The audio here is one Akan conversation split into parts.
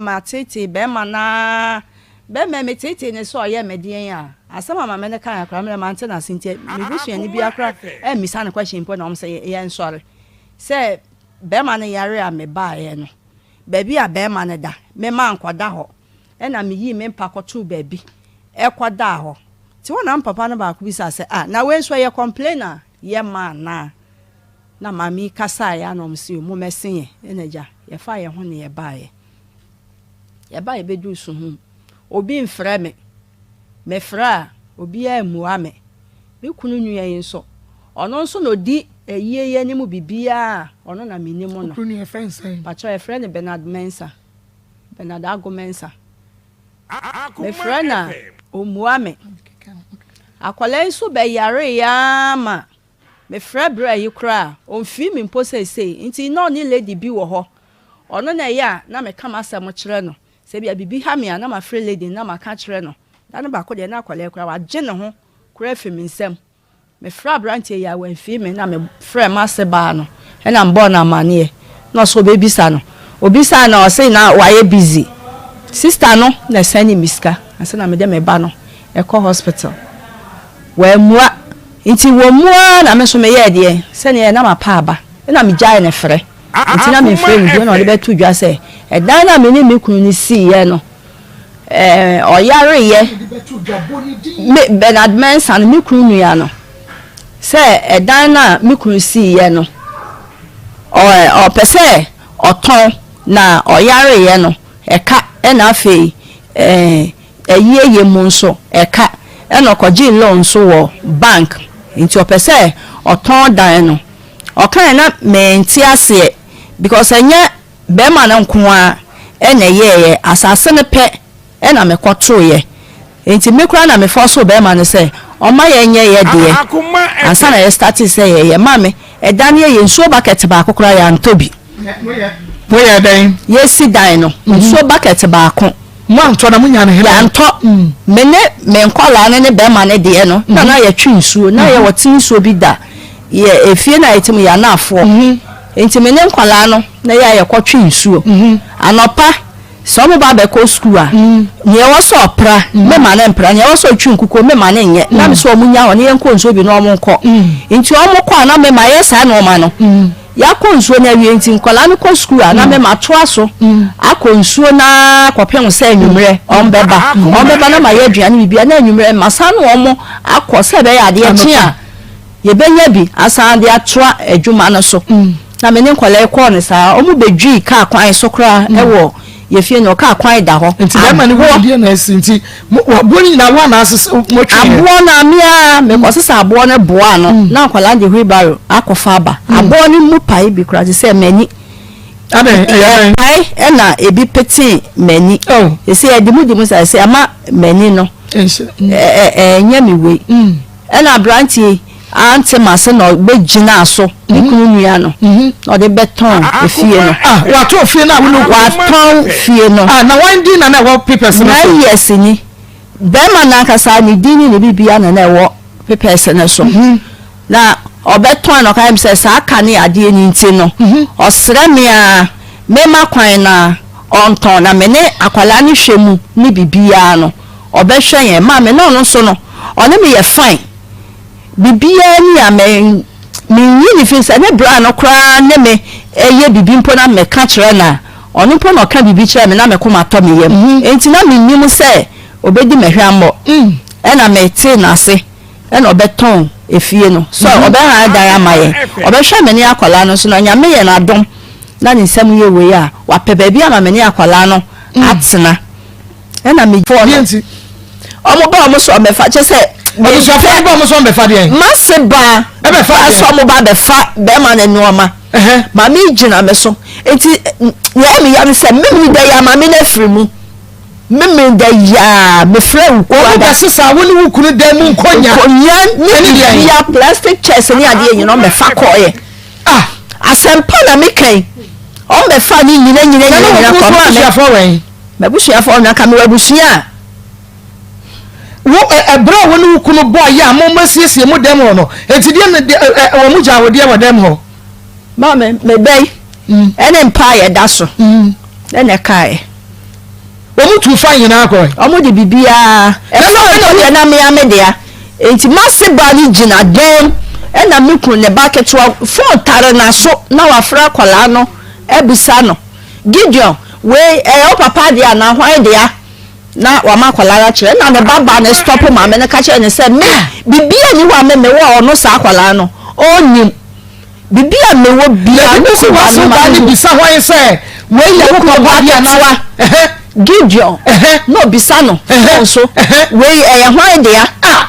Mateetee bɛɛma no ara, bɛɛma yi meteetee no sɛ ɔyɛ me deɛn a, asɛm a maame no kaeɛ koraa medeɛ mante no ase nti me busuani biara koraa ammisa no question mpo na wɔn sɛ yɛnsɔre. Sɛ bɛɛma no yare a mebaeɛ no, baabi a bɛɛma no da, me mankɔda hɔ, ɛna meyii me mpa kɔtoo baabi kɔdaa hɔ. Nti hɔ na me papa no baako bisaa sɛ, ah, na wei nso ɛyɛ complain a yɛma anaa? Na maame yi kasaeɛ ara na wɔn se, mommɛse yɛn, ɛna agya, yɛfaa yɛn ho ne yɛbaeɛ. Yɛbaeɛ bɛduruu Suhum, obi mfrɛ me, mefrɛ a, obiara mmua me. Me kunu nua yi nso, ɔno nso na ɔdi ayie yi anim biribiara a, ɔno na menim no. Wo kunu nua yɛfrɛ no sɛn? Pakyɛ yɛfrɛ no Bernard Mensah, Bernard Ago Mensah. Mefrɛ no a, ɔmmua me. Akwadaa yi nso bɛyareeɛ ara ma Mefrɛ bra yi koraa a, ɔmfii me mpo seesei. Nti na ɔne lady bi wɔ hɔ. Ɔno na ɛyɛ a na meka m'asɛm kyerɛ no. Sɛ ebia biribi ha me a, na mafrɛ lady no na maka akyerɛ no. Da no baako deɛ na akwadaa yi koraa wagye ne ho koraa afiri me nsam. Mefrɛɛ aberanteɛ yi a, wamfii me na mefrɛɛ m'ase baa no ɛna mebɔɔ no amaneɛ. Na ɔse ɔbɛbisa no. Ɔbisaa no a, ɔse na wayɛ busy. Sister no na ɛsɛnee me sika ansa na mede me ba no kɔ hospital. Wammua. Nti wɔ mu ara na me nso meyɛɛ deɛn? Sɛdeɛ ɛyɛ na mapa aba. Ɛna megyaee no frɛ. Nti na memfrɛ no bio. Ɛna ɔde bɛto dwa sɛ, ɛdan no a me ne me kunu no siiɛ no, ɛɛ, ɔyareeɛ. Me, Bernard Mensah no, me kunu nua no, sɛ ɛdan no a me kunu siiɛ no, ɔ, ɔpɛ sɛ ɔtɔn, na ɔyareeɛ no, ɛka, ɛna afei, ɛɛ, Ayie yɛ mu nso ɛka ɛna ɔkɔgyee loan nso wɔ bank nti ɔpɛ sɛ ɔtɔn dan no ɔkaeɛ na mente aseɛ because ɛnyɛ bɛɛma no nko ara ɛna ɛyɛɛyɛ asase no pɛ ɛna mekɔtoeɛ nti me koraa na me forcoo bɛɛma no sɛ ɔma yɛnyɛ yɛ deɛ ansa na yɛ startee sɛ yɛyɛ ma me ɛdan yɛ yɛ nsuo bucket baako koraa yɛantɔ bi. Moyɛɛ dɛn? Yɛsi dan no nsuo bucket baako. Moantɔ na monya no hena? Yɛantɔ. Me ne me nkwadaa no ne bɛrima no deɛ no, na na yɛtwe nsuo. Na yɛwɔ te nsuo bi da yɛ efie no a yɛte mu, yɛ anaafoɔ. Nti me ne nkwadaa no na yɛ a yɛkɔtwe nsuo. Anɔpa, sɛ wɔn ba bɛkɔ sukuu a, nea ɛwɔ sɛ ɔpra, mema no mpra. Nea ɛwɔ sɛ ɔtwi nkukuo, mema no nyɛ. Na me sɛ wɔn nya hɔ na yɛnkɔ nsuo bi na wɔn nkɔ. Nti wɔn kɔ a, na mema yɛ saa nneɛma no. Yɛakɔ nsuo no awie nti nkwadaa no kɔ sukuu a na me matoa so akɔ nsuo no ara kɔpem sɛ anwummerɛ wɔn bɛba. Wɔn bɛba na mayɛ aduane biribiara na anwummerɛ masan ne wɔn akɔ sɛ ɛbɛyɛ adeɛ kye a yɛbɛnya bi asan de atoa adwuma no so. Na me ne nkwadaa yi kɔɔ no saa. Wɔn bɛdwii kaa kwan so koraa wɔ yɛ fie no kaa kwan da hɔ. Nti bɛrima no hu deɛ na asi nti aboɔ no nyinaa wo anaa sɛ motwe yɛ? Aboɔ no a me ara mekɔsesa aboɔ no boa ano mm. na nkwadaa de wheelbarrow akɔfa aba. Mm. Aboɔ no mu pae bi koraa te sɛ m'ani. Ɛpae ɛna ebi petee m'ani. Oh. Ɛsɛ yɛde mu di mu sa ɛsɛ ama m'ani no ɛnyɛ me wei. Mm. Ɛna aberanteɛ yi ante m'ase na ɔbɛgyinaa so, me kunu nua no, na ɔde bɛtɔn efie no. Ah, watɔn fie no a wo ne wo kunu. Watɔn fie no. Ah, na wɔn din na na ɛwɔ papers no so. 9 years ni. Bɛrima no ankasa ne din ne ne biribiara na na ɛwɔ papers no so. Na ɔbɛtɔn na ɔka kyerɛ me sɛ saa ka ne adeɛ no nti no, ɔsrɛ me ara memma kwan na ɔntɔn na me ne akwadaa no hwɛ mu ne biribiara no. Ɔbɛhwɛ yɛn. Maame na ɔno nso no, ɔne me yɛ fine. Biribiara ni a me menyi ne fi sɛ ne bra no koraa ne me yɛ biribi mpo na meka kyerɛ no a, ɔno mpo na ɔka biribi kyerɛ me na me koma tɔ me yam. Enti na mennim sɛ ɔbɛdi me hwammɔ. Ɛna metee n'ase ɛna ɔbɛtɔn efie no. So ɔbɛhan dan ama yɛn. Ɔbɛhwɛ me ne akwadaa no nso na Nyame yɛ n'adom na ne nsam yɛ wei a, wapɛ baabi ama me ne akwadaa no atena. Ɛna me foɔ no ɔmo ba ɔmo sɛ ɔmɛfa kyɛ sɛ. Abusuafoɔ no ba ɔmo sɛ ɔmɛfa deɛn. Mase ba ɛbɛfa deɛn. Sɛ ɔmo ba bɛfa bɛrima no nneɛma. Maame yi gyina me so nti nea ɛyɛ me ya ne sɛ memene da yi a maame no afiri mu memene da yi a mefrɛ wo kuada. Wɔn bɛ sesa wo ne wo kunu dan mu nkonya. Nkonya ne bibia plastic chairs ne adeɛ nyina ɔmɛfa kɔɔyɛ. Ah asɛmpa na meka yi ɔmɛfa ne nyina nyina nyina nyina kɔ maame. M'abusuafoɔ, na anka mewɔ abusua a. Wo, ɛ, ɛberɛ a wo ne wo kunu bɔɔ yɛ a mo moasiesie mo dɛm hɔ no, enti deɛ na, deɛ, ɛ, ɛ, wɔn gyaa wo deɛ wɔ dɛm hɔ? Maame, me bɛ yi, ɛne mpa a yɛda so, ɛna ɛkaeɛ. Wɔn tu fa nyinaa kɔe. Wɔn de biribiara. Ɛfɔn no deɛ na mea me dea. Enti m'ase baa no gyina dan mu ɛna me kunu ne ba ketewa fon tare n'aso na wafrɛ akwadaa no abisa no, Gideon, wei ɛyɛ wo papa dea anaa hwan dea? Na wama akwadaa no akyerɛ. Ɛna ne ba baa no stop maame no ka kyerɛ no sɛ me biribiara nni hɔ a me mewɔ a ɔno saa akwadaa no ɔnnim. Biribi a mewɔ biara me kunu ba no ma no bisa hwan sɛ wei yɛ wo papa deɛ anaa? Gideon na obisa no phone so, wei ɛyɛ hwan dea?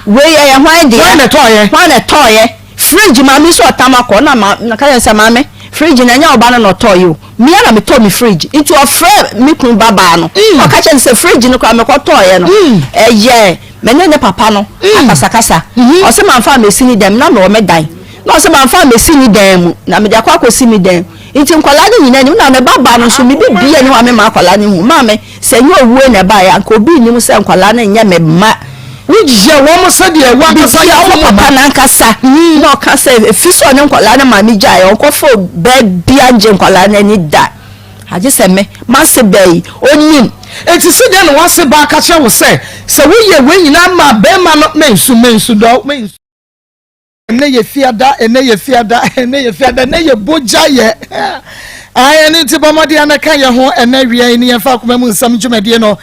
Wei ɛyɛ hwan dea? Hwan na ɛtɔɔyɛ? Hwan na ɛtɔɔyɛ? Fridge maame nso ɔtam akɔ na ma na ka kyerɛ sɛ maame fridge na ɛnyɛ ɔba no na ɔtɔɔyɛ o mia na metɔɔ me fridge nti ɔfrɛ me kunu babaa no ɔka kyerɛ no sɛ fridge no koraa mekɔtɔɔyɛ no ɛyɛ me ne ne papa no akasakasa ɔsɛ mamfa amɛsi ne dɛm na mewɔ me dan Na ɔse mamfa ammɛsi ne dan mu, na mede akɔ akɔsi me dan mu. Nti nkwadaa no nyinaa nim, na me ba baa no nso, me biribiara nni hɔ a mema akwadaa no hu. Maame, sɛ ɛnyɛ owuo na ɛbaeɛ a, anka obi nnim sɛ nkwadaa no nyɛ me mma. Woyɛ wɔn sɛdeɛ w'ankasa yɛ wɔn mma. Papa no ankasa na ɔka sɛ, ɛfiri sɛ ɔne nkwadaa no maame gyaeɛ, ɔnkɔfa ɔbaa biara ngye nkwadaa no ani da. Agye sɛ me, m'ase baa yi, ɔnim. Enti sɛdeɛ na w'ase baa ka kyerɛ wo sɛ, sɛ woyɛ wei nyinaa maa barima no, mensu, mensu dɔ, mensu. Ɛnɛ yɛ fiada, ɛnɛ yɛ fiada, ɛnɛ yɛ fiada, ɛnɛ yɛ bogya yɛ. Ayɛ ne nti bɔ mmɔden ana ka yɛ ho ɛnɛ wia yi ne yɛmfa akoma mu nsɛm dwumadie no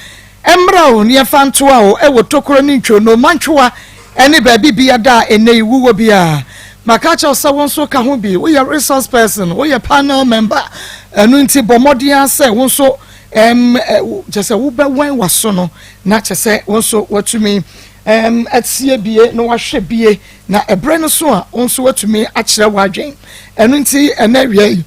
mmra o ne yɛmfa ntoa o ɛwɔ tokuro ne ntwono mantwowa ɛne baabi biada a ɛnɛ yi wowɔ biara. Maka akyerɛ wo sɛ wo nso ka ho bi, woyɛ resource person, woyɛ panel member, ɛno nti bɔ mmɔden ara sɛ wo nso ɛm kyɛ sɛ wobɛwɛn w'aso no na kyɛ sɛ wo nso watumi ɛm atie bie na wahwɛ bie Na ɛberɛ no so a, wo nso woatumi akyerɛ w'adwen. Ɛno nti, ɛnɛ awia yi,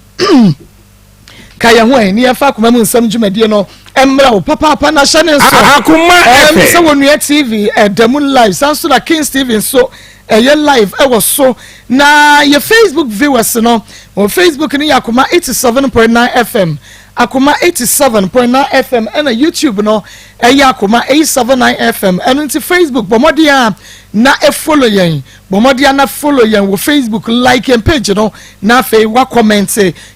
ka yɛn ho ɛ ne yɛmfa akoma mu nsɛm dwumadie no mmra wo papaapa na hyɛ ne nso. Akoma FM. FM. Sɛ wɔnua TV ɛda mu live, saa nso na Kings TV nso ɛyɛ live ɛwɔ so. Na yɛ Facebook viewers no, wɔ Facebook no yɛ Akoma 87.9 FM, Akoma 87.9 FM, ɛna YouTube no ɛyɛ Akoma 879 FM. Ɛno nti Facebook bɔ mmɔden a na follow yɛn. Bɔ mmɔden na follow yɛn wɔ Facebook, like yɛn page no, na afei wa comment.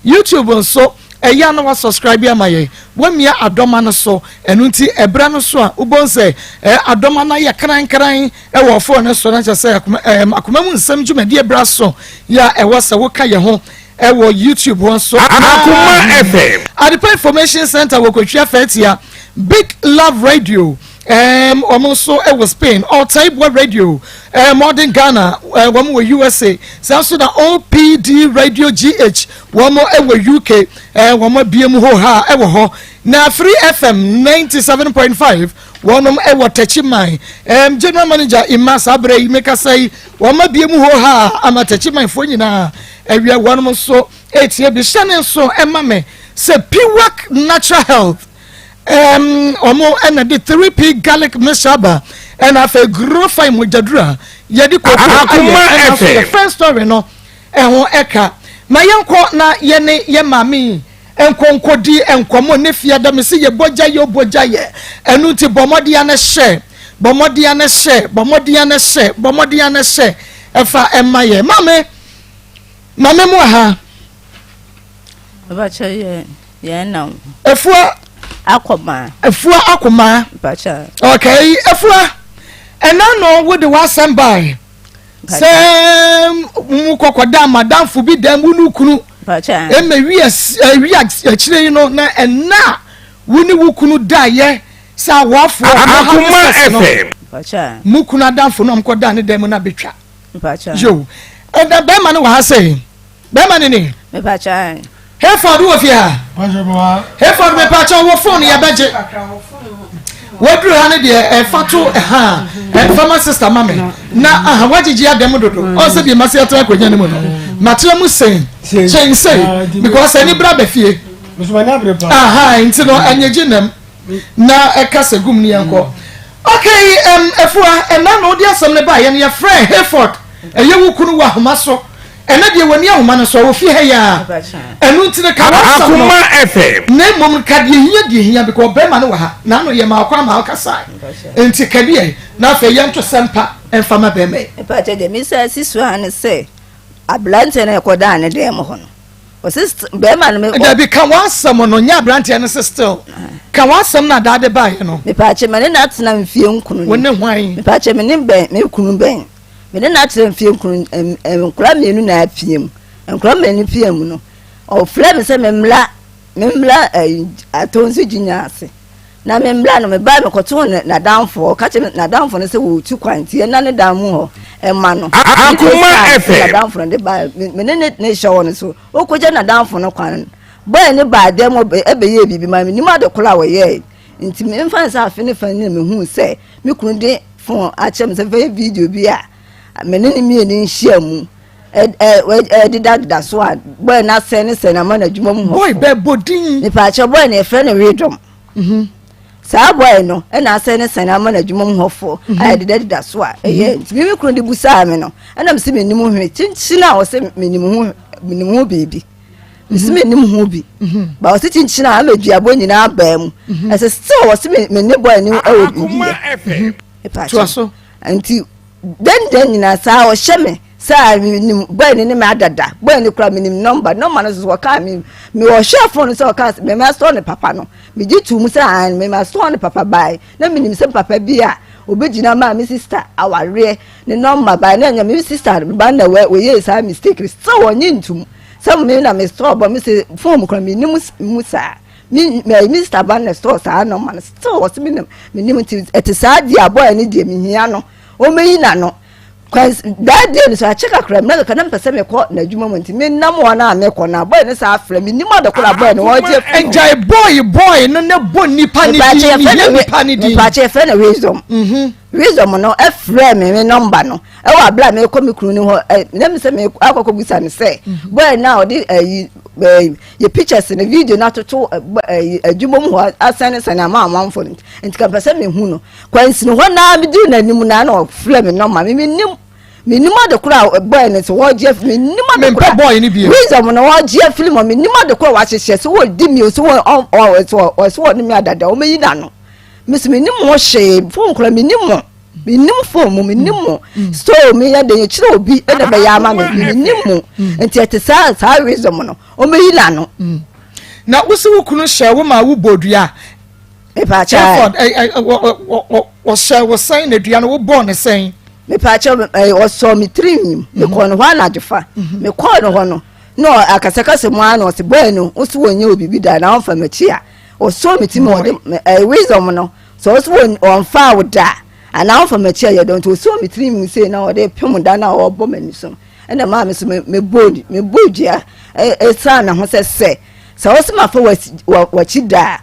YouTube nso, ɛyɛ a na wa subscribe ama yɛn. Wamia adɔma no so, ɛno nti ɛberɛ no so a wobɛhu sɛ eh, adɔma no ayɛ krankran wɔ phone no so, na kyerɛ sɛ akoma, eh, akoma mu nsɛm dwumadie berɛ aso yɛ a ɛwɔ sɛ woka yɛn ho ɛwɔ YouTube hɔ nso. Akoma FM. Adepa Information Center wɔ Kotwia Fatia, Big Love Radio, um, wɔn nso wɔ Spain, Ɔtaibua Radio, um, Modern Ghana, uh, wɔn wɔ USA, saa nso na OPD Radio GH, wɔn wɔ UK, uh, wɔn abie mu hɔ ha wɔ hɔ, na Free FM 97.5, wɔn wɔ Techiman, um, General Manager Emma saa berɛ yi mekasa yi, wɔn abie mu hɔ ha ama Techimanfoɔ nyinaa awia wɔn nso etie bi hyɛ ne nso ɛma me sɛ Piwak Natural Health ɛm wɔn ɛna de 3P garlic mixture aba ɛna afei Grofine mogyaduru a yɛde koko ayɛ ɛna afei yɛ first story no ɛho ɛka ma yɛnkɔ na yɛne yɛ maame yi nkonkodi nkɔmɔ ne fiada me se yɛ bɔgya yɛ bɔgya yɛ ɛno nti bɔ mmɔden ano hyɛ bɔ mmɔden ano hyɛ bɔ mmɔden ano hyɛ bɔ mmɔden ano hyɛ ɛfa ɛma yɛ maame maame mu aha. Ɔbɛkyɛ yɛ yɛn na. Efua. Akɔmaa. Efua akɔmaa. Mpakyɛ. Okay, Efua. Ɛna no wo de w'asɛm bae. Sɛ mu kɔkɔda madamfo bi dan mu no kunu. Mpakyɛ. Ɛmɛ wi wi akyire yi no na ɛna wo ne wo kunu daeɛ sɛ awɔfoɔ. Akoma FM. Mpakyɛ. Mu kunu adamfo no ɔmkɔda ne dan mu na betwa. Mpakyɛ. Yo. Ɛna bɛrima no wɔ ha sɛ. Bɛrima ne ni. Mepakyɛ. Hayford wɔ fie ha. Hayford mepakyɛ wɔ phone yɛ bɛgye. Waduru ha no deɛ ɛfa to ha ɛfa ma sister ma me na aha wagyegye adam dodo ɔn sɛ deɛ masi atena akonnwa no mu no matena mu sɛn kyɛn sɛn because ɛni bra bɛ fie aha nti no ɛnyɛ gye nam na ɛka sɛ gum ne yɛn kɔ okay ɛm efua ɛna na ɔde asɛm no ba yɛn yɛfrɛ Hayford ɛyɛ wo kunu wɔ ahoma so. Ɛnɛ deɛ w'ani ahoma no so a wɔ fie ha yi ara. Ɛno nti no ka w'asɛm no. Akoma FM. Na mmom no ka deɛ hia deɛ hia because bɛrima no wɔ ha. N'ano yɛ maa ɔkwan maa ɔkasae. Nti ka deɛ na afei yɛnto sɛmpa mfa ma bɛrima yi. Mepakyɛ deɛ mesa asi so ara ne sɛ aberanteɛ no a ɛkɔdaa ne dan mu hɔ no. Ɔse bɛrima no me. Dabi ka w'asɛm no nyɛ aberanteɛ no se still ka w'asɛm no adaade baeɛ no. Mepaakyɛ me ne no atena mfie nkono ni. Wo ne hwan? Mepaakyɛ me ne bɛn me kunu bɛn me ne no atena mfie nkono nkora mmienu na apia mu nkora mmienu pia mu no ɔfrɛ me sɛ memmra memmra atɔnso gyinya ase. Na me mbra no, mebae mekɔtoo n'adamfo hɔ, ɔka kyerɛɛ n'adamfo no sɛ wɔretu kwan nti yɛnna ne dan mu hɔ mma no. Akoma FM. N'adamfo no de bae, me ne ne hyɛ hɔ no so, ɔkɔgya n'adamfo no kwan no, bɔe no baa dan mu bɛyɛɛ biribi ma mennim ade koro a wɔyɛe. Nti memfa no sɛ afe ne fa ni na mehuu sɛ me kunu de fon akyerɛ me sɛ mfa yɛ video bi a me ne ne mmienu nhyia mu. ɛdedadeda so a bɔyɛ no asɛn ne sɛn ama n'adwuma mu hɔ. Bɔy bɛ bɔ din. Mepaakyɛ bɔy no yɛfrɛ no Wedom. Mhm. Saa bɔy no ɛna asɛn ne sɛn ama n'adwuma mu hɔfoɔ a mhm. ɛdedadeda so a ɛyɛ mhm. nti me kunu de busaa me no ɛna mese menim hwee kyinkyin a ɔsɛ menim ho menim ho biribi mese mhm. menim ho bi ba ɔsɛ kyinkyin a ama duabɔ nyinaa baa mu ɛsɛ still ɔsɛ me ne bɔy no ɛwɔ biribi yɛ. Mepaakyɛ nti Dɛn dɛn nyinaa saa ɔhyɛ me sɛ menim bɔy no ne me adada bɔy no kora menim nɔmba nɔmba no so wɔkaa me me ɔhwɛ fon no sɛ ɔkaa sɛ mema sɔɔ ne papa no megye too mu sɛ an mema sɔɔ ne papa bae na menim sɛ papa bi a obɛgyina maa me sista awareɛ ne nɔmba bae na ɛnyɛ me sista ba na wɔyɛɛ saa mistake sɛ wɔnye ntom sɛ me na mesɔɔ bɔ me sɛ fon mu kora menim mu saa Me me Mr. Ban na store saa nɔɔma no still ɔsi mi nim mi nim nti ɛte saa deɛ abɔɛ ne deɛ mi hia no ɔmɛyi n'ano kwan daa deɛ no so akyɛ kakra mi na kakra na mpɛ sɛ mekɔ n'adwuma mu nti mi nam hɔ na mekɔ na abɔɛ ne saa afrɛ mi nim adekoro abɔɛ no ɔgye fi no. Ɛgyae bɔɔyi bɔɔyi no ne bɔ nipa ne din mi hia nipa ne din. Mipaakyɛ yɛfrɛ no wisdom. Mhm. Wisdom no ɛfrɛ mi mi nɔmba no ɛwɔ abira mi kɔ mi kunu ne hɔ ɛ na mi sɛ mi akɔ kɔ bisa no sɛ mhm. bɔɔyi na ɔde ɛyi ɛyi. Yɛ pictures no video no atoto adwuma mu hɔ asɛnesɛne ama amanfo no nti ka mpɛ sɛ mehu no kwansini hɔ naa meduru n'anim naa na ɔfrɛ me nɔma me menim menim ade koro a bɔɛ no sɛ wɔgye afiri menim ade koro a bɔɛ no bio wisdom no wɔgye afiri mu menim ade koro a wɔahyehyɛ sɛ wɔdi mi o sɛ wɔ sɛ wɔne me adada wɔmɛyi n'ano mesɛ menim ho hwee fon kora menim mo menim fon mu menim mo mm. so meyɛ den kyerɛ obi ɛna bɛyɛ ama me menim mo mm. nti ɛte saa saa wisdom no ɔmɛyi n'ano. Mm. Na wosi wo kunu hyɛ wo ma wo bɔ dua. Mepaakyɛ. Ɔhyɛ wo sɛn na dua no wo bɔɔ ne sɛn. Mepaakyɛ ɔsɔ me tiri nwim mhm. mekɔɔ no hɔ anadwo fa mhm. mekɔɔ no hɔ no na akasakasa mu ara na ɔsi bɔɔ no wosi wɔn nyɛ obibi da na ɔnfa m'akyi a ɔsɔ me ti mu ɔde ɛɛ wisdom no sɛ ɔsi wɔn ɔnfa wo da anaa ɔnfa m'akyi a yɛ dɔn nti ɔsɔ me tiri mu sei na ɔde pem da na ɔbɔ m'ani so no. Ɛna maa me so mebɔɔ mebɔɔ dua ɛsan ne ho sɛ sɛ sɛ wose mafa w'akyi da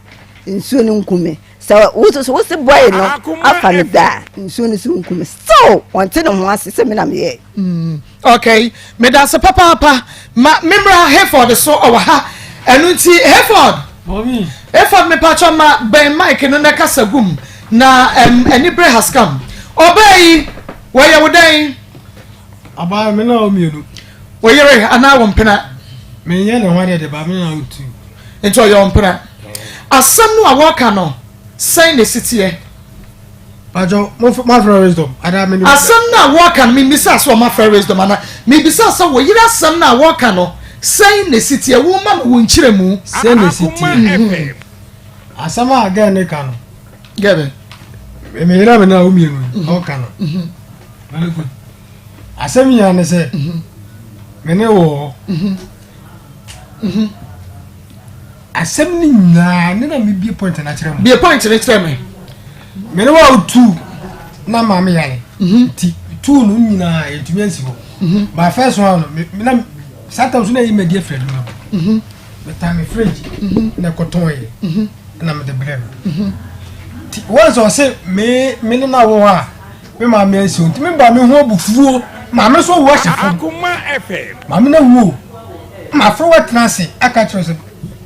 a nsuo no nku me sɛ wo so wose bɔe no afa me da a nsuo no so nku me still wɔnte ne ho ase sɛ me na meyɛɛ. Mm, okay meda ase papaapa ma memmra Hayford so ɔwɔ ha ɛno nti Hayford Hayford mepakyɛ ma bɛn mic no na kasa gum na um, anibere has come ɔbaa yi wɔyɛ wo dɛn Abaa me na wo mienu. Wo yere anaa wo mpena? Menyɛ ne ho adeɛ de ba me na wo tu. Nti ɔyɛ wo mpena. Asɛm no a wɔka no sɛn na esi teɛ? Pacho, mo mafrɛ wisdom anaa me Asɛm no a wɔka no memmisa sɛ ɔmafrɛ wisdom anaa mebisa sɛ wo yere asɛm no a wɔka no sɛn na esi teɛ wo ma me wo nkyerɛmu. Sɛn na esi teɛ? Asɛm a gɛɛ ne ka no. Gɛɛ bɛ? Me yere a me na wo mienu ɔka no. Very good. Asɛm nyinaa ne sɛ me ne wɔ hɔ. Asɛm no nyinaa ne na mebie point no akyerɛ mo. Bie point no kyerɛ me. Me ne wa tu na maame yare. Nti tu no nyinaa yɛntumi ansi hɔ. Ba first one no me na saa tam so na ɛyi madi afiri adwuma mu. Metaa me fridge na ɛkɔtɔn yɛ na mede brɛ no. Nti wɔn sɛ ɔse me me ne na wɔ hɔ a. Me maame ansi o nti me ba me ho abufuo maame nso awu ahyɛ fam maame na wu o mafrɛ watena ase aka kyerɛ sɛ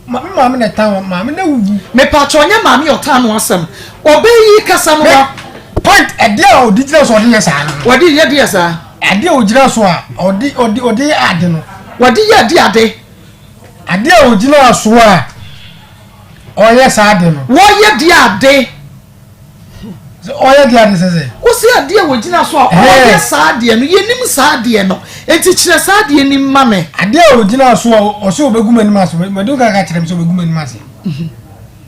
me maame na ɛtan wɔn maame na wuwu. Mepatwa ɔnyɛ maame ɔtan no asɛm ɔbɛyi kasa no wa. Point ɛdeɛ a ɔde gyina so ɔde yɛ saa no. Wɔde yɛ deɛ saa. Adeɛ a ɔgyina so a ɔde ɔde ɔde yɛ ade no. Wɔde yɛ ade ade. Adeɛ a ɔgyina so a ɔyɛ saa ade no. Wɔyɛ deɛ ade. Ɔyɛ deɛ ade sɛ sɛ. Wosi adeɛ a wɔgyina so a ɔyɛ saa adeɛ no yɛnim saa adeɛ no. Enti kyerɛ saa adeɛ no ma me. Adeɛ a ɔgyina so a ɔsɛ ɔbɛgu m'anim ase, mede nka ka kyerɛ me sɛ ɔbɛgu m'anim ase.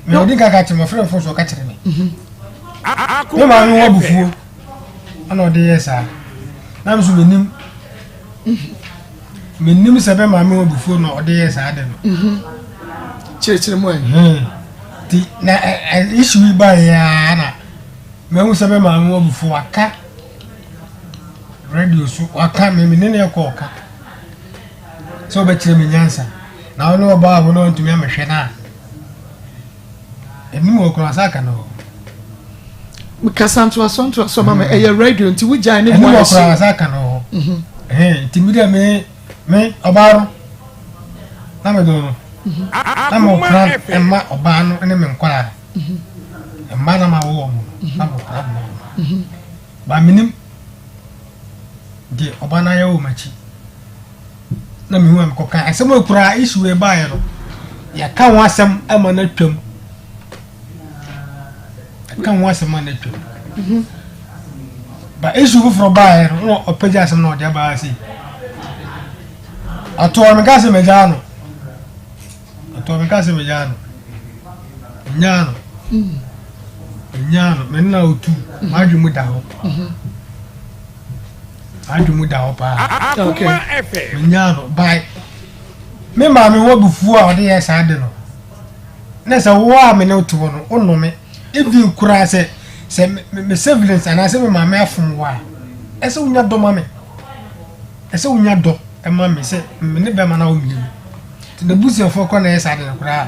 Mede nka ka kyerɛ me, ɔfrɛ me fon so ɔka kyerɛ me. Me maame ho abufuo ɛna ɔde yɛ saa. Na me nso menim. Menim sɛ bɛ maame ho abufuo na ɔde yɛ saa de no. Kyerɛkyerɛ mu ɛ. Ti na issue yi baeɛ ara na mahu sɛ bɛ maame ho abufuo waka radio so waka me me ne ne kɔ ɔka sɛ ɔbɛkyerɛ me nyansa na wo ne ɔbaa a wo ne ɔntumi amehwɛ no a ɛnim wɔ kora sa aka no hɔ kasa ntoaso ntoaso ma me ɛyɛ radio nti wogyae ne mu ayɛ ɛnim wɔ kora sa aka no hɔ mhm. nti mi dɛ me me ɔbaa no na me dɔ no mhm. na mo kora ɛma ɔbaa no ne me nkɔla mhm. mma na ma wɔ wɔn na mo kora ma wɔn Ba menim deɛ ɔba no ayɛ wɔ m'akyi na mehu a mekɔka asɛm a koraa issue wei baeɛ no yɛka ho asɛm ama no atwam yɛka ho asɛm ma no atwam mhm. ba issue foforɔ baeɛ no na ɔpɛgya asɛm na ɔde abaa sei ɔtoɔ meka sɛ magyaa no Ɔtɔ me ka sɛ megyaa no. Menyaa no. Menyaa no. Me nna otu. M'adwe mu da hɔ. M'adwe mu da hɔ paa. Okay. Menyaa no. By me maame wɔ abufuo a ɔde yɛ saa de no. Na sɛ wo a me ne wote hɔ no, wonnome. Even koraa sɛ sɛ me siblings anaasɛ me maame afom wo a, ɛsɛ wonya dɔ ma me. Ɛsɛ wonya dɔ ma me sɛ me ne bɛrima no a wɔmmienu. Nti n'abusuafoɔ kɔ na ɛyɛ saa de no koraa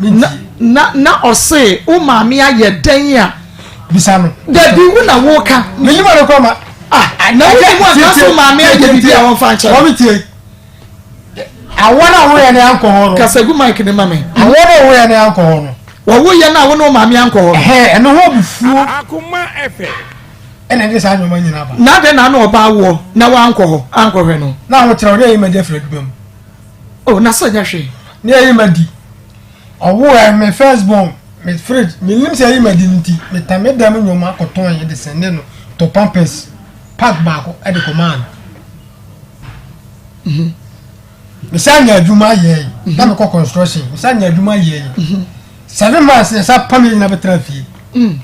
na na na ɔse wo maame ayɛ dɛn a. Bisa no. Dabi wo na woka. Menim ade kɔ ma. Ah na wo mu aka so maame ayɛ biribi a wɔmfa nkyɛn. Wɔn tie. Awɔ na woyɛ ne ankɔ hɔ no. Kasa gu mic ne ma me. Awɔ na woyɛ ne ankɔ hɔ no. Wɔwo yɛ no a wo ne wo maame ankɔ hɔ no. Ɛhɛn ɛno ho abufuo. Akoma FM. Ɛna ɛde saa nneɛma nyinaa ba. Na adɛn na ano ɔbaa woɔ na wankɔ hɔ ankɔhwɛ no. Na ahokyerɛ ɔde ayi ma di afiri adwuma mu. Oh, na sɛ nyɛ hwee. Ne ayi ma di. Ɔwo ɛ me first born me fridge me nim sɛ ayi ma di no nti me ta me dɛm nneɛma kɔtɔn yɛ de sɛnde no tɔ pampers pack baako ɛde kɔ maa no. Mhm. Me sa nya adwuma yɛ yi na me kɔ construction me sa nya adwuma yɛ yi. Mhm. 7 months yɛ sa pam yɛ nyina bɛtena fie. Mm.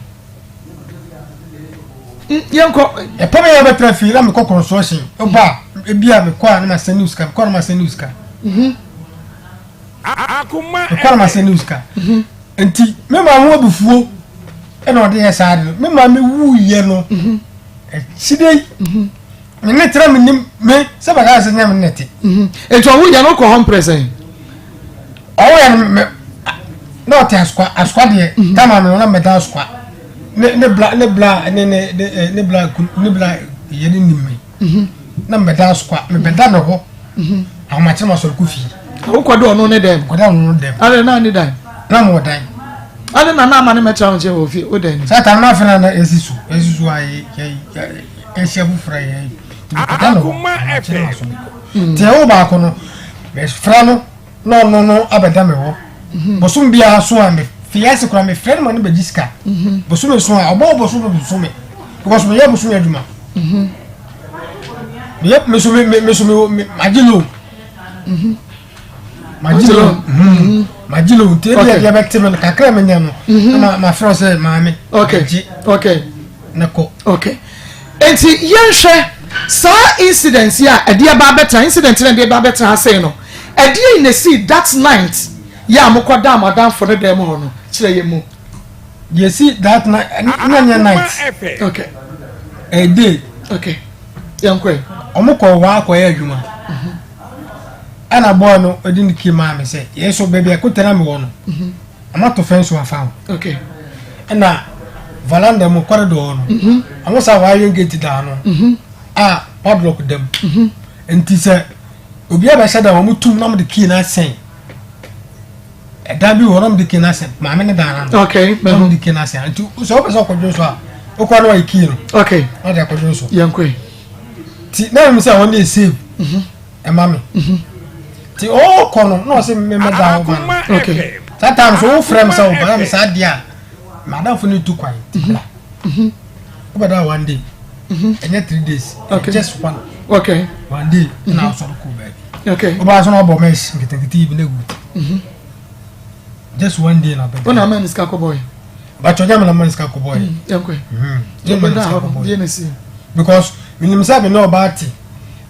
Yɛnkɔ. Ɛpɛ mi yɛ bɛtena fie na mekɔ construction ɛbɔ a ebi a mekɔ a na ma send sika mekɔ a na ma send sika. Mekɔ a na ma send sika. Nti me maa ho abufuo ɛna ɔde yɛ saa de no me maa me wu yɛ no akyire yi me ne tena me nim me sɛ bɛka sɛ nyɛ me ne te. Nti ɔwo yɛ no kɔ hɔ mprɛ sɛn? Ɔwo yɛ no me na ɔte asokwa asokwa deɛ mhm. tama no na mɛda asokwa ne ne bla ne bla ne ne ne eh, ne bla ne bla yɛ ne nim me mhm. na mɛda asokwa mɛbɛda ne hɔ mhm. ahomakyerɛ ma sɔrɔ kɔ fie. wokɔ de ɔno ne dɛm. kɔda ɔno ne dɛm. ade na ne dan. na mo dan. ade na na ama ne mɛtra wo nkyɛn wɔ fie o dan ni. saa tam na afei na esi so esi so a yɛ yɛ yɛ foforɔ yɛ kɔda ne hɔ ahomakyerɛ ma sɔrɔ kɔ. tiɛ wo baako no mɛfra no. na ɔno no abɛda me hɔ mhm. bosom biara so a mefi ase koraa mefrɛ no ma no bɛgye sika mhm. bosome so a ɔbɔ bosome bosome because meyɛ bosome adwuma mhm. meyɛ meso me meso me magye loan magye loan magye loan nti ebi ɛdeɛ bɛte me no kakra menya no na mafrɛ sɛ maame magye ne kɔ. Okay. Enti yɛnhwɛ saa incident yi a ɛde aba abɛtena incident na ɛde aba abɛtena ha sei no ɛdeɛn na esii that night yɛ a mokɔ daa mo adamfo no dan mu hɔ no kyerɛ yɛn mu. Deɛ esi that night na nyɛ night. Okay. A day. Okay. Yɛn kɔ yi. Wɔn kɔ hɔ akɔyɛ adwuma. Mhm. Ɛna boy no ɛde ne key maa mi sɛ yɛn so baabi a ɛkotɛ na mi wɔ no. Mhm. Ɔmo ato fɛnso afa ho. Okay. Ɛna valanda mu corridor hɔ no. Mhm. Ɔmo sa wire gate da ano. Mhm. A padlock da mu. Mhm. Nti sɛ obi abɛhyɛ da wɔn tum na wɔn de key na asɛn. Ɛdan bi wɔ hɔ na wɔn de key na asɛn maame ne dan ano. Okay. Na wɔn de key na asɛn nti sɛ wɔpɛ sɛ ɔkɔdwo so a okɔ na wɔyɛ key no. Okay. Na ɔde akɔdwo so. Yɛn kɔ yi. Ti na wɔn sɛ wɔn de save. Ɛma me. Ti ɔkɔ no na ɔsɛ mmɛmɛ da hɔ ma no. Okay. Saa time so wofrɛ me sɛ woba na me saa deɛ a madamfo no tu kwan ti bra. Wobɛda one day. Ɛnyɛ 3 days. Okay. Just one. One day na asɔre kɔ baabi. Ɔbaa so na ɔbɔ mesh nketenkete yi bi na egu ti. Just one day na ɔbɛ. Wɔn na ama ne sika kɔbɔ yi. Bàtɛ ɔnyɛ mi na ama ne sika kɔbɔ yi. Yɛn kɔ yi. Nyɛ mi na sika kɔbɔ yi. yi. Yɛn na si. Because minim sɛ mi ne ɔbaa te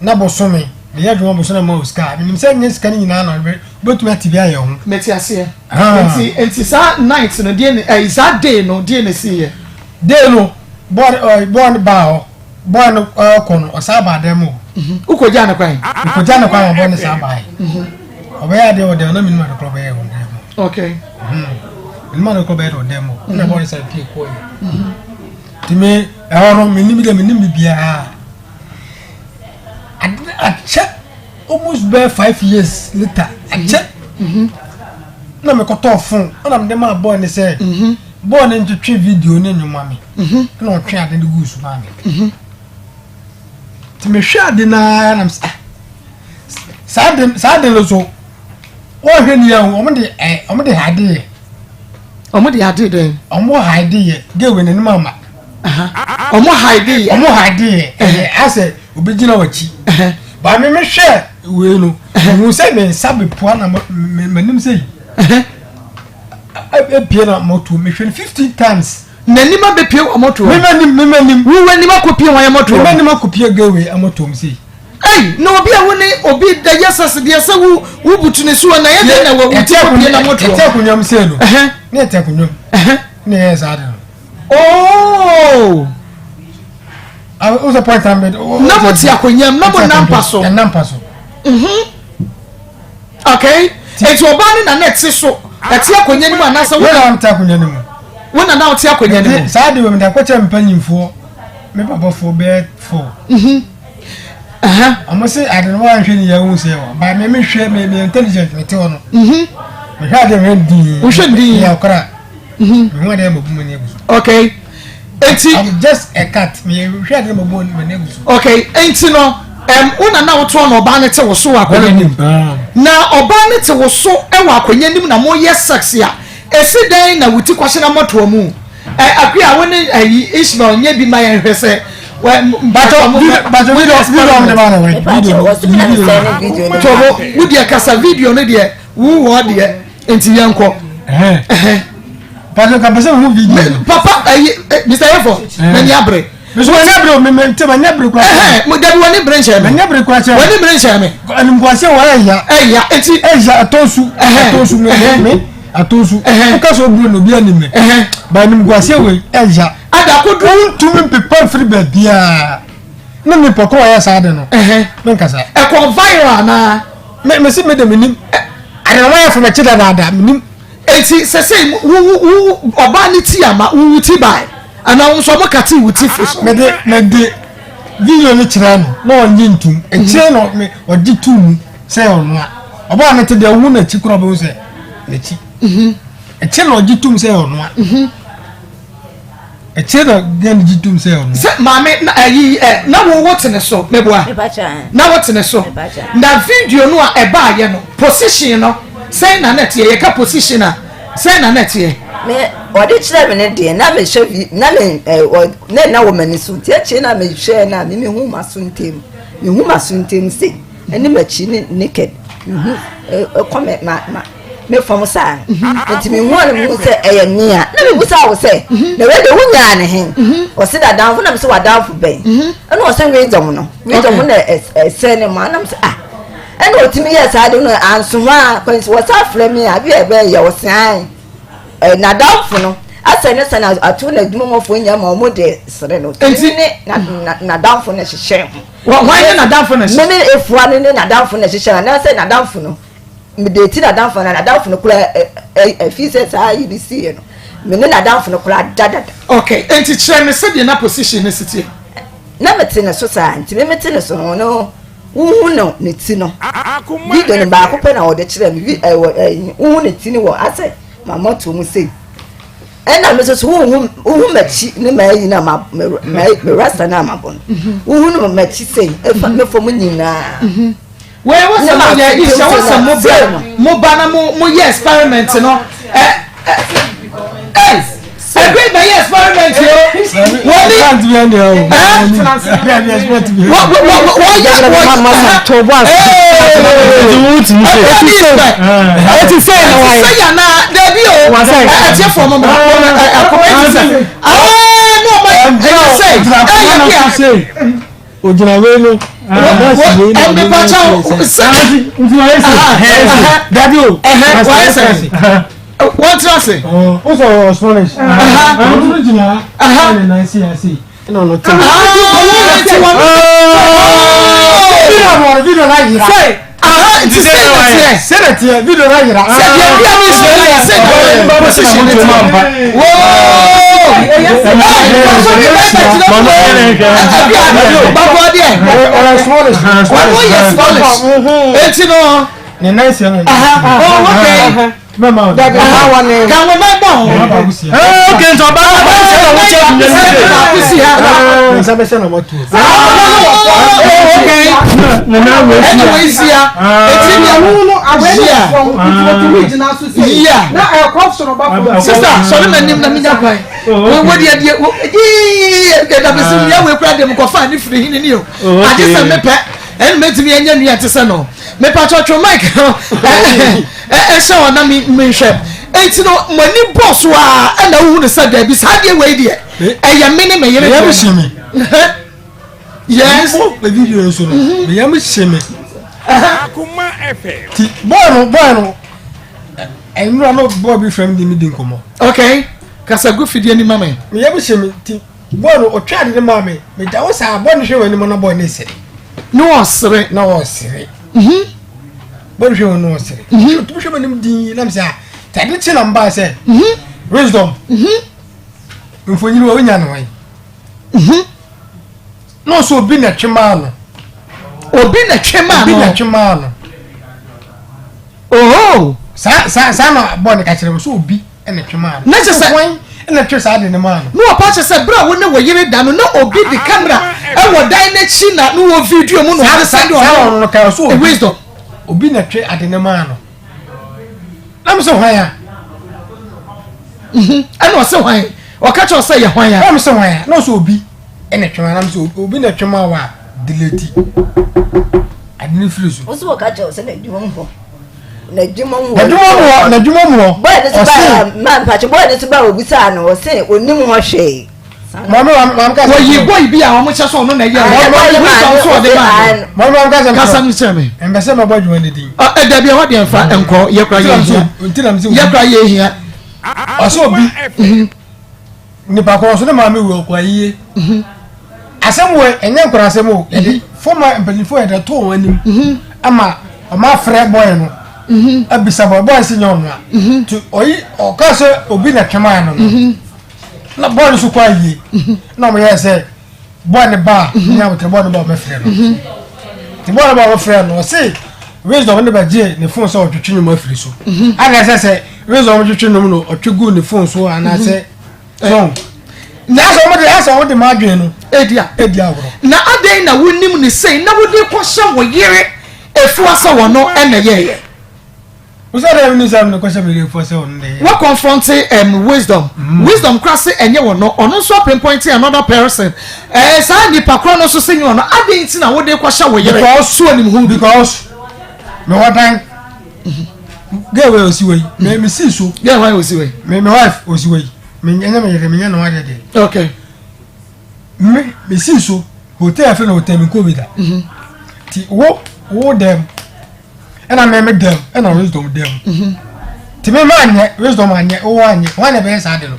na bɔsɔmi mi yɛ adwuma bɔsɔmi ma o sika, minim sɛ nye sika ne nyinaa na ɔbɛ bɛtumi ati bi ayɛ ho. Mɛti aseɛ. Ah. Nti saa night no deɛ ne ɛyi saa day no deɛ na si yɛ? Day no, bɔɔl ɔɛ bɔɔl no baa hɔ, bɔɔl no ɔkɔ no, ɔsan baa dɛm o. Wokɔ gya ne kwan? Nkogya ne kwan ma bɔɔl no san baa yi. Ɔbɛyɛ adeɛ wɔ dɛm na minim ade korɔ ɔbɛyɛ wɔ dɛm o. Minim ade korɔ ɔbɛyɛ wɔ dɛm o, ɛna bɔɔl no san pie kɔɔ yi. Nti mi ɛhɔ no minim dɛ minim bibiara. Ade akyɛ almost bɛɛ 5 years later akyɛ na mekɔtɔɔ phone, ɛna mede maa bɔɔl ne sɛ bɔɔl ne ntwetwe video ne nnwoma mi, ɛna ɔtwe ade no gu so maa me. Nti mehwɛ ade naa nam sɛ, ah, saa de no so wɔhwɛ ni yɛ, wɔn de hide yɛ. Ɔmo de ade dɛn? Wɔn hide yɛ gewe n'anim ama. Ɔmo hide yɛ? Wɔn hide yɛ, ɛyɛ asɛ obi gyina wɔn akyi baa mi mehwɛ wei no, ohun sɛ me nsa bepua na m'anim sɛ yi ebie na moto mehwɛ no 15 times. N'anim abɛpie wɔ moto? Mímɛ nim, mímɛ nim. Wo anim akɔpie wɔn moto? Mímɛ nim akɔpie gewe moto mu sɛ. Ei, na obi a wo ne obi da yɛ sɛse deɛ sɛ wo butu ne so na yɛ dɛn na wɔ wo ti kɔpie na moto? Ɛte akonnwa mu sɛ no ne ɛte akonnwa mu ne yɛ saa de no. Ooo. O sɛ point na Na mo te akonnwa mu na mo nam pa so. Ɛnam pa so. Okay, eti ɔbaa ne na na ɛte so, ɛte akonnwa no mu anaasɛ wo na te akonnwa no mu? Wo na na ɔte akonnwa no mu. Saa de wɔ mi da kɔkyɛ mpanyinfoɔ, me papafoɔ bɛyɛ four. Ɔmo se ade no wɔanhwɛ ni yɛn ho sɛ wɔ ba me mehwɛ me intelligent, me te hɔ no mehwɛ ade mehwɛ ndin. Wohwɛ ndin. Yɛ ɔkora mehu ade ma bu m'ani agu so. Okay, eti. I'm just a cat, mehwɛ ade ma bu m'ani agu so. Okay, enti no wo na na wotoɔ na ɔbaa no te wo so wɔ akonnwa nim, na ɔbaa no te wo so wɔ akonnwa nim na moyɛ sex a, esi dɛn na wo ti kɔhyɛ na mɔtoa mu? Ɛ akua, wo ne ɛyi Ishmael nyɛ bi ma yɛn hwɛ sɛ wɛ Bato video, video de ma na wɛ video. Video. Tobo, wo deɛ kasa, video no deɛ wo wɔ deɛ, nti yɛn kɔ. Bato ka pɛsɛ mo video no. Papa ɛyi Mr Efo, n'ani abere. Nso wɔn nyɛ bere o, mɛ ntɛ wɔn nyɛ bere kura kyerɛ. Mo dabi, wɔn ni bere nhyɛn mi. Wɔn nyɛ bere kura kyerɛ. Wɔn ni bere nhyɛn mi. Animguase wɔ ɛya. Ɛya eti. Ɛya ɛtɔ nsu. Ɛtɔ nsu mɛ mɛ atɔ nsu. Woka sɛ oburu na obi anim mɛ. Ba animguase wɔ ɛya. Adakodu. Ntumi mpepa nfiri baabiara. Ne nipa kɔ ɔyɛ saa de no. Ne nkasa. Ɛkɔ viral naa. Mɛ mɛ si mi de mi nim. Adeɛ wɔn yɛ fam akyi dadaada mi nim. Eti sɛsɛ wo wo ɔbaa ne ti ama wo wo ti baa ana wo nso ɔmo kate wo ti fi so? Mede video no kyerɛ no na ɔnye ntum ekyirɛ na me ɔgye tum mu sɛ ɔno a ɔbaa no te deɛ ɔhu n'akyi koraa ɔbɛhu sɛ n'akyi ekyirɛ na ɔgye tum sɛ ɔno a ekyirɛ na gɛn gye tum sɛ ɔno. Sɛ maame na ɛyi ɛ na wo wo te ne so meboa na wo te ne so na video no a ɛbaa yɛ no, position no sɛn na na ɛteɛ? Yɛka position a, sɛn na na ɛteɛ? Me ɔde kyerɛ me ne deɛ na mehwɛ vi na me ɛ ɔ na na wɔ m'ani so, nti akyire na mehwɛ na me mehu m'aso ntɛm, mehu m'aso ntɛm sei ɛne m'akyi ne naked, mehu ɛ ɛkɔ me ma me fam saa, nti mehu a na mehu sɛ ɛyɛ mea, na mebu sa wo sɛ na wei de wonyaa ne he? Ɔse dadamfo, na mesɛ wadamfo bɛn? Ɛna ɔse wisdom no, wisdom na ɛsɛ ne ma, na mesɛ ah, ɛna ɔtumi yɛ saa de no anso hɔ a kwansi wɔsa frɛ me a bi a ɛbɛyɛ ɔsean ɛ n'adamfo no asɛ ne sɛ na ato n'adwumamɔfoɔ nyɛ ma ɔmo de sere no. Enti- ne n'adamfo no hyehyɛ ho. Hwan ne n'adamfo no hyehyɛ? Me ne efua no ne n'adamfo no hyehyɛ ho, anaasɛ n'adamfo no mede ti n'adamfo na n'adamfo no kora ɛ ɛ ɛfi sɛ saa yi bi si yɛ no, me ne n'adamfo no kora dadada. Okay, enti kyerɛ me sɛdeɛ na position no si teɛ. Na mete ne so saa, nti me mete ne so no, wohu no ne ti no, video no baako pɛ na wɔde kyerɛ me vi ɛwɔ ɛyi, wohu ne ti no wɔ asɛ mama to mu sei, ɛna me nso so wohu m'akyi ne m'ayi na ma me me rasta na ma bɔ no, wohu no m'akyi sei efa me fam nyinaa. Wei wɔ sɛ mo yɛ ihyɛ wɔ sɛ mo bɛ mo ba na mo yɛ experiment no, ɛ ɛ ɛ ɛbi bɛ yɛ experiment o. Wɔne Ogyina wei no. Dabi o. Wọ́n tún ase. Ó sọ ọ̀rọ̀ Spanish. Àwọn tó gyina ɛna nan si ase. Ɛna ɔno te. Video na yira. Sɛ aha nti sɛ na teɛ. Sɛ na teɛ video na yira. Sɛ deɛ bia mi sɛ yɛ sɛ na yɛ position ne ti. Woo! Ɔyɛ Spanish. Ɔno yɛ Spanish. Eti no. Ne nan si ɛna. Oh okay. Mɛma o. Dabi ha wɔ ne. Ka wɔn bɛ bɔ ho. Ok nti ɔba no bɛ sɛ na wɔkyɛ bi nyɛ ne baako si ha. Nsa bɛ hyɛ na wɔn to. Okay. Ne nan wɔ Ɛna wɔ esi ha. Eti ni ɛhu no awɛ ne Yeah. fam nti wɔtumi gyina so sɛ Yeah. na ɛkɔ soro ba fam. Sista sɔre ma nim na mi nya kwan. Wo wo deɛ deɛ wo yii ɛda bɛ si nua wo ekura deɛ mu kɔ fa ne firi hini ni o. Agye sɛ mepɛ ɛna mɛtumi anya nua te sɛ no. Mepa twɔtwɔ mic no ɛhyɛ hɔ na mi mi nhwɛ. Eti no mo ani bɔ so a ɛna wohu no sɛ dɛbi saa deɛ wei deɛ ɛyɛ me ne me yere Meyam deɛ. hye me. Yes. Mo bɛ video nso no. Meyam hye me. Akuma FM. Ti bɔɔl no bɔɔl no. Ɛnura no bɔɔl bi fɛm di mi di nkɔmɔ. Okay. Kasa gu fidie ni ma me. Meyam hye me ti bɔɔl no ɔtwa ade ne maa mi. Meda wo saa bɔɔl no hwɛ wɔn anim na bɔɔl no esere. Ne ɔsere. Na ɔsere. Bɔɔl no hwɛ wɔn na ɔsere. Ɔtumi hwɛ wɔn anim dinn nam sɛ a ti ade kye na mbaa sɛ. Wisdom. Mfonyin wɔ onya no wɔn. Na ɔsɛ obi na twe maa no. Obi na twe maa Obi na no. twe maa no. Oh. Saa saa saa na bɔɔl no ka kyerɛ me sɛ obi na twe maa no. Na kyerɛ sɛ- wɔn na twe saa de ne maa no. Ne wɔpa kyerɛ sɛ bere a wo ne wo yere da no na obi de camera ɛwɔ dan n'akyi na ne wɔ video mu na ɔde Saa send saa ɔno ɔno no ka sɛ obi wisdom. obi na twe ade ne maa no. Na me sɛ hwan a? Ɛna ɔsɛ hwan? Ɔka kyerɛ sɛ yɛ hwan a? Na me sɛ hwan a? Na ɔsɛ obi na twe maa no. Na me sɛ obi na twe maa wo a delete ade ne firi so. Wo so wɔka kyerɛ wo sɛ n'adwuma mu hɔ n'adwuma mu hɔ N'adwuma mu hɔ n'adwuma mu hɔ. bɔyɛ ne so Ɔse ba ma mpatwe bɔyɛ ne so ba obisaa no ɔse onim hɔ hwee. maame maame kasa. Wɔyi boy bi a wɔn kyɛ sɛ ɔno na ɛyɛ Ah, no. boy no Wisdom maa so ɔde no, maa no. Maame maame kasa. Kasa no kyerɛ me. Mbɛ sɛ mɛbɔ adwuma ne din. Ɔ ɛdabi ɛhɔ deɛ nfa nkɔ yɛ kora yɛ hia. Nti na me sɛ Yɛ kora yɛ hia. Ɔsɛ obi nipa kɔn so ne maame wu ɔkɔ ayie. Asɛm wɔ ɛnyɛ nkora asɛm o. Yɛde fɔma mpanyinfoɔ yɛde to wɔn anim ama ɔmo afrɛ bɔyɛ no abisa bɔyɛ bɔyɛ si nyɛ ɔno a. Nti ɔyi ɔka sɛ obi na twɛmaa no no na bɔyɛ no so kɔ ayie na ɔmo yɛ sɛ bɔyɛ ne ba a nyɛ abotire bɔyɛ ne ba ɔmo frɛ no. Nti bɔyɛ ne ba ɔmo frɛ no ɔse wisdom ne bɛ gye ne phone sɛ ɔtwetwe nnwom afiri so. Ana ɛsɛ sɛ wisdom twetwe nnwom no ɔtwe gu ne phone so anaasɛ so. Na asɛ ɔmo de asɛ ɔmo de maa adwene no Edi a. edi agorɔ. Na adɛn na wonim ne sei na wode kɔhyɛ wo yere efua sɛ wɔno ɛna yɛɛyɛ? Wosɛ dɛ mi sɛ mi kɔhyɛ mi yere efua sɛ ɔno na ɛyɛ. Wɔ confront wisdom. Wisdom kora se ɛnyɛ wɔ no ɔno nso pinpoint another person. Ɛɛ saa nipa korɔ no nso se nyɛ ɔno adɛn nti na wode kɔhyɛ wo yere? Because so onim ho bi. Because mi wɔ dan. Girl wei osi wei mi mi si so. Girl wei osi wei. Mi mi wife osi wei mi nyɛ mi yere mi nyɛ ne ho adeɛ deɛ. Okay. Mi mi si so hotel afei na hotel mi nkɔ bi da. Ti wo wo dɛm ɛna mi mi dɛm ɛna wisdom dɛm. Ti mi ma anyɛ wisdom anyɛ wo anyɛ wɔn na ɛbɛyɛ saa de no.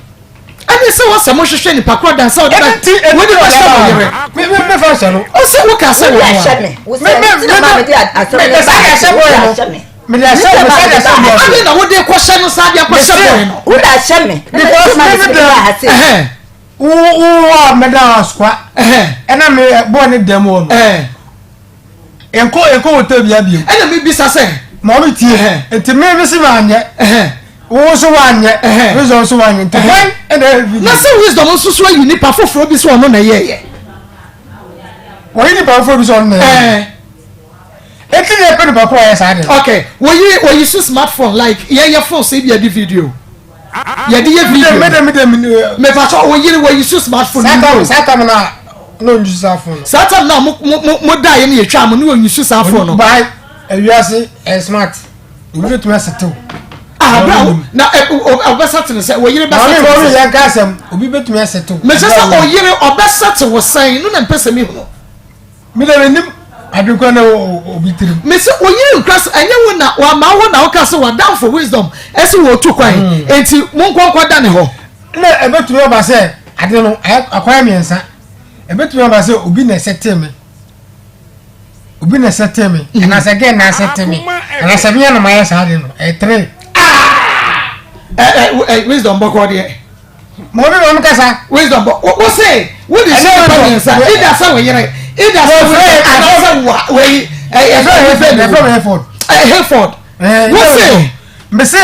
Ɛne sɛ wɔsɛ mo hwehwɛ nipa korɔ dan sɛ ɔde bɛ Ɛne ti ɛne wode ti bɛhyɛ wo yere. Mi mi mi fa hyɛ no. Ɔsɛ wo ka sɛ Wode wɔ ahyɛ me. Wo sɛ nti na maa mede asɛm Me no me sɛ baeɛ. ahyɛ Wode boy no. ahyɛ me. Me de ahyɛ me sɛ de ahyɛ boy no. Ade na wode kɔhyɛ no saa de akɔhyɛ boy no. Wode ahyɛ me. Because Ɛna me nti me na dɛm. mede ase. Ɛhɛn. Wo wo a mɛda asokwa. Ɛhɛn. Ɛna me boy ne dɛm wɔ no. Ɛhɛn. Nkɔ nkɔ hotel bia bio. Ɛna mi bisa sɛ. Maame tie. Nti me me si ma anyɛ. Wo nso wanyɛ. Wisdom nso wanyɛ. Nti hwan ɛna ɛyɛ video. Na sɛ wisdom nso so ayi nipa foforɔ bi sɛ ɔno na ɛyɛɛyɛ. Wɔyi nipa foforɔ bi sɛ ɔno na ɛyɛ. Eti na ɛpɛ nipa koro ayɛ saa de. Okay, wɔyi wɔyi so smartphone like yɛyɛ phone sɛ ebi ɛdi video. Yɛde yɛ video. Mepatɔ wo yere wɔ yi so smartphone. Saa tam na na ɔnyi so saa phone. Saa tam na mo mo mo da yɛ no yɛtwa mo ne ɔnyi so saa phone no. Bye. Ewiase ɛyɛ smart. Obi betumi asetew. Ah, bra na ɔbɛsate no sɛ ɔyere bɛsate no sɛ. Yɛn ka asɛm obi betumi asetew. Mɛsɛ sɛ ɔyere ɔbɛsate wo sɛn no na mpɛ sɛ mehunu. Mi dɛ menim adwenkwa na obi tirim. Mese oyere nkura sɛ ɛnyɛ wo na wama wo na woka sɛ wadamfo wisdom ɛsɛ wɔtu kwan hmm. enti monkɔ nkɔda ne hɔ. Na ɛbɛtumi aba sɛ ade no akwan mmiɛnsa ɛbɛtumi aba sɛ obi na ɛsɛte me obi na ɛsɛte me mhm. anaasɛ gɛ na ɛsɛte me anaasɛ meyɛ na mayɛ saa de no ɛtere. Ah! Wisdom bɔkɔ deɛ. Ma obi ma kasa. Wisdom bɔ wo se wo de hyɛ nipa mmiɛnsa ida sɛ wo yere ida sɛ wo yere anaasɛ wa wei ɛyɛ fɛ fɛ fɛ Hayford. Hayford wo se. Mbese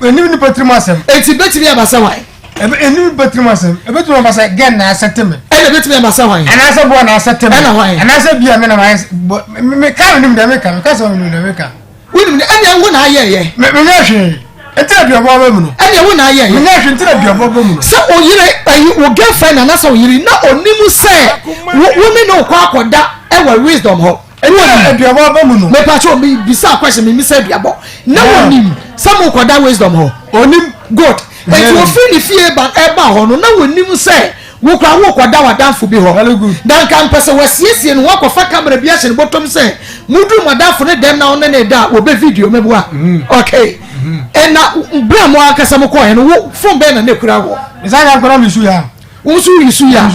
enim nipa tirim asɛm. Eti betumi aba sɛ wan. Enim nipa tirim asɛm ebetumi aba sɛ gɛn na asɛte me. Ɛna ebetumi aba sɛ wan. Anaasɛ boɔ na asɛte me. Ɛna wan. Anaasɛ bia me na ma yɛ bɔ me ka mi nim dɛ me ka me ka sɛ mi nim dɛ me ka. Wonim no, ɛnneɛ wo na ayɛeɛ. Me menyɛ hwee, nti na duabɔ aba mu no. Ɛnneɛ wo na ayɛeɛ. Menyɛ hwee, nti na duabɔ aba mu no. Sɛ oyere ayi wo girlfriend anaasɛ oyere na onim sɛ wo wo ne no kɔ akɔda ɛwɔ wisdom hɔ. Ɛnti na aduabɔ aba mu no. Mepa kyɛw mi bisa question mi misa aduabɔ na onim sɛ mo kɔda wisdom hɔ. Onim. Good. Eti ofiri ne fie ba ɛba hɔ no na onim sɛ Wo koraa worekɔda w'adamfo bi hɔ. Na anka mpɛ sɛ wasiesie ne ho akɔfa kamera bi ahyɛ ne bɔtɔm sɛ moduru mo adamfo no dɛm na wo ne ne da a wɔbɛ video meboa. Mm. Okay. Ɛna mm-hmm. berɛ a mo ankasa mo kɔɛ no wo phone bɛn na ne kura wɔ? Nsa ka nkɔla mi su ya. Wo nso yi su ya.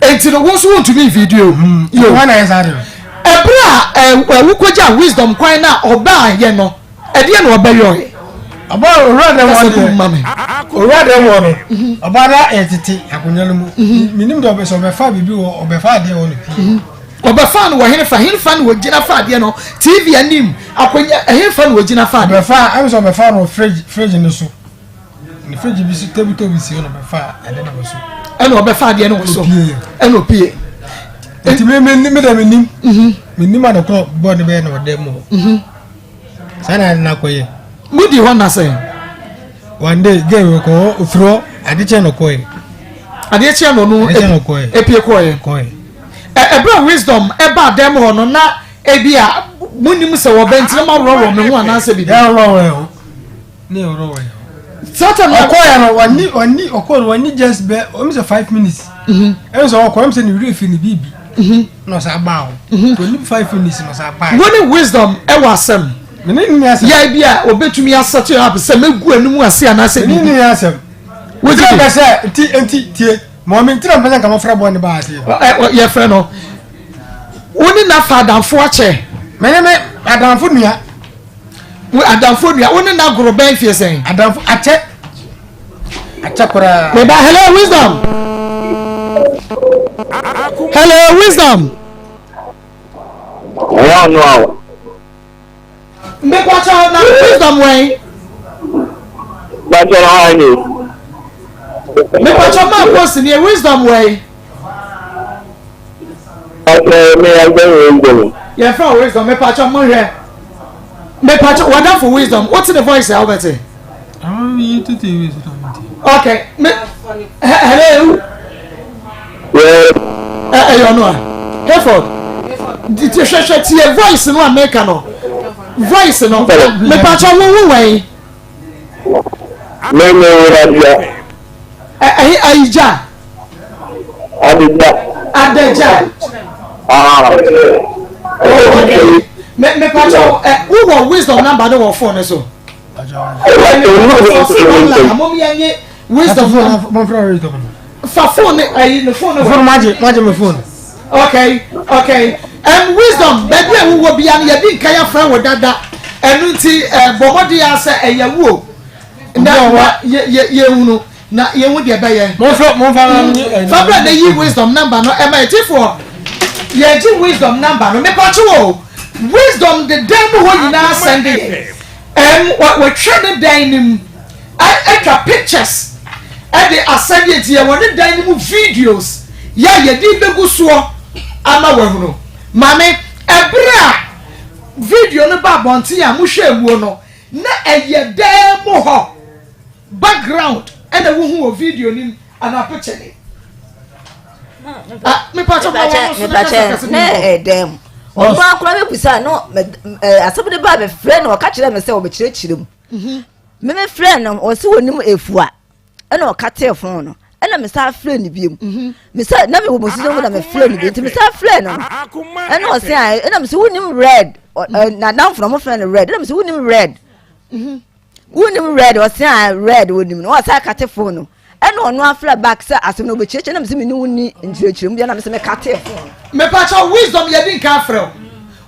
Enti no wo nso wontumi video. Mm. Yo. Ɛberɛ a wokɔgya wisdom kwan na ɔbaa yɛ no. Ɛdeɛn na ɔbɛyɔe? Ɔba owura dɛm hɔ deɛ owura dɛm hɔ no ɔba na yɛtete akonnwa no mu menim deɛ ɔbɛ sɛ ɔbɛfa biribi wɔ ɔbɛfa adeɛ wɔ no pii. Ɔbɛfa no wɔ hefa hefa na ɔgyina fa adeɛ no TV anim akonnwa hefa na ɔgyina fa adeɛ. Ɔbɛfa ɛmi sɛ ɔbɛfa no fridge fridge no so ne fridge bi so table top si hɔ na ɔbɛfa adeɛ no wɔ so. Ɛna ɔbɛfa adeɛ no wɔ so ɛna opie. Nti mi mi mi dɛ mi nim mi nim adekorɔ bɔɔl no bɛyɛ na ɔdɛm mu hɔ. Saa na na kɔyɛ. Mo di hɔ na sɛn? One day girl wɔ kɔ hɔ ofiri hɔ ade kyɛn na ɔkɔɛ. Adeɛ kyɛn na ɔno Ade kyɛn na ɔkɔɛ. epie kɔɛ. Kɔɛ. Ɛ ɛbrɛ wisdom ɛba dɛm hɔ no na ebi a mo nim sɛ wɔbɛn nti na mo aworɔworɔ me ho anaasɛ biribi. Yɛ worɔworɔ yɛ ho. Ne yɛ worɔworɔ yɛ ho. Satan na ɔkɔɛ no wani wani ɔkɔɛ no wani just bɛ ɔmo sɛ 5 minutes. Ɛmu sɛ ɔkɔ ɛmu sɛ ne werɛ fi ne biribi. Na ɔsan baa hɔ. Twenty five minutes na ɔsan baa. Wo ne wisdom ɛwɔ asɛm. Me ne ni asɛm. Yɛ bi a obetumi asɛte up sɛ megu anim ase anaasɛ biribi. Me ne ni asɛm. Wo ti pɛ sɛ nti nti tie mɔmi nti na mpɛ sɛ nka mɔfra bɔ ne ba ase. Ɛ yɛfrɛ no wo ne nafa adamfo akyɛ. Me ne me adamfo nua. Wo adamfo nua wo ne na goro bɛn fie sɛn. Adamfo akyɛ. Akyɛ koraa. Meba hello wisdom. Hello wisdom. Ɛyɛ ɔno a. Mekwakyɛ na wisdom wɛn. Gbakyɛ na wɔn ni. Mekwakyɛ maa post ni wisdom wɛn. Gbakyɛ mi yɛ gbɛ wisdom. Yɛ fɛ wisdom mekwakyɛ mo hwɛ. Mekwakyɛ wadafo wisdom wote ne voice a wobɛte. Okay. Me, hello. Yes. Ɛyɛ ɔno a. Hayford. Hwɛhwɛ tie voice no a meka no. Voice no. Mepakyɛ wo wo wɛn. Me me wura bia. Ɛhe ayigya. Adagya. Adagya. Ah. Okay. Me mepakyɛ wo wɔ wisdom number no wɔ phone no so. Fa phone ne ayi ne phone. Phone ma gye ma gye me phone. Okay okay um, wisdom baabi a wowɔ bia no yɛde nka yɛafrɛ wo dada ɛno nti eh, bɔ mmɔden a sɛ ɛyɛ wo na na yɛhunu na yɛhu deɛ ɛbɛyɛ. Momfa momfa na nye ɛyi. Fa bra na yi wisdom number no ɛma ɛtifoɔ. Yɛgye wisdom number no mepatwo o wisdom de dan mu hɔ nyinaa sɛnde yɛ. Ɛm wɔtwa ne dan no mu atwa pictures ɛde asɛnde nti yɛwɔ ne dan no mu videos yɛ a yɛde bɛgu soɔ ama wahunu. Maame ɛberɛ a video no ba abɔnten a mohwɛ muo no na ɛyɛ dan mu hɔ. Background ɛna wohu wɔ video no mu anaa picture ni? Ah, mepakyɛ ma wɔn so na kasa kasa bi wɔ. Ɛdɛm mu. Ɔno akora mi busa no asɛm de ba mi frɛ no ɔka kyerɛ mi sɛ ɔbɛkyerɛkyerɛ mu. Mi mi frɛ no ɔsi wɔ nim efua ɛna ɔka tee fon no ɛna mi sa frɛ no biem. Mi sa na mi wɔ mo sisi mu na mi frɛ no biem nti mi sa frɛ no ɛna ɔsi a ɛna mi sɛ wunim red na danfo na ɔmo frɛ no red ɛna mi sɛ wunim red. Wonim red ɔse a red wonim no ɔsa kate phone no ɛna ɔno afrɛ back sɛ asɛm no ɔbɛkyerɛkyerɛ na mesɛ mene wo ni nkyerɛkyerɛ mu bia na mesɛ mekate phone. Mepakyɛw wisdom yɛdi nka afrɛ wo.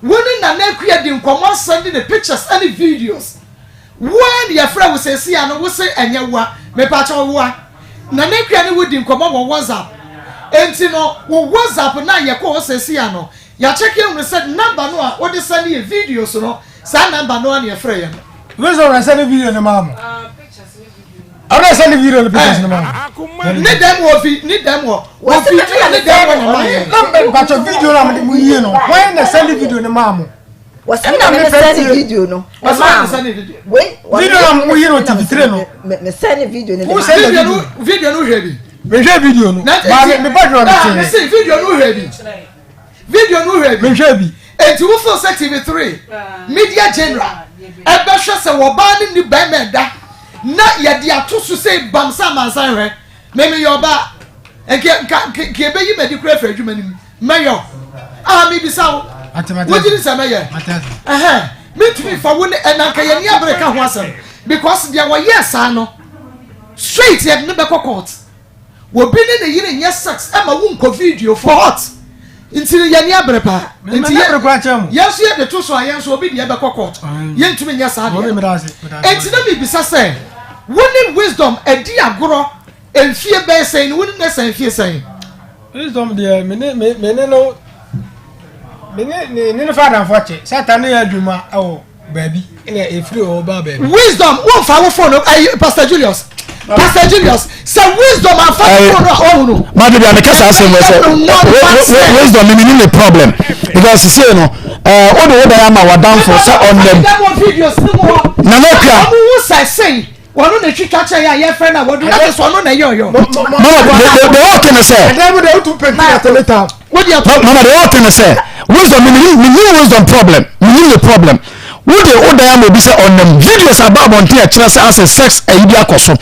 Wo ne Nana Akua di nkɔmmɔ asɛnde ne pictures ɛne videos. Wo ara na yɛfrɛ wo seesei a no wo se ɛnyɛ woa. Mepakyɛw woa. Nana Akua ne wo di nkɔmmɔ wɔ WhatsApp. Enti no wo WhatsApp no a yɛkɔ hɔ seesei a no yɛakyɛke ahunu sɛ number no a wode sɛnde yɛ videos no saa number no ara na yɛfrɛ yɛ no. Wisdom na send video no maa mo. Ɔno na send video no pictures no maa mo. Ne dɛm wɔ vi ne dɛm wɔ wɔ video ne dɛm wɔ na maa yɛ. Na mpatwɔ video na mo yie no wɔn na send video no maa mo. Wɔsɛ na me send video no. Wɔsɛ na send video. Video na mo yie no TV three no. Me send video no. Wo send video no video no hwɛ bi. Me hwɛ video no. Ba me me ba dwuma me te. Me se video no hwɛ bi. Video no hwɛ bi. Mehwɛ bi. Enti wo feel sɛ TV3 media general ɛbɛhwɛ sɛ wɔbaa ne ni bɛrima ɛda na yɛde ato so sɛ bam sɛ amansan hwɛ me meyɛ ɔbaa nka nka nka ebeyi madi kura afiri adwuma no mu mɛyɔ a mebisa wo wogye di sɛ mɛyɛ ɛhɛn mentumi fa wo ne ɛna nka yɛn ni abere ka ho asɛm because deɛ wɔyɛɛ saa no straight yɛde ne bɛkɔ court. Obi ne ne yere nyɛ sex ɛma wo nkɔ video for hot nti no yɛni abere paa nti yɛ yɛn nso yɛde to so a yɛn nso obi deɛ bɛkɔ court yɛntumi nyɛ saa deɛ nti na mebisa sɛ wo ne wisdom adi agorɔ mfie bɛyɛ sɛn no wo ne ne sɛn mfie sɛn. Wisdom deɛ me ne me ne no me ne ne ne fa adamfo akyɛ satan ne yɛ adwuma ɛwɔ. baabi na efiri hɔ ba baabi. wisdom wo nfa wo phone ayi pastor julius pastor julius sɛ wisdom afa ne phone a ɔhu no. maa de bi a meka saa asɛm wɔ sɛ wisdom mi ni ne problem because sise no ɛɛ o de wo dan ama wadanfo sɛ ɔnam nana kura. ɔmo hu sɛ sɛn wɔn na etwitwa kyerɛ yɛ a yɛfrɛ na wɔdu na kyerɛ sɛ ɔno na ɛyɛ ɔyɔ. mama de de ɔɔte ne sɛ. ɛdɛm de wotu pɛnti na tɛlɛ ta. mama de ɔɔte ne sɛ wisdom mi ni mi wisdom problem mi ni ne problem wode wo dan ama obi sɛ ɔnam videos aba abɔnten a ɛkyerɛ sɛ asɛ sex ayi bi akɔ so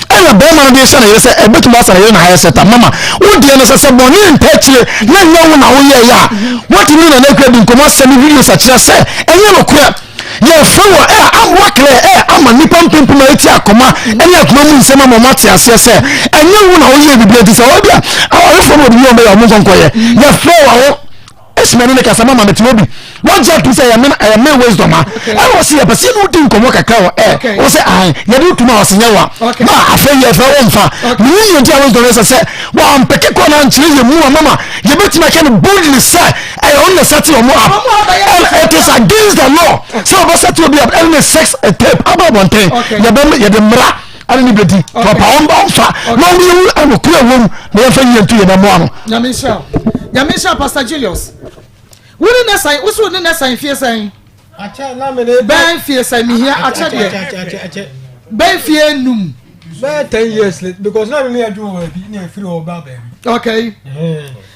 ɛna bɛrima no de hyɛ ne yere sɛ ɛbɛtumi asa ne yere na ayɛ sɛta mama wodeɛ no sɛ sɛ bɔne nta akyire na nyɛ wo na woyɛeɛ a woatumi ne nana akua di nkɔmmɔ asɛm videos akyerɛ sɛ ɛnyɛ nokorɛ Yɛfrɛ wɔ ɛ amoa klɛ ɛ ama nnipa mpempem a ɛti akoma ɛne akoma mu nsɛm ama wɔn ate aseɛ sɛ ɛnyɛ wo na woyɛ biribi nti sɛ wɔbi a awarefoɔ no wɔ biribi a wɔbɛyɛ wɔn nkɔnkɔyɛ yɛfrɛ wɔ wo esima ne ne kasa mama mete obi wagye atum sɛ ɛyɛ me ɛyɛ me wisdom a ɛna ɔsi yɛ pɛsɛ yɛne wodi nkɔmmɔ kakra wɔ ɛ wɔ sɛ ahan yɛde wotum a ɔsi nyɛ wa ma afei yɛfrɛ wo mfa mene yɛ nti a wisdom yɛ sɛ sɛ wɔampɛke kɔ na nkyerɛ yɛ mu a mama yɛbɛtumi aka no boldly sɛ ɛyɛ ɔno na sɛte ɔmo up and it is against the law sɛ ɔbɛ sɛte obi up ɛne ne sex tape aba abɔnten yɛbɛ yɛde mmara ɛne ne bɛdi papa ɔmba ɔmfa na ɔmo yɛwu ɛno kura wɔm na yɛmfa yie nto yɛbɛ mmoa no. Nyame nhyira wo. Nyame nhyira Pastor Julius. Wo ne ne sɛn? Wo so ne ne sɛn fie sɛn? Bɛn fie sɛn mehia akyɛ deɛ. Bɛn fie num. Bɛyɛ 10 years because na mi yɛ adwuma wɔ baabi na efiri hɔ ba baabi. Okay.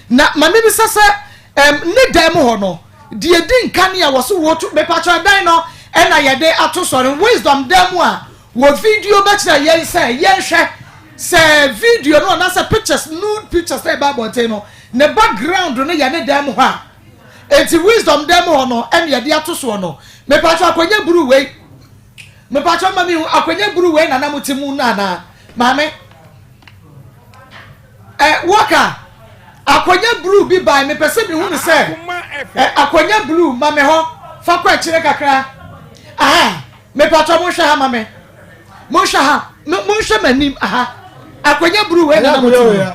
Na ma mebisa sɛ, ɛm, ne dan mu hɔ no, deɛ ɛdi nka ne a wɔso wɔtu, mepatwɔ ɛdan no ɛna yɛde ato sɔre, Wisdom dan mu a wɔ video bɛkyerɛ yɛn sɛ yɛnhwɛ sɛ video no anaasɛ pictures, nude pictures na ɛba abɔnten no, ne background no yɛ ne dan mu hɔ a. Enti Wisdom dan mu hɔ no ɛna yɛde ato soɔ no. Mepatwɔ akonnwa bruu wei, mepatwɔ ma mehu akonnwa bruu wei na na mote mu no anaa? Maame. Ɛ wɔka akonnwa blue bi bae mepɛ sɛ mehu no sɛ ɛ akonnwa blue ma me hɔ fa kɔ akyire kakra aha mepatɔ monhwɛ ha ma me monhwɛ ha monhwɛ m'anim aha akonnwa blue wei nana mo ti mu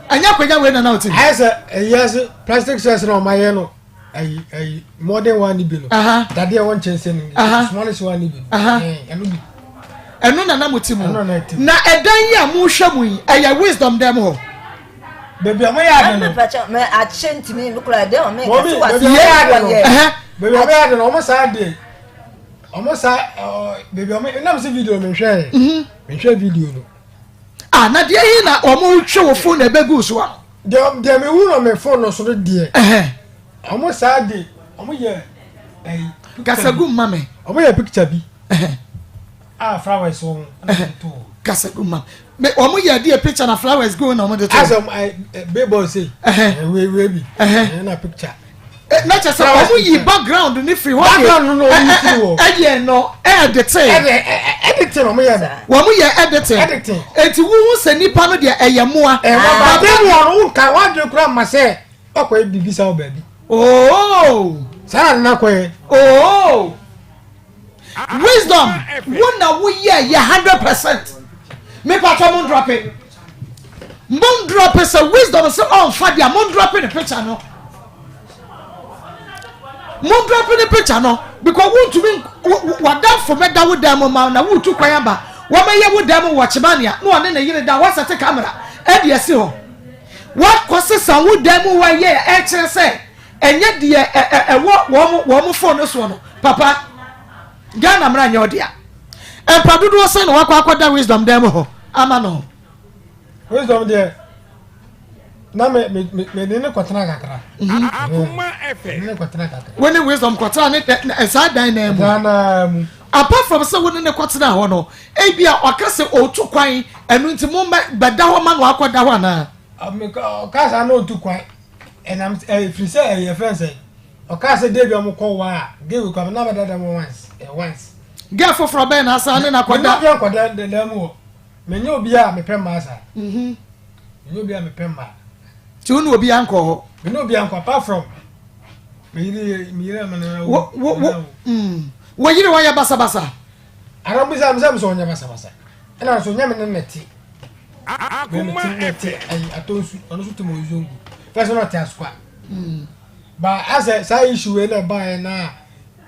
ɛnyɛ akonnwa wei nana o ti mu. Ayɛ sɛ ɛyɛ ase plastic chairs na ɔma yɛ no. ayi ayi modern one ni bi no dadeɛ wɔ nkyɛnse no ni smallest one ni bi no ɛno bi. Ɛno na na mo ti mu na ɛdan yi a mo hwɛ mu yi ɛyɛ wisdom dɛm hɔ. Baabi a mo yɛ ade no. Mɛ akyɛ ntumi mi kura ɛdɛm mi kasi wa si yɛ ade no. Baabi a mo yɛ ade no wɔn saa de. Ɔmo sa ɔ beebi ɔmo nam sɛ video mi nhwɛ yɛ. Mi nhwɛ video no. Ah na deɛ yi na ɔmo hwɛ wɔ phone na ɛbɛgu so ano. Deɛ deɛ mi hu na mi phone no so no deɛ. Ɔmo saa de ɔmo yɛ ɛyi. Kasagu mma mi. Ɔmo yɛ picture bi. A flowers wɔ ho ɛna ɔmo de to hɔ. Kasagu mma mi ɔmo yɛ deɛ picture na flowers gu na ɔmo de to hɔ. Asɛ ɛ billboard sei. Wei wei bi. Ɛna picture. Na kyerɛ sɛ ɔmo yi background ne firi hɔ de background no na ɔmo yi firi hɔ ɛyɛ no ɛɛdete editing ɔmo yɛ no wɔn yɛ editing editing eti wuhu sɛ nipa no deɛ ɛyɛ mmoa ɛwɔ ba de mu ɔno nka wadwe kura ma sɛ ɔkɔ yɛ biribi sa wɔ baabi ooo saa na nana kɔ yɛ ooo wisdom wo na wo yɛ yɛ 100% mipatɔ mo ndrɔpe mo ndrɔpe sɛ wisdom sɛ ɔnfa deɛ mo ndrɔpe ne picture no mo ndrɔpe ne picture no because wontumi wadafo bɛda wo dan mu ma na wotu kwan aba wɔbɛyɛ wo dan mu wɔ kyemania na ɔne ne yere da wɔsɛte camera ɛde asi hɔ wakɔ sesa wo dan mu wɔyɛ ɛkyerɛ sɛ ɛnyɛ deɛ ɛwɔ wɔn wɔn phone no soɔ no papa Ghana mmara nyɛ ɔdea mpa dodoɔ sɛn na wakɔ akɔda wisdom dan mu hɔ ama no. Wisdom deɛ na me me me me ne ne kɔtena kakra. Mhm. Akoma FM. Me ne kɔtena kakra. Wo ne wisdom kɔtena ne saa dan na mu. Dan na mu. Apart from sɛ wo ne ne kɔtena hɔ no ebi a ɔka sɛ ɔtu kwan ɛnu nti mo bɛda hɔ ma no akɔda hɔ anaa. Ɔka saa na ɔtu kwan ɛnam ɛfiri sɛ ɛyɛ fɛn sɛ ɔka sɛ debi ɔmo kɔ wa a gay kɔ na bɛda dɛm once ɛ once. Gay foforɔ bɛn na asan ne na kɔda. Mene obi a nkɔda dɛm wɔ menyɛ obi a mepɛ mmaa saa. Mhm. Menyɛ obi a mepɛ mmaa. Ti wo ne obi ankɔ hɔ. Mene obi ankɔ apart from me yere me yere ama na wo wo wo mm wo yere wɔyɛ basabasa. Ara bisa mi sɛ mi sɛ ɔnyɛ basabasa ɛna nso nyɛ me ne ne te. Akoma FM. Ayi atɔ nsu ɔno nso te mo nzongo fɛsɛ na ɔte asokwa. Ba asɛ saa issue wei na ɛbaeɛ na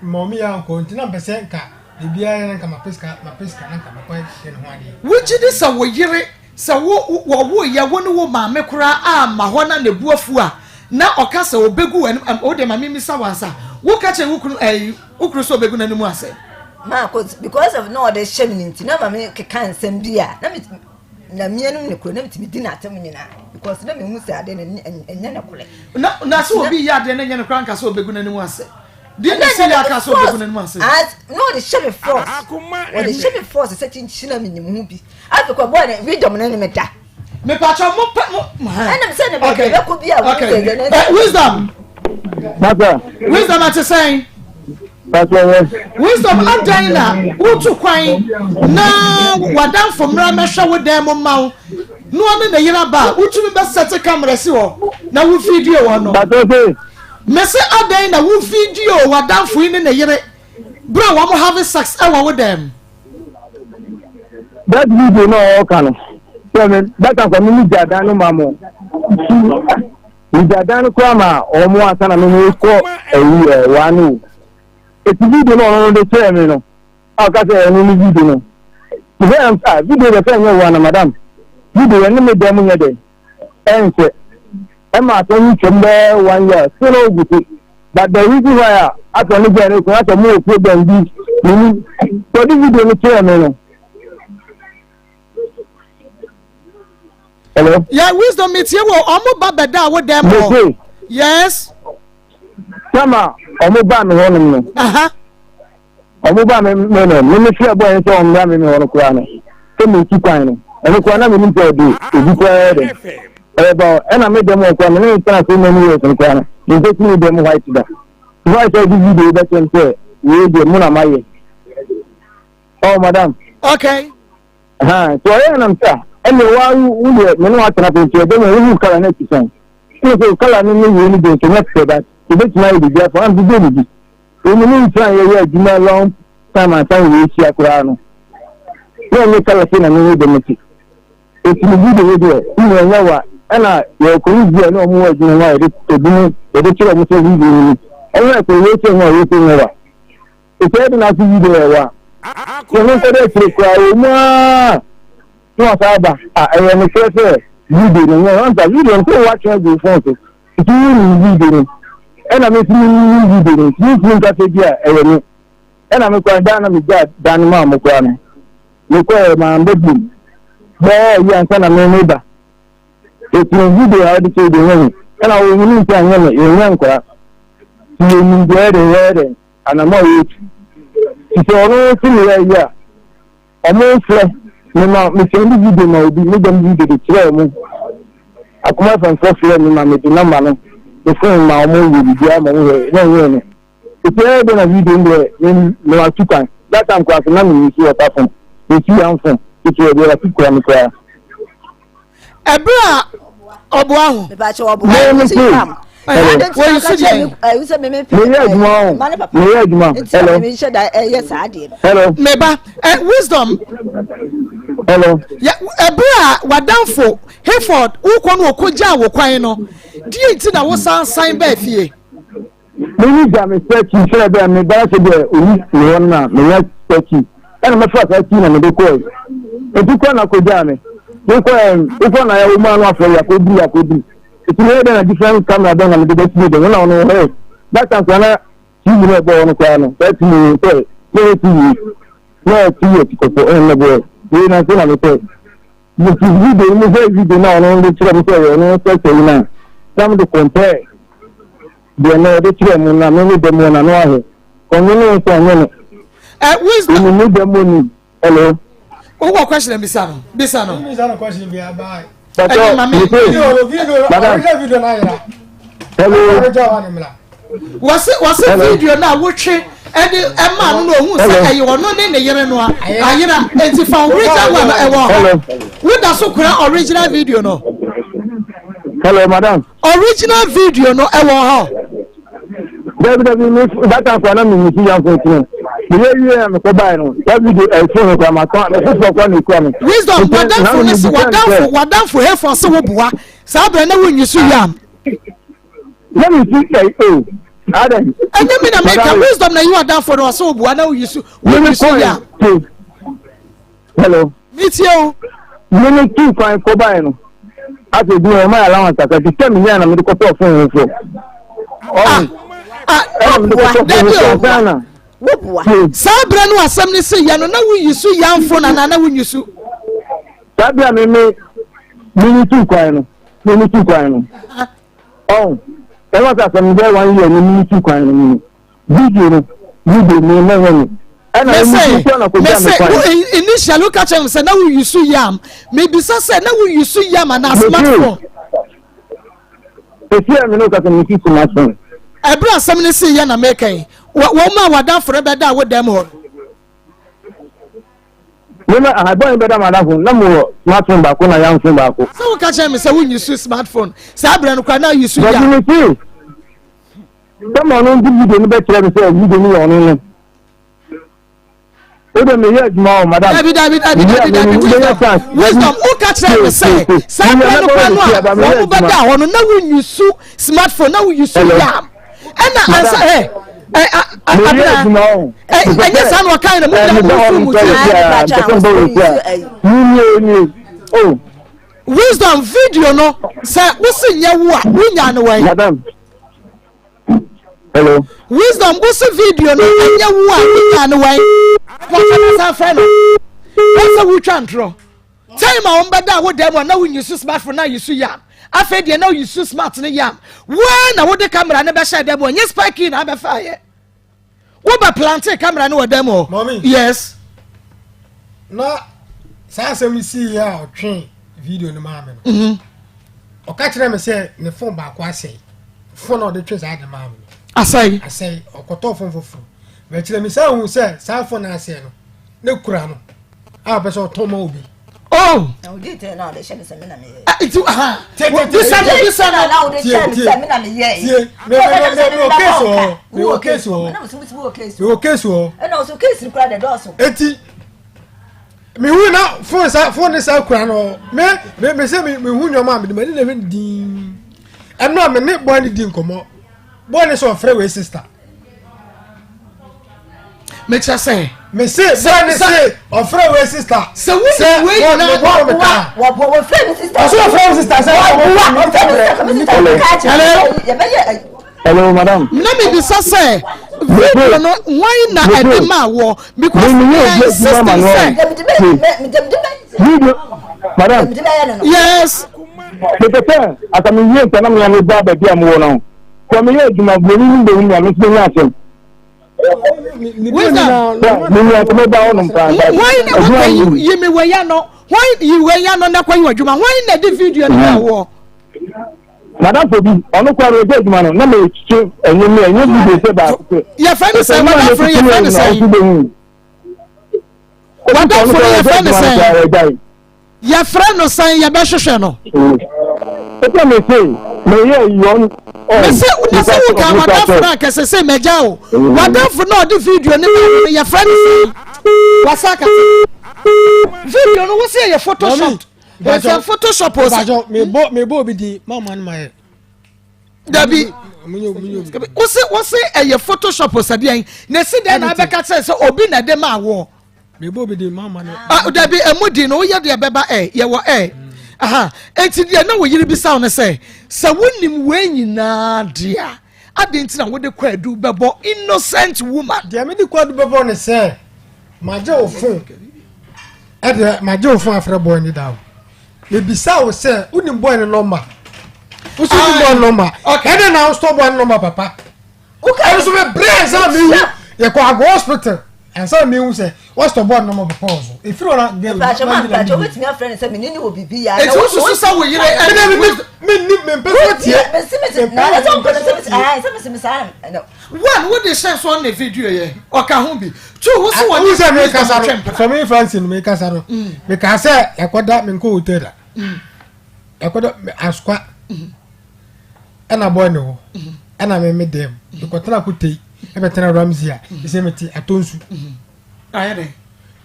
mɔmi yɛ ankɔ nti na mpɛ sɛ nka biribiara na nka mapɛ sika mapɛ sika na nka mɛkɔ yɛ ne ho adeɛ. Wogye di sɛ wo yere sɛ wo wɔwoeɛ wo ne wo maame koraa amma hɔ na ne bo afu a na ɔka sɛ ɔbɛgu w'anim ɛm wo deɛ ma memmisa wo ansa woka kyerɛ wo kunu ɛyi wo kunu sɛ ɔbɛgu n'anim ase? Maa because of na ɔde hyɛ me ne nti na ma me keka nsɛm bi a na me na mmienu ne koro na metumi di n'atam nyinaa because na mehu sɛ ade no ɛnyɛ ne korɛ. Na na sɛ obi yɛ adeɛ na ɛnyɛ ne korɛ anka sɛ ɔbɛgu n'anim ase. Deɛ na ɛsi yɛ aka sɛ ɔbɛgu n'anim ase. Na ɔde hyɛ me force ɔde hyɛ me force sɛ kyinkyin na menim ho bi afei kɔ bɔɔ ne wisdom no ne me da. Mepatwa mo pɛ mo. Ɛnam sɛ ne baabi ɛbɛkɔ bi a wɔn sɛ ɛyɛ ne. Wisdom. Papa. Wisdom ate sɛn. Papa yɛ. Wisdom adan na wotu kwan na wadanfo mmra mɛhwɛ wo dan mu ma wo na ɔne ne yere aba a wotumi bɛsɛte kamera si hɔ na wo video wɔ no. Papa sɛ. Mese adan na wo video wadanfo yi ne ne yere bere a wɔn have sex ɛwɔ wo dan mu. That video na ɔka no sɛ me bɛka sɛ me me gya dan no ma mo me gya dan no koraa ma wɔn ansa na me me kɔ ɛyi ɛ waa no o eti video na ɔno no de kyerɛ me no a ɔka sɛ ɛno ne video no te sɛ ɛm sɛ video deɛ sɛ ɛnyɛ waa na madam video yɛ ne me dɛm nyɛ dɛ ɛnkyɛ ɛma asɛm no twam bɛyɛ one year still na ogu so but the reason why a asɛm no gyae no kwan asɛ mo wɔ program bi menim sɛ ɔde video no kyerɛ me no hello. yɛ wisdom mi tie wo ɔmo ba bɛda a wo dɛm hɔ yes. sama ɔmo ba mi hɔ nom no. Ɔmo ba me me no, me me frɛ bɔɔ no sɛ ɔmmra me me hɔ no koraa no, sɛ metu kwan no, ɛno koraa na menim sɛ ɔde obi koraa yɛ dɛn ɛbɛba hɔ. Ɛna me dɛm hɔ koraa me ne no tena so many years no koraa no, menkɔsi me dɛm white da. White a ɔde video bɛkyerɛ me sɛ wei deɛ mo na mayɛ. Oh madam. Okay. Ha, so ɔyɛ nam sɛ ɛnna wa wo deɛ me ne watena so nti ɛdɛm a wohu kala no akyi sɛn. Ɛna sɛ kala no ne wei no deɛ nkyɛn nyɛ pɛ ba ebetumi ayɛ biribi afa ɔnam sɛ biribi. Emi ne nkyɛn a yɛyɛ adwuma long time ansa na yɛahyia koraa no, na ɛnyɛ kala sei na me de mete. Eti me video yi deɛ, ne nyinaa nyɛ wa. Ɛna yɛwɔ colleagues bi a ne wɔn wɔ adwuma mu a yɛde ebinom yɛde kyerɛ wɔn sɛ video no ni. Wɔn yɛ sɛ wei sɛ nyɛ wa, wei sɛ nyɛ wa. Eti ɛde na ase video yɛ wa. Yɛn ho nkɔdɔ akyire koraa wɔ mu aa na wasan aba. A ɛyɛ nokorɛ sɛ video no nyɛ wa. Video no sɛ wɔatwe agu phone so. Nti wo nim video no ɛna me nso me nim video no nti me ntumi nka sɛ bi a ɛyɛ me. Ɛna me koraa da na megyaa dan no maa mo koraa no, mekɔɛ mamba biom. Bɛɛ ayi ansa na me meba. Eti video a ɔde kyerɛ deɛ nyɛ me. Ɛna wɔn mu nti anyɛ me, yɛnyɛ nkora. Ti yɛnim deɛ ɛde yɛyɛ dɛ, anamɔ a yɛtu. Ti sɛ ɔno si me yɛ ayi a, ɔmo mfrɛ me ma me sɛndi video ma obi, me dɛm video de kyerɛ ɔmo. Akoma fɛmfoɔ frɛ me ma me de nɔmba no, me phone ma ɔmo yɛ biribiara ma ɔmo hwɛ, na ɛnyɛ no. Eti ɛyɛ dɛ na video no deɛ me me watu kwan. That time koraa so na me use water phone, me si yam phone ketewa bi watu kura me koraa. Ɛberɛ a ɔboa ho. Me me se. Hello. Wɔyi so deɛ. Meyɛ adwuma o. Meyɛ adwuma. Hello. Hello. Meba eh, wisdom. Hello. Ɛberɛ a wadanfo Hayford wokɔ no ɔkɔgyaa wo kwan no, deɛ nti na wosan san baa fie? M'ani gya me spare key sɛdeɛ ɛbɛyɛ a me ba sɛ deɛ ɔni me hɔ no na menya spare key ɛna mɛfa saa key na mede kɔɛ nti kɔ na kɔgyaa me mekɔɛ wokɔ na yɛwo mu ano afrɛ yɛakɔduru yɛakɔduru nti meyɛ dɛn na different camera bɛn na mede bɛsi me dɛn na ɔno hɛ that time koraa na TV na ɛbɔ hɔ no koraa no saa TV no sɛ na ɛyɛ TV na ɛyɛ TV atikɔkɔ ɛna ɛbɔ wei na nso na mepɛ Mete video no mu hwɛ video no a ɔno de kyerɛ me sɛ ɛyɛ ɔno sɛsɛ yi no a, na mede compare deɛ na ɔde kyerɛ mu na me ne dɛm wɔ n'ano ahwɛ. Ɔnye ne nso ɔnye no. Eh, wisdom. Ɛni ne dɛm wɔ ni. Hello. Wowɔ question bisa no. Bisa no. Bisa no question bi aba. Pàtó, mame. Video video original video na yera. Hello. Wɔse wɔse video no a wotwe ɛde ɛmaa no na ohun sɛ ɛyɛ ɔno ne ne yere no ayera eti fa original one ɛwɔ hɔ woda so kura original video no. Hello madam. Original video no ɛwɔ hɔ. Dabi dabi mi data kura na mi mi si yan fún tiɲɛ mi yɛ wie na mi kɔ báyìí no that video ɛ fún mi kura ma tɔn mi foforɔ kura na ekura mi. Wisdom wadanfo ne se wadanfo wadanfo hefo se wo boa saa abirɛ na wo nyi so yam. Na mi si ɛ o adɛn. Ɛnyɛ mi na mi ka wisdom na yi wa danfo na ɔsɛ obua na oyi so oyi so ya. Hello. Mi tie o. Mi ni tu kwan kɔ báyìí no afei bi wɔn ayɛ allowance akra ti sɛ mi nyɛ na mi de kɔ tɔ fon foforɔ. Ah ah dabi o. Saa abirɛ no asɛm ni si yɛ no na woyi so yanfo na na na wonyi so. Saa abirɛ mi mi mi ni tu kwan no. Me me tu kwan no. Ɔn, ɛwɔ sɛ asɛm bɛyɛ one year ni me tu kwan no mu no. Video no, video me na ɛnyɛ me. Ɛna ɛmu tu kwan na kò gya me kwan. Mese, initially woka kyerɛ me sɛ na wo use yam. Mebisa sɛ na wo use yam anaa smartphone? Esi a me no kasa me use smartphone. Ɛberɛ asɛm no si yɛ na meka yi, wɔn a w'adamfo no bɛda wo dɛm hɔ no. Me ma aha bɔn bɛda m'adamfo na mo wɔ smartphone baako na yam phone baako. Sɛ woka kyerɛ me sɛ wonyi so smartphone saa berɛ no koraa na ayi so yam. Dabi me se sɛ ma ɔno nti video no bɛkyerɛ me sɛ video no yɛ ɔno no. O de meyɛ adwuma o madam. Dabi dabi dabi dabi dabi wisdom wisdom woka kyerɛ me sɛ saa berɛ no koraa no a wɔn mo bɛda hɔ no na wonyi so smartphone na woyi so yam ɛna ansa ɛ ɛ abena ɛ ɛnyɛ saa na ɔka yɛn na mo nyinaa mo fi mu ti. Wisdom video no sɛ wosi nyɛ wo a wonya no wɛn. Madam. Hello. Wisdom wosi video no ɛnyɛ wo a wonya no wɛn. Wɔsɛ na san fɛ no. Wɔsɛ wotwa ntorɔ. Time a wɔn bɛda wo dan mu a na wo use smartphone na use yam. Afei deɛ na use smart ne yam. Woa na wode camera ne bɛhyɛ dan mu ɛnyɛ spy key na abɛfa yɛ. Wo bɛ plante camera ne wɔ dan mu hɔ. Mommy. Yes. Na saa asɛm si yɛ a ɔtwe video no maa me no. Mhm. Ɔka kyerɛ me sɛ ne phone baako asɛe. Phone a ɔde twe saa de maa me no. Asɛe. Asɛe. Ɔkɔtɔ phone foforɔ. Bɛkyerɛ me sɛ ohun sɛ saa phone asɛe no ne kura no. a ɔpɛ sɛ ɔtɔn ma obi. Oh. Na odi tẹ na ɔde hyɛ mi sɛ mi na mi yɛ. Ah, nti aha. Bisa no bisa no. Na ɔde hyɛ mi sɛ mi na mi yɛ. Tie mi mi mi mi wɔ keesi wɔ mi wɔ keesi wɔ. Ɛna musu musu wɔ keesi. Mi wɔ keesi wɔ. Ɛna ɔsɔ keesi kura de dɔɔso. Eti mi hu na fon sa fon ne sa kura no mi mi mi sɛ mi mi hu nneɛma a mi de ma ni na mi diin ɛnu a mi ne bɔyɛ ne di nkɔmɔ bɔyɛ ne sɛ ɔfrɛ wei sista. mekyerɛ sɛ. mese bɛɛ ne se ɔfrɛ wei sista. sɛ wuli wei nyinaa wɔboa wɔboa wɔfrɛ ne sista. ɔsɛ ɔfrɛ wo sista sɛ wɔboa ɔfrɛ ne sista kɔmi sista kɔmi kaa kyerɛ yɛbɛyɛ. Hello, madam. Na mi bisa sɛ. Video no hwan na ɛde maa wɔ because Me they yɛ are obi adwuma insisting ma no sɛ. Video madam. Yes. Mepɛ sɛ asa me wie nsa na mea me ba baabi a mowɔ no. Kɔ meyɛ adwuma buroni no bɛhu me a me nso menya asɛm. Wisdom. Menya nso mɛba hɔnom paa. Hwan na wɔkɔ yi me wɔ ya no? Hwan yi wɔ ya no na kɔ yi wɔ adwuma? Hwan na de video no maa wɔ? Madamfo bi, ɔno koraa no ɔgya adwuma no, na mekyekye ɛnwom no, ɛnyɛ video sɛ baako pɛ. Yɛfrɛ no sɛn? Wadamfo no yɛfrɛ no sɛn? Wadamfo no yɛfrɛ no sɛn? Yɛfrɛ no sɛn? Yɛbɛhwehwɛ no. Ɛsɛ me se, meyɛ yɔn. Mese na sɛ wo ka wadamfo no akɛsɛ sɛ mɛgya o. Wadamfo no ɔde video no ma no yɛfrɛ no sɛn? Wasa kasa. Video no wo sɛ yɛ photoshop. Ɛsɛ photoshop o sɛ. Mebɔ mebɔ obi din ma ɔma no ma yɛ. Dabi wose wose ɛyɛ photoshop o sɛ deɛn na esi dɛn na abɛka kyerɛ sɛ obi na ɛde ma awoɔ. Mebɔ obi din ma ɔma no. Ah dabi ɛmu din no woyɛ deɛ bɛba ɛ yɛwɔ ɛ aha eti deɛ na wo yere bisa wo no sɛ sɛ wonim wei nyinaa deɛ a adɛn nti na wode kwaadu bɛbɔ innocent woman. Deɛ mede kwaadu bɛbɔ ne sɛ magye wo phone. Ɛdeɛ magye wo phone afrɛ boy ne da o. Mebisa wo sɛ wonim boy ne nɔmba. Wosi wonim boy ne nɔmba. Ɛdɛ na wostɔ boy ne nɔmba papa. Ɛno so mebrɛ ansa na mehu yɛkɔ agɔ hospital ansa na mehu sɛ wɔstɔ boy ne nɔmba papa wɔ so. Ɛfiri hɔ na girl Mpakyɛ ma mpakyɛ wobɛtumi afrɛ no sɛ mene ne wɔ biribi yɛ Eti wosusu sɛ wo yere ɛne menni mempɛ sɛ tie. One wo de hyɛ so ɔne video yɛ ɔka ho bi two wo so wɔne sɛ mekasa no fami fancy no mekasa no mm. meka sɛ ɛkɔda menkɔ hotel da mm. ɛkɔda asokwa mm. ɛna bɔɔ ne hɔ ɛna me me dɛm mekɔtena kotei ɛbɛtena ramsey a ɛsɛ mete atɔ nsu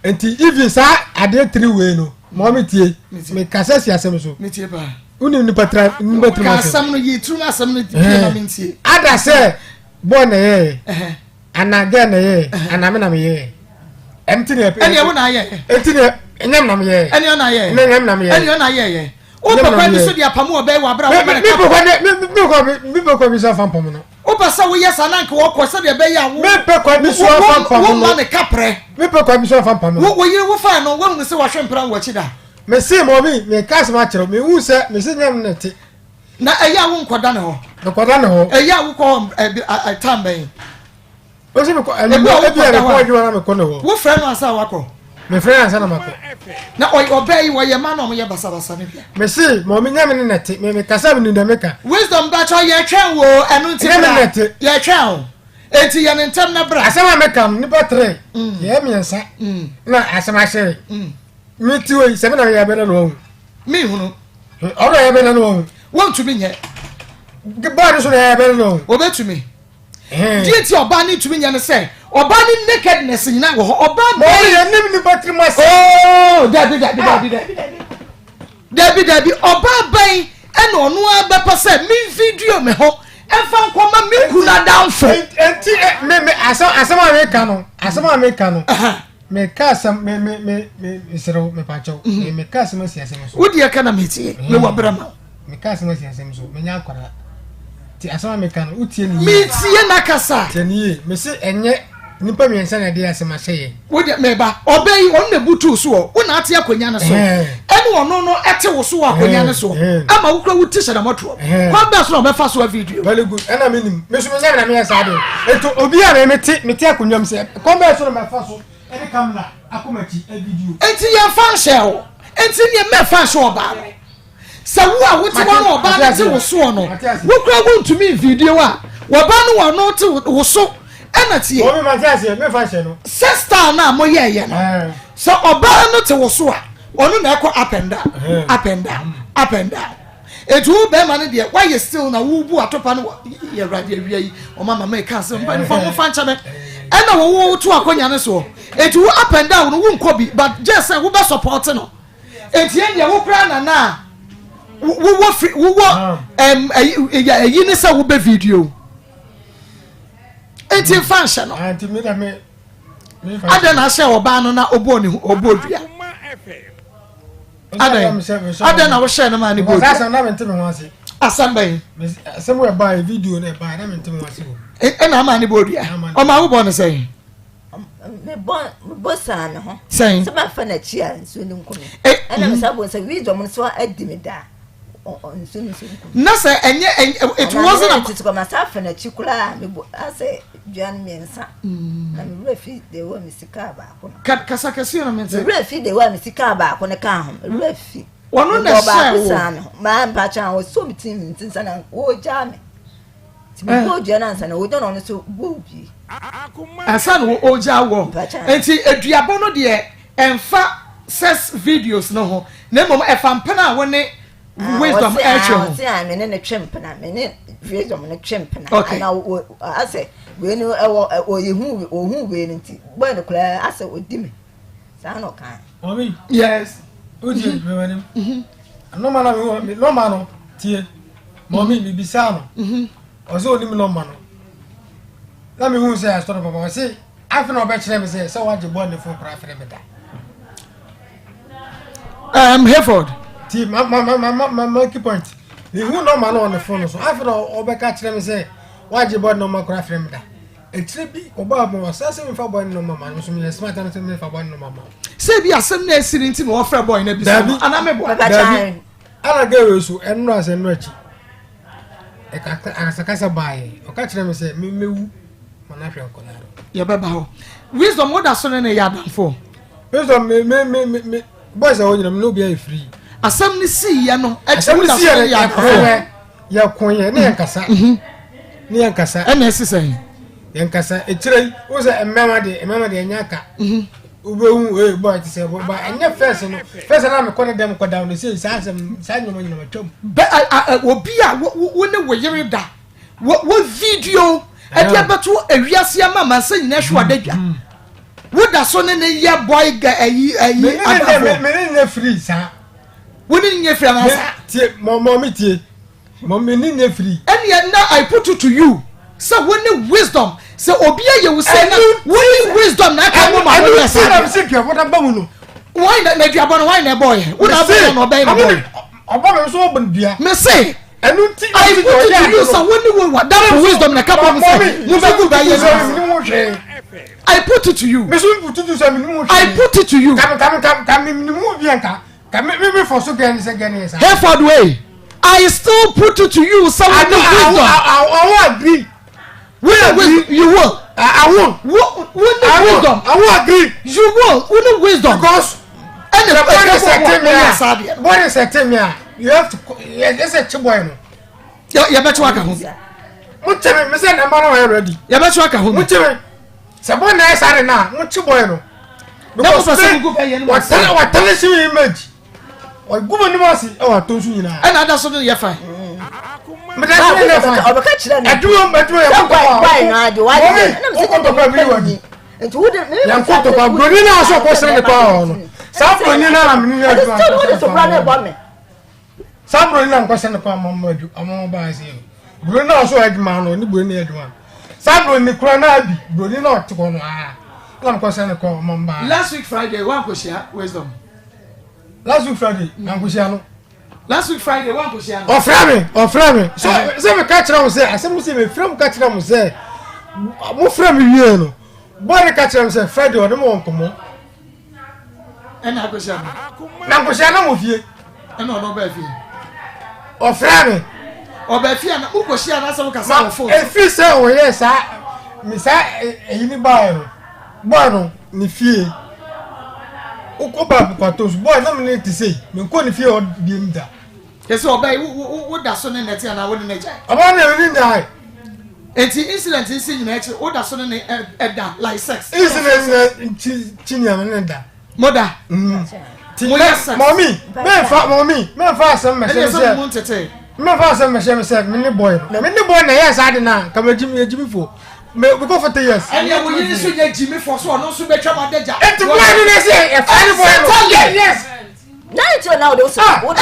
nti even saa adeɛ tiri wei no ma ɔme tie mekasa si asɛm so wonim nipa tira nipa tirim asɛm no yi tirim asɛm no pie na mentie ada sɛ bɔɔ na ɛyɛɛ ana gɛ na ɛyɛɛ ana me na meyɛɛ ɛnti ne ɛne wo na ayɛ ɛnti ne ɛnyɛ me na meyɛɛ ɛne ɔna ayɛ ɛne ɛnyɛ me na meyɛɛ ɛne ɔna ayɛ wopɛ kwan bi so de apam ɔbɛyi wɔ abira wɔn mɛrɛ kapɔ mepɛ kwan bi so afa mpam no Wopɛ sɛ woyɛ saa na anka wɔkɔ sɛdeɛ ɛbɛyɛ a wo Mepɛ kwan bi so afa mpam no. Womma ne kaprɛ. Mepɛ kwan bi so afa mpam no. Wo wo yere wofaa no woahunu sɛ wahwe mpena wɔ w'akyi da? Mese mɔmi meka asɛm akyerɛ wo mehu sɛ mese nyɛ me na ɛte. Na ɛyɛ a wonkɔda ne hɔ? Mekɔda ne hɔ. Ɛyɛ a wokɔ hɔ time bɛn? Osi mekɔ ɛnumɛ ebi a mekɔ adwuma na mekɔ ne hɔ. Wofrɛ no ansa wakɔ? Mefrɛ no ansa na makɔ. Na ɔbaa yi wɔyɛ ma na ɔmo yɛ basabasa no bia. Mese ma ɔmo nyɛ me ne nɛte me me kasa me nim deɛ meka. Wisdom bakyɛ yɛtwɛn wo ɛno nti bra yɛtwɛn wo eti yɛ ne ntɛm na bra. Asɛm a meka no nipa tere mm. yɛ mmiɛnsa mm. na asɛm ahyɛ mm. me ti wei sɛ me na yɛ bɛdɛ na wahu. Me hunu. Ɔno yɛ bɛdɛ na wahu. Wɔntumi nyɛ. Bɔɔl no so na yɛ bɛdɛ na wahu. Wɔbɛtumi. Deɛ nti ɔbaa no ntumi nyɛ no sɛ ɔbaa no nakedness nyinaa wɔ hɔ ɔbaa bɛn. Ɔyɛ nim nipa tirim ase. Oh dabi dabi dabi dabi dabi dabi ɔbaa bɛn ɛna ɔno ara bɛpɛ sɛ me video me ho ɛfa nkɔma me kunu adamfo. Nti me me asɛm asɛm a meka no asɛm a meka no meka asɛm me me me me mesrɛ wo mepakyɛw me meka asɛm asi asɛm so. Wo deɛ ka na metie mewɔ berɛ ma wo. Meka asɛm asi asɛm so menya akwadaa ti asɛm a meka no wotie ne yie. Metie na kasa. Tie ne yie mese ɛnyɛ nipa mmiɛnsa na ɛde asɛm ahyɛ yɛn. Wo deɛ meba ɔbɛ yi ɔno na ebutu soɔ wo na ate akonnwa no so ɛne ɔno no ɛte wo so wɔ akonnwa no soɔ ama wo kura wo ti hyɛ dɛm ɔtoɔ kwan bɛɛ so na ɔbɛfa so a video. Very good ɛna mi nim me so me nyɛ na meyɛ saa de eto obi a me mete mete akonnwa mu sɛ kwan bɛɛ so na mɛfa so ɛde kamera akɔ m'akyi video. Enti yɛn fa nhyɛ o enti neɛ mɛfa nhyɛ ɔbaa no. Sɛ wo a wote hɔ no ɔbaa no te wo soɔ no, wo kura wontumi mvideo a wɔbaa no wɔ no te wo so ɛna tie. Sɛ style no a moyɛɛyɛ no, sɛ ɔbaa no te wo so a, ɔno na ɛkɔ up and down, up and down, up and down. Eti wo bɛrima no deɛ woayɛ still na wobu atopa no yɛ awurade awia yi ɔma mama ɛka asɛm mpanimfoɔ mo fa nkyɛ me ɛna wɔwo to akɔnya no soɔ eti wo up and down no wonkɔ bi but gye sɛ wobɛ support no. Enti ɛndeɛ wo koraa na na wowɔ firi wowɔ ɛm ɛyi ɛyi ne sɛ wobɛ video enti nfa nhyɛ no adɛn na ahyɛ ɔbaa no na ɔbɔɔ ne ho ɔbɔɔ dua adɛn adɛn na wohyɛ no maa ne bɔɔ dua asɛm bɛn asɛm wɔ ɛbaa video na ɛbaa na mente ho ase wɔ. Ɛna ama ne bɔ dua. Ɔma wo bɔ no sɛn? Mebɔ mebɔ saa ne ho. Sɛn? Sɛ mafa n'akyi a nsuo no nku me. Ɛna me saa bɔ sɛ wisdom nso adi me da. Nsuo no nso nku me. Na sɛ ɛnyɛ it wasn't a. Tete kɔ ma saa fa n'akyi koraa mebɔ asɛ dua no mmiɛnsa. Na me wura fi de wɔ me sika baako no. Kasa kɛseɛ na mente. Me wura fi de wɔ me sika baako no ka ho. Me wura fi. Wɔn na ɛhyɛ wo. Maa mpakyɛ a wɔsɔ me ti mi nti nsa na wɔgyaa me. Nti me bɔɔ dua no ansa na wɔgya na ɔno nso bɔɔ bi. Ansa na wɔgya wɔ. Nti aduabɔ no deɛ ɛnfa sex videos no ho na mmom ɛfa mpena a wo ne wisdom ɛtwe ho. Ɔse a me ne ne twe mpena me ne wisdom no twe mpena. Okay. Ana asɛ wei no ɛwɔ ɔyɛ hu ɔhu wei no nti bɔɔ no koraa asɛ ɔdi me. Saa na ɔkae. Mami. Yes. Wotie mm-hmm. mewɔ anim. Mm-hmm. Nɔma na mewɔ me nɔma no tie. Mami mm-hmm. mebisa no. Ɔsɛ onim nɔma no. Na mehu sɛ asɔre papa ɔse afei na ɔbɛkyerɛ me sɛ sɛ wagye bɔ ne fo koraa frɛ me da. Hayford. Ti ma ma ma ma ma ma key point. Mehu nɔma no wɔ ne fon no so afei na ɔbɛka kyerɛ me sɛ wagye bɔ ne nɔma koraa frɛ me da. Akyire bi ɔbaa mu ɔsan sɛ memfa bɔne no mama no nso meyɛ smart ano sɛ memfa bɔne no mama. Sɛ ebi asɛm na esi ne nti na ɔfrɛ bɔne no bisa no anaa meboa. Dabi ana gɛ wei so ɛnora sɛ ɛnora akyi ɛkaka akasakasa baeɛ ɔka kyerɛ me sɛ memewu ma no ahwɛ nkɔlaa no. Yɛbɛba hɔ. Wisdom woda so ne ne yɛ adamfo. Wisdom me me me me me boys a wɔnyina me ne obi ayɛ free. Asɛm no siiɛ no akyi woda so ne yɛ adamfo. Yɛko yɛ ne yɛn kasa. Mhm. Ne yɛn kasa. Ɛna ɛsi sɛn. Yɛn kasa ekyirɛ yi o sɛ mmarima deɛ mmarima deɛ ɛnyɛ aka. Mhm. Wobɛhu ee bɔy te sɛ ba ɛnyɛ fɛs no fɛs na mekɔ ne dɛm kɔ da no sei saa asɛm saa nneɛma nyina matwam. Bɛ a a obi a wo wo ne wo yere da wo wo video ɛde abɛto ewiase ama amansa nyinaa hwɛ wadadwa. Mhm. Woda so ne ne yɛ boy gɛ ɛyi ɛyi adafo. Me ne ne firi saa. Wo ne ne nyɛ firi anaasa. Tie mɔ mɔ mi tie mɔ mi ne nyɛ firi. Ɛnneɛ na I put it to you sɛ wo ne wisdom sɛ obi ayɛ wo sɛ na wo ne wisdom na aka mo ma wo yɛ saa. Ɛnu ti na mi si duabɔ na ba mu no. Wɔn na na duabɔ no wɔn na ɛbɔ yɛ wo na abɔ yɛ na ɔbɛn na bɔ yɛ. Ɔbɔ mi nso ɔbɔ dua. Mi se. Ɛnu ti I put it to you sɛ wo ne wo wa that wisdom na ɛka bɔ mo sɛ mo bɛ gu bɛ yɛ. I put it to you. Mi so put it to you sɛ mi ni mu hwee. I put it to you. Kami kami kami kami mi ni mu bi nka. Ka me me me fɔ so gɛn sɛ gɛn yɛ saa. Hayford way I still put it to you sɛ wo ne wisdom. I I won't agree. Wo ne wisdom you will. I won't. Wo wo ne wisdom. I won't agree. You will wo ne wisdom. Because ɛna sɛ bɔde sɛ te mi a bɔde sɛ te mi a you have to yɛ sɛ kye bɔy no. Yɛ bɛ kye waka ho. Mo kye mi mi sɛ namba no yɛ ready. Yɛ bɛ kye waka ho. Mo kye mi sɛ bɔde na yɛ saa de na mo kye bɔy no. Because me watane si image ɔgu m'anim ase ɛwɔ ato nso nyinaa. Ɛna ada so no yɛ fine. Meda so no yɛ fine. Ɔbɛka kyerɛ no. Adwuma adwuma yɛ kɔtɔ pa. Guai no adi wadi. Mɔmi wokɔ tɔkwa bi wadi. Nti wo de ne yɛn kɔ tɔkwa buroni naa so ɔkɔ sere ne paa wɔ no. Saa buroni naa na mene yɛ adwuma. Ɛdi sɛ wo de so kura ne bɔ me. Saa buroni na nkɔhyɛ no kɔ amamma adu amamma baa ase yɛ buroni na ɔso adwuma no ne buroni yɛ adwuma saa buroni kura na abi buroni na ɔte hɔ no aa na nkɔhyɛ no kɔ amamma baa. Last week Friday wa nkɔhyia wisdom. Last week Friday na nkɔhyia no. Last week Friday wa nkɔhyia no. Ɔfrɛ mi ɔfrɛ mi so sɛ mi ka kyerɛ mo sɛ asɛm sɛ mi frɛ mo ka kyerɛ mo sɛ mo frɛ mi wie no bɔɔl ka kyerɛ mo sɛ Friday ɔne mo wɔ nkɔmɔ. Ɛna akɔhyia no. Na nkɔhyia no wɔ fie. Ɛna ɔno ɔbaa fie. Ɔfrɛ me. Ɔbaa fie ana wokɔhyia no asɛ wokasa wɔ fon. Ɛfiri sɛ ɔyɛ saa me saa ɛyi ne baeɛ no bɔɔ no ne fie wokɔ kwato so bɔɔ na me ne te sei menkɔ ne fie hɔ biem da. Kɛsɛ ɔbaa yi wo wo da so ne nɛte anaa wo ne ne gyae. Ɔbaa no ne nyae. Eti incident yi si nyinaa akyi wo da so ne ne ɛda like sex. Incident na kyi kyi nea me ne da. Mo da. Mm. Ti mo yɛ sex. Mɔmi mɛnfa mɔmi mɛnfa asɛm mɛhyɛ mi sɛ. Ɛna ɛsɛ mo ntete. Mɛnfa asɛm mɛhyɛ mi sɛ mi ne boy no. Na mi ne boy na ɛyɛ saa de na kama gyimi yɛ gyimi fo. Me we go for 10 years. Ɛnna wo yere nso nyɛ gyimi fo so ɔno nso bɛtwa mo adagya. Eti boy no na ɛsɛ ɛfa ne boy no. Yes. Na nti na wode wo ah, sɛ wode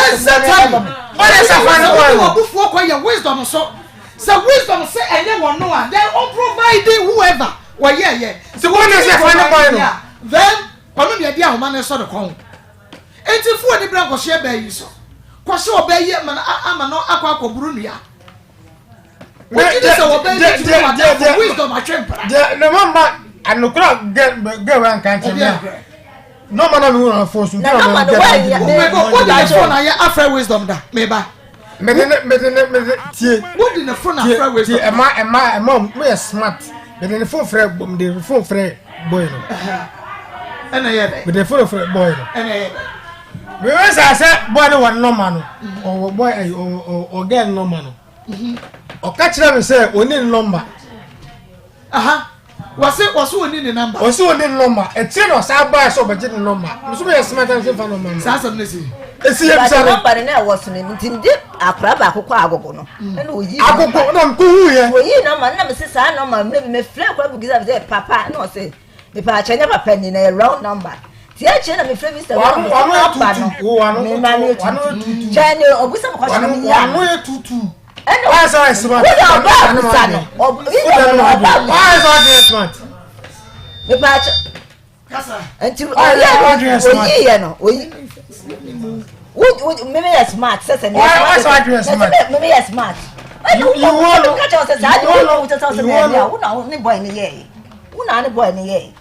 wabufuo kɔ yɛ wisdom so sɛ wisdom sɛ ɛnyɛ wɔn no a then on providing whoever wɔyɛ yɛ sɛ wɔn na sɛ fa ne boy no then ɔno deɛ ɛde ahoma no sɔ ne kɔn eti fuo ne bere nkɔhyɛ bɛɛ yi so kɔhyɛ ɔbɛɛ yi ama no akɔ akɔburu nnua. Wogye di sɛ wɔbɛyɛ bi tumi wɔ adamfo wisdom atwe mpena. Deɛ ne mama anokora gɛ gɛ wa nka nkyɛn mi a nɔɔma na mi wura fon so Na nɔɔma no wɔnyɛ Womɛbɔ wode ne fon ayɛ afrɛ wisdom da meba. Mede ne mede ne mede tie. Wode ne fon afrɛ wisdom. Tie ɛma ɛma ɛma mo yɛ smart mede ne fon frɛ mede ne fon frɛ boy no. Ɛna yɛ dɛ. Mede ne fon frɛ boy no. Ɛna yɛ dɛ. Mewɛ sɛ sɛ boy no wɔ nɔɔma no ɔwɔ boy ɛyi ɔwɔ ɔgɛ nɔɔma no. Ɔka kyerɛ me sɛ ɔni ne nɔmba. Aha, wɔse wɔse ɔni ne nɔmba. Wɔse ɔni ne nɔmba. Akyire na ɔsan baa sɛ ɔbɛgye ne nɔmba. Me nso meyɛ smart a mese mfa nɔmba no. Saa asɛm no si. Esi yɛ bisa no. Nɔmba no na ɛwɔ so no nti mede akora baako kɔ agogo no. Ɛna oyi. Agogo na mekɔ hu yɛ. Oyi nɔmba no na mese saa nɔmba no mefrɛ akora bi bisa sɛ papa na ɔse mepaakyɛ nyɛ papa ni na yɛ wrong number. Ti akyire na mefrɛ Mr. Wano wano nɔmba no. Wano mema no etutu. Kyɛn ne ɔbusa me kɔhyɛ no meyi ano. Wano etutu. Ɛna Why so I smart? Wọ́n ọba abusa no. Ọba abusa. Why so I smart? Mepaakyɛ. Nti ɔyɛ oyi yɛ no oyi. Wo wo mímí yɛ smart sɛsɛ mi yɛ smart. Sɛsɛ mímí yɛ smart. Ɛna wo wo wo kakyɛ ɔsɛ saa de wo wo sɛsɛ ɔsɛ mi yɛ mi a wo na ne boy ne yɛ yi. Wo na ne boy ne yɛ yi.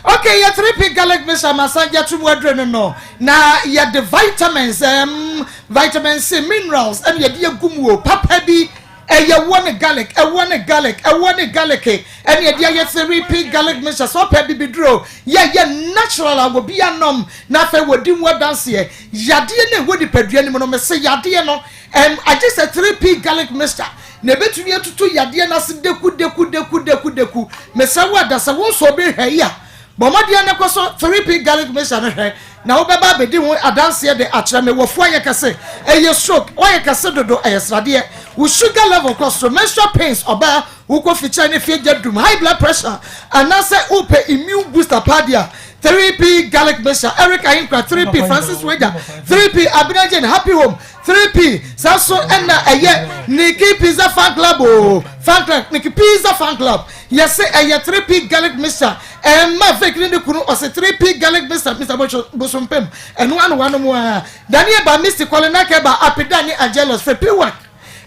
Okay, yɛ 3P garlic mixture masan gye ato mu aduro no no na yɛde vitamins um, vitamin C minerals ɛna yɛde agu mu o papa bi ɛyɛ wɔ ne garlic ɛwɔ ne garlic ɛwɔ ne garlic ɛna yɛde ayɛ 3P garlic mixture sɛ ɔpɛ bibiduro yɛyɛ natural a obi anom na afei wɔdi mu adanseɛ yadeɛ no ɛwɔ nipadua no mu no mese yadeɛ no ɛm agye sɛ 3P garlic mixture na ebetumi atutu yadeɛ no ase deku deku deku deku deku. Mesrɛ wo ada sɛ wo nso obi hwɛ yi a, bɔ mmɔden na kɔ so 3P garlic mixture no hwɛ na wobɛba abɛdi ho adanseɛ de akyerɛ me. W'afu ayɛ kɛse, ɛyɛ stroke, woayɛ kɛse dodo, ɛyɛ sradeɛ, wo sugar level kɔ soro, menstrual pains, ɔbaa, wokɔ fikyerɛ ne fie gya dum, high blood pressure, anaasɛ wopɛ immune booster paa deɛ a, 3P garlic mixture, Eric Ahenkura, 3P Francis Wager, 3P Abena Jane, Happy Home, 3P saa so ɛna ɛyɛ Nikki Pizza Fan Club o fan club Nikki Pizza Fan Club yɛse ɛyɛ 3P garlic mixture ɛma Vic ne ne kunu ɔse 3P garlic mixture Mr Bosompem ɛno ano wanom a Daniel ba Misty Kwale Nakeba Apida ne Angelus fɛ Piwak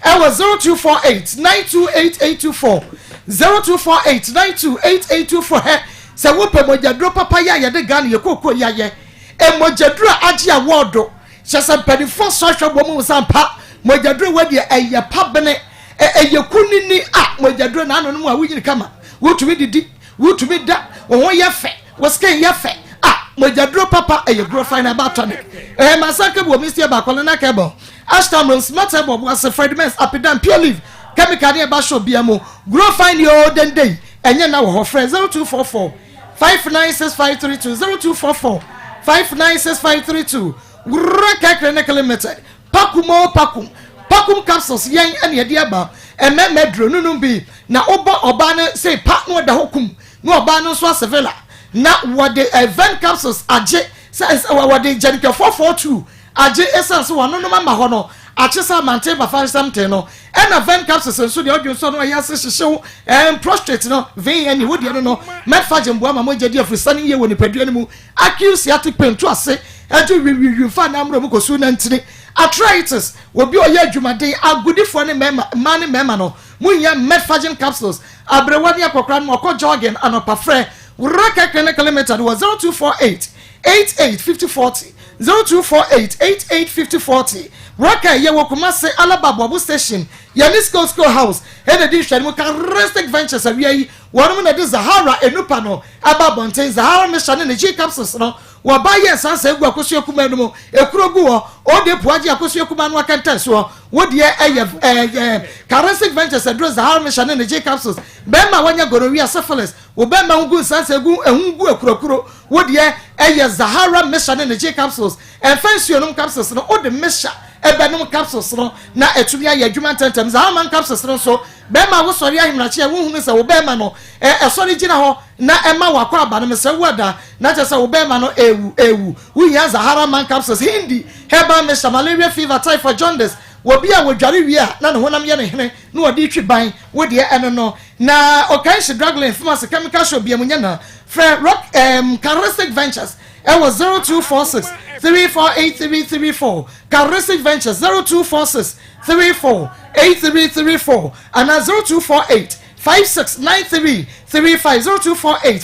ɛwɔ 0248 928824 0248 928824 hɛ sɛ wopɛ mogyaduro papa yɛ a yɛde Ghana yɛ kookoo yɛ ayɛ mogyaduro a agye awɔɔdo Kyerɛ sɛ mpanimfoɔ sɔ hwɛ bɔ mu sɛ ampa mogyaduro wɔ deɛ ɛyɛ pa bene ɛyɛ kunini a mogyaduro na ano no mu a wonyini kama wotumi didi wotumi da wo ho yɛ fɛ wo skin yɛ fɛ a mogyaduro papa ɛyɛ glorifying herbal tonic ɛyɛ masanka bi wɔ misti ɛba akɔlena kɛbɔ ashtamron smart ɛbɔ boase fred mens apidan pure leaf chemical ne ɛba show bia mu glorifying yɛ o dendei ɛnyɛ na wɔ hɔ frɛ 0244 596532 0244 596532 Wura Care Clinic Limited Pakum o Pakum Pakum capsules yɛn ɛna yɛde aba ɛmɛɛmɛ duro nunum bi na wobɔ ɔbaa no sei pa na ɔda hɔ kum na ɔbaa no nso asevela na wɔde event capsules agye sɛ wɔde gyɛnikɛ 442 Agye esiane sɛ wɔanonom ama hɔ no akye sɛ amanten ba fa nsɛm tee no. Ɛna Ven capsules nso deɛ ɔdwonsɔ no ɛyɛ ase hyehyew ɛɛm prostrate no vein ɛne wo deɛ no no Metforgen boa ma mogya di afurusane yie wɔ nipadua no mu Acute sciatic pain to ase ɛgye wiwiwi mfa anaa mmrɛ mu kɔ su nantini Arthritis obi a ɔyɛ adwumaden agodifoɔ ne mmarima mmaa ne mmarima no mo hia Metforgen capsules Aberewa ne akɔkora no ɔkɔ jogging anɔpa frɛ Wraka Clinic Limited wɔ 0248 88 50 40 0248 88 50 40 Raka yɛ wɔ Kumasi Alaba Aboabo station yɛne Skill Skill House ɛna di nhwɛanimu Charistic Ventures awia yi wɔnom na ɛde Zahara Enupa no aba abɔnten Zahara Mixture ne ne G Capsules no wɔba yɛ nsansa egu akosua kumaa no mu ekuro gu hɔ ode pua gye akosua kumaa no akɛntɛn soɔ wo deɛ ɛyɛ ɛyɛ Charistic Ventures aduro Zahara Mixture ne ne G Capsules bɛrima a wanya gonorrhea syphilis wo bɛrima ho gu nsansa egu ehu gu akurakuro Wo deɛ ɛyɛ Zahara mixture ne ne gye capsules. Ɛmfa nsuo nom capsules no, wode mixture bɛnom capsules no na atumi ayɛ adwuma ntɛmntɛm. Zahara man capsules no nso, bɛrima a wosɔre ahemakye a wonhunu sɛ wo bɛrima no ɛsɔre gyina hɔ na ɛma wakɔ aba no, mesrɛ wo ada na kyerɛ sɛ wo bɛrima no ɛrewu, ɛrewu. Wohia Zahara man capsules, Hindi herbal mixture, malaria fever, typhoid, jaundice, obi a wɔdware wie a na ne honam yɛ ne hene na ɔde retwi ban, wo deɛ ɛno no. Na Okanshi Drug Lane Pharmacy Chemical Shop biamu nyɛ na. Frɛ Rock um, Charistic Ventures ɛwɔ 0246 348334, Charistic Ventures 0246 348334 anaa 0248 569335, 0248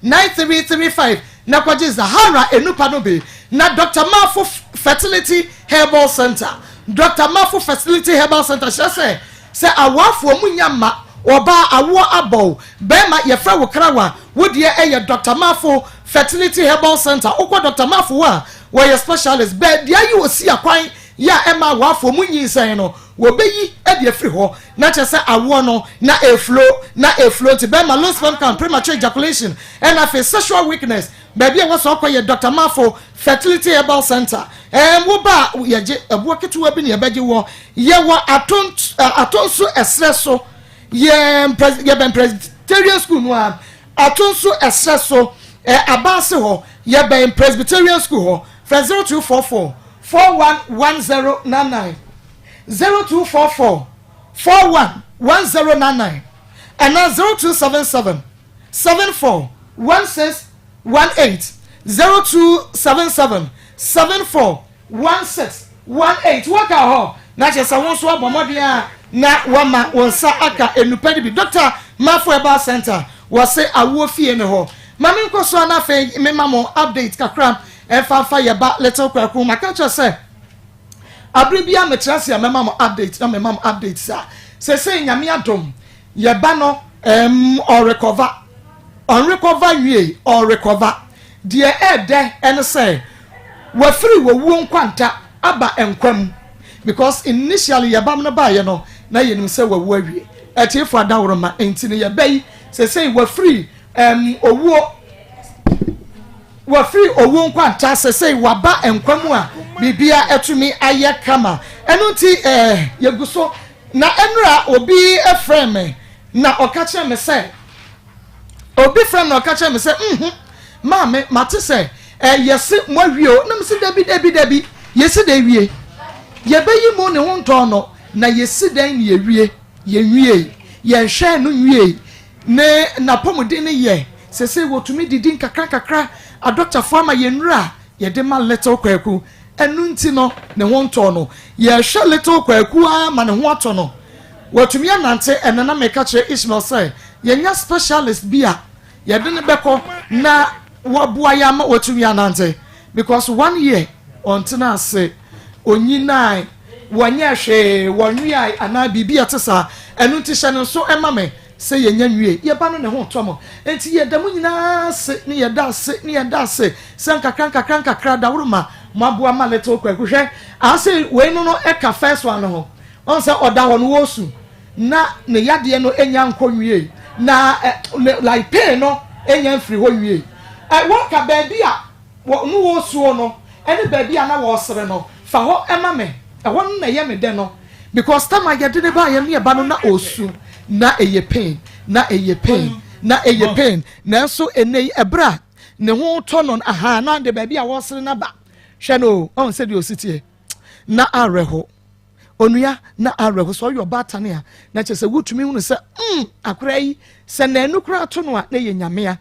569335 na kɔgye Zahara Enupa no bi. Na Dr. Mafo Fertility Herbal Center, Dr. Mafo Fertility Herbal Center kyerɛ sɛ sɛ awoafoɔ mu nya mma, ɔbaa awoɔ abɔw, bɛrima yɛfrɛ wo krawa, wo deɛ ɛyɛ Dr. Mafo Fertility Herbal Center. Wokɔ Dr. Mafo a wɔyɛ specialist bɛɛ deɛ ayi wɔ si akwan yɛ a ɛma awoafoɔ mu nyinsɛn no, wɔbɛyi de afiri hɔ na kyerɛ sɛ awoɔ no na eflow na eflow. Nti bɛrima, low sperm count, premature ejaculation, ɛna afei sexual weakness, baabi a wɔsɔ kɔ yɛ Dr. Mafo Fertility Herbal Center. Wo ba a yɛgye ɛboɔ ketewa bi na yɛbɛgye wɔ yɛwɔ Atonso ɛsrɛ so, yɛ yɛbɛn Presbyterian School no a, Atonso ɛsrɛ so, abaase hɔ, yɛbɛn Presbyterian School hɔ. Frɛ 0244 411099, 0244 411099 ɛna 0277 741618, 0277 741618. Wɔka hɔ na kyerɛ sɛ wɔn nso abɔ mmɔden a na wɔma wɔn nsa aka enupa no bi. Dr. Mafo Herbal Center, wɔse awoɔ fie ne hɔ. Maame nkɔ so ana afei mema mo update kakra ɛmfa yɛ ba Little Kwaku. Maka kyerɛ sɛ abere bi a mekyerɛ ase a mɛma mo update na mɛma mo update sa sɛsɛ Nyame adom, yɛba no ɔrecover, ɔnrecover wie, ɔrecover. Deɛ ɛɛdɛ ɛne sɛ wafiri wɔwuo nkwanta aba nkwa mu, because initially yɛba no baayɛ no na yɛnim sɛ wawu awie. Ɛtiefo adaworoma, nti no yɛba yi sɛsɛ wafiri owuo, wafiri owuo nkwanta, sɛsɛ waba nkwa mu a biribia ɛtumi ayɛ kama. Ɛno nti yɛgu so na ɛnura obi ɛfrɛ me na ɔka kyerɛ me sɛ, obi frɛ me na ɔka kyerɛ me sɛ, maame, mate sɛ yɛsi mo awie o." Na mo si dabi, dabi, dabi, yɛsi da wie, yɛbɛyi mu ne ho ntɔn no na yɛsi dan ne yɛwie, yɛnwie, yɛnhwɛ no nwie. Ne n'apɔmuden ne yɛ sɛsɛ wɔtumi didi nkakra nkakra. Adɔktafoɔ ama yɛn nnura yɛde ma Little Kwaku. Ɛnu nti no ne ho ntɔn no, yɛhwɛ Little Kwaku ama ne ho atɔ no, wɔtumi anante. Ɛnɛ na meka kyerɛ Ishmael sɛ yɛnya specialist bi a yɛde ne bɛkɔ na wɔboa yɛ ama wɔtumi anante, because one year ɔntena ase, onyinae, wɔnyɛ hwee, wɔnwiae anaa biribi a ɛte saa. Ɛno nti hyɛ no nso ɛma me sɛ yɛnya nwie, yɛba no ne ho tɔ mo. Nti yɛda mu nyinaa ase ne yɛda ase ne yɛda ase sɛ nkakra nkakra nkakra daworoma mo aboa ma Little Kwaku. Hwɛ ase, wei no ɛka first one no ho. Ɔn sɛ ɔda hɔ no wɔsu na ne yadeɛ no enya nkɔ nwie na ɛ ne like pain no enya mfiri hɔ nwie. Wɔka baabi a wɔ no wɔsuo no ɛne baabi a na wɔresere no fa hɔ ɛma me. Ɛhɔ no na ɛyɛ me dɛ no, because time a yɛde ne ba yɛ ne yɛba no na ɔsu na ɛyɛ pain na ɛyɛ pain na ɛyɛ pain. Nanso ɛnɛ yi, ɛberɛ a ne ho tɔ no aha na de baabi a wɔresere no ba, hwɛ no, ɔn sɛdeɛ ɔsi teɛ na awerɛho. Onua, na awerɛho sɛ ɔyɛ ɔbaatane a na kyerɛ sɛ wotumi hunu sɛ akora yi sɛ nanu koraa to no a na yɛ nyamea.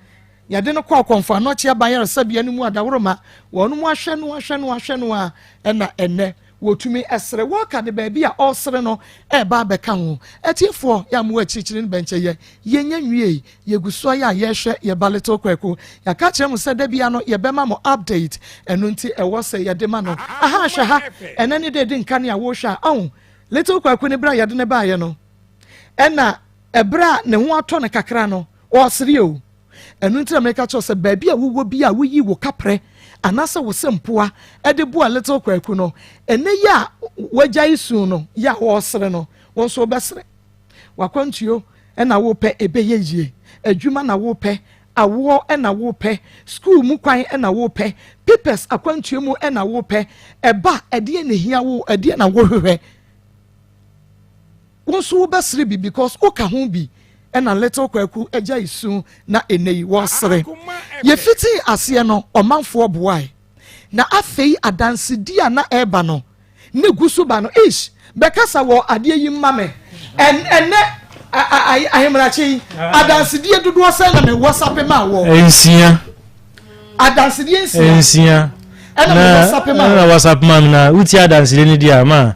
Yɛde no kɔ akɔmfo anɔkye aban yaresabea no mu adaworoma, wɔn mu ahwɛ no, ahwɛ no, ahwɛ no a ɛna ɛnɛ wɔtumi ɛsere. Wɔka de baabi a ɔresere no ɛreba abɛka ho. Ɛtiefoɔ yɛ amu akyirikyiri no bɛnkyɛ yɛ yɛnya nwie, yɛgu so ayɛ a yɛrehwɛ yɛba Little Kwaku. Yɛaka kyerɛ mo sɛ da bia no yɛbɛma mo update. Ɛno nti ɛwɔ sɛ yɛde ma no aha. Hwɛ ha, ɛnɛ ne de di nka ne a wɔrehwɛ a ɔho Little Kwaku ne berɛ a yɛde ne baayɛ no ɛna ɛberɛ a ne ho atɔ no kakra no ɔresere o. Ɛno nti na meka kyerɛ sɛ baabi a wowɔ bi a woyi wo kaprɛ anaasɛ wo sɛ mpoa ɛde boa Little Kwaku no, ɛnɛ yi a wagya yi su no yɛ a wɔresere no, wɔn nso wobɛsere. Wakwantuo ɛna wopɛ ɛbɛyɛ yie, adwuma na wopɛ, awoɔ ɛna wopɛ, school mu kwan ɛna wopɛ, papers akwantuo mu ɛna wopɛ, ɛba ɛdeɛ na ehia wo, ɛdeɛ na wohwehwɛ, wo nso wobɛsere bi because woka ho bi. Ɛna Little Kwaku agya isu na ɛnɛ yi wɔresere. Yɛfiti aseɛ no, ɔmanfoɔ boae na afei adansedi a na ɛreba no ne gu so ba no. Ish, bɛkasa wɔ adeɛ yi mma me. Ɛnɛ ahemrakye yi, adansedie dodoɔ sɛn na me WhatsApp ma wɔ? 6. Adansedeɛ nsia. Nsia. Ɛna me WhatsApp ma. Ɛna WhatsApp ma me na wotie adansedeɛ no di a ma.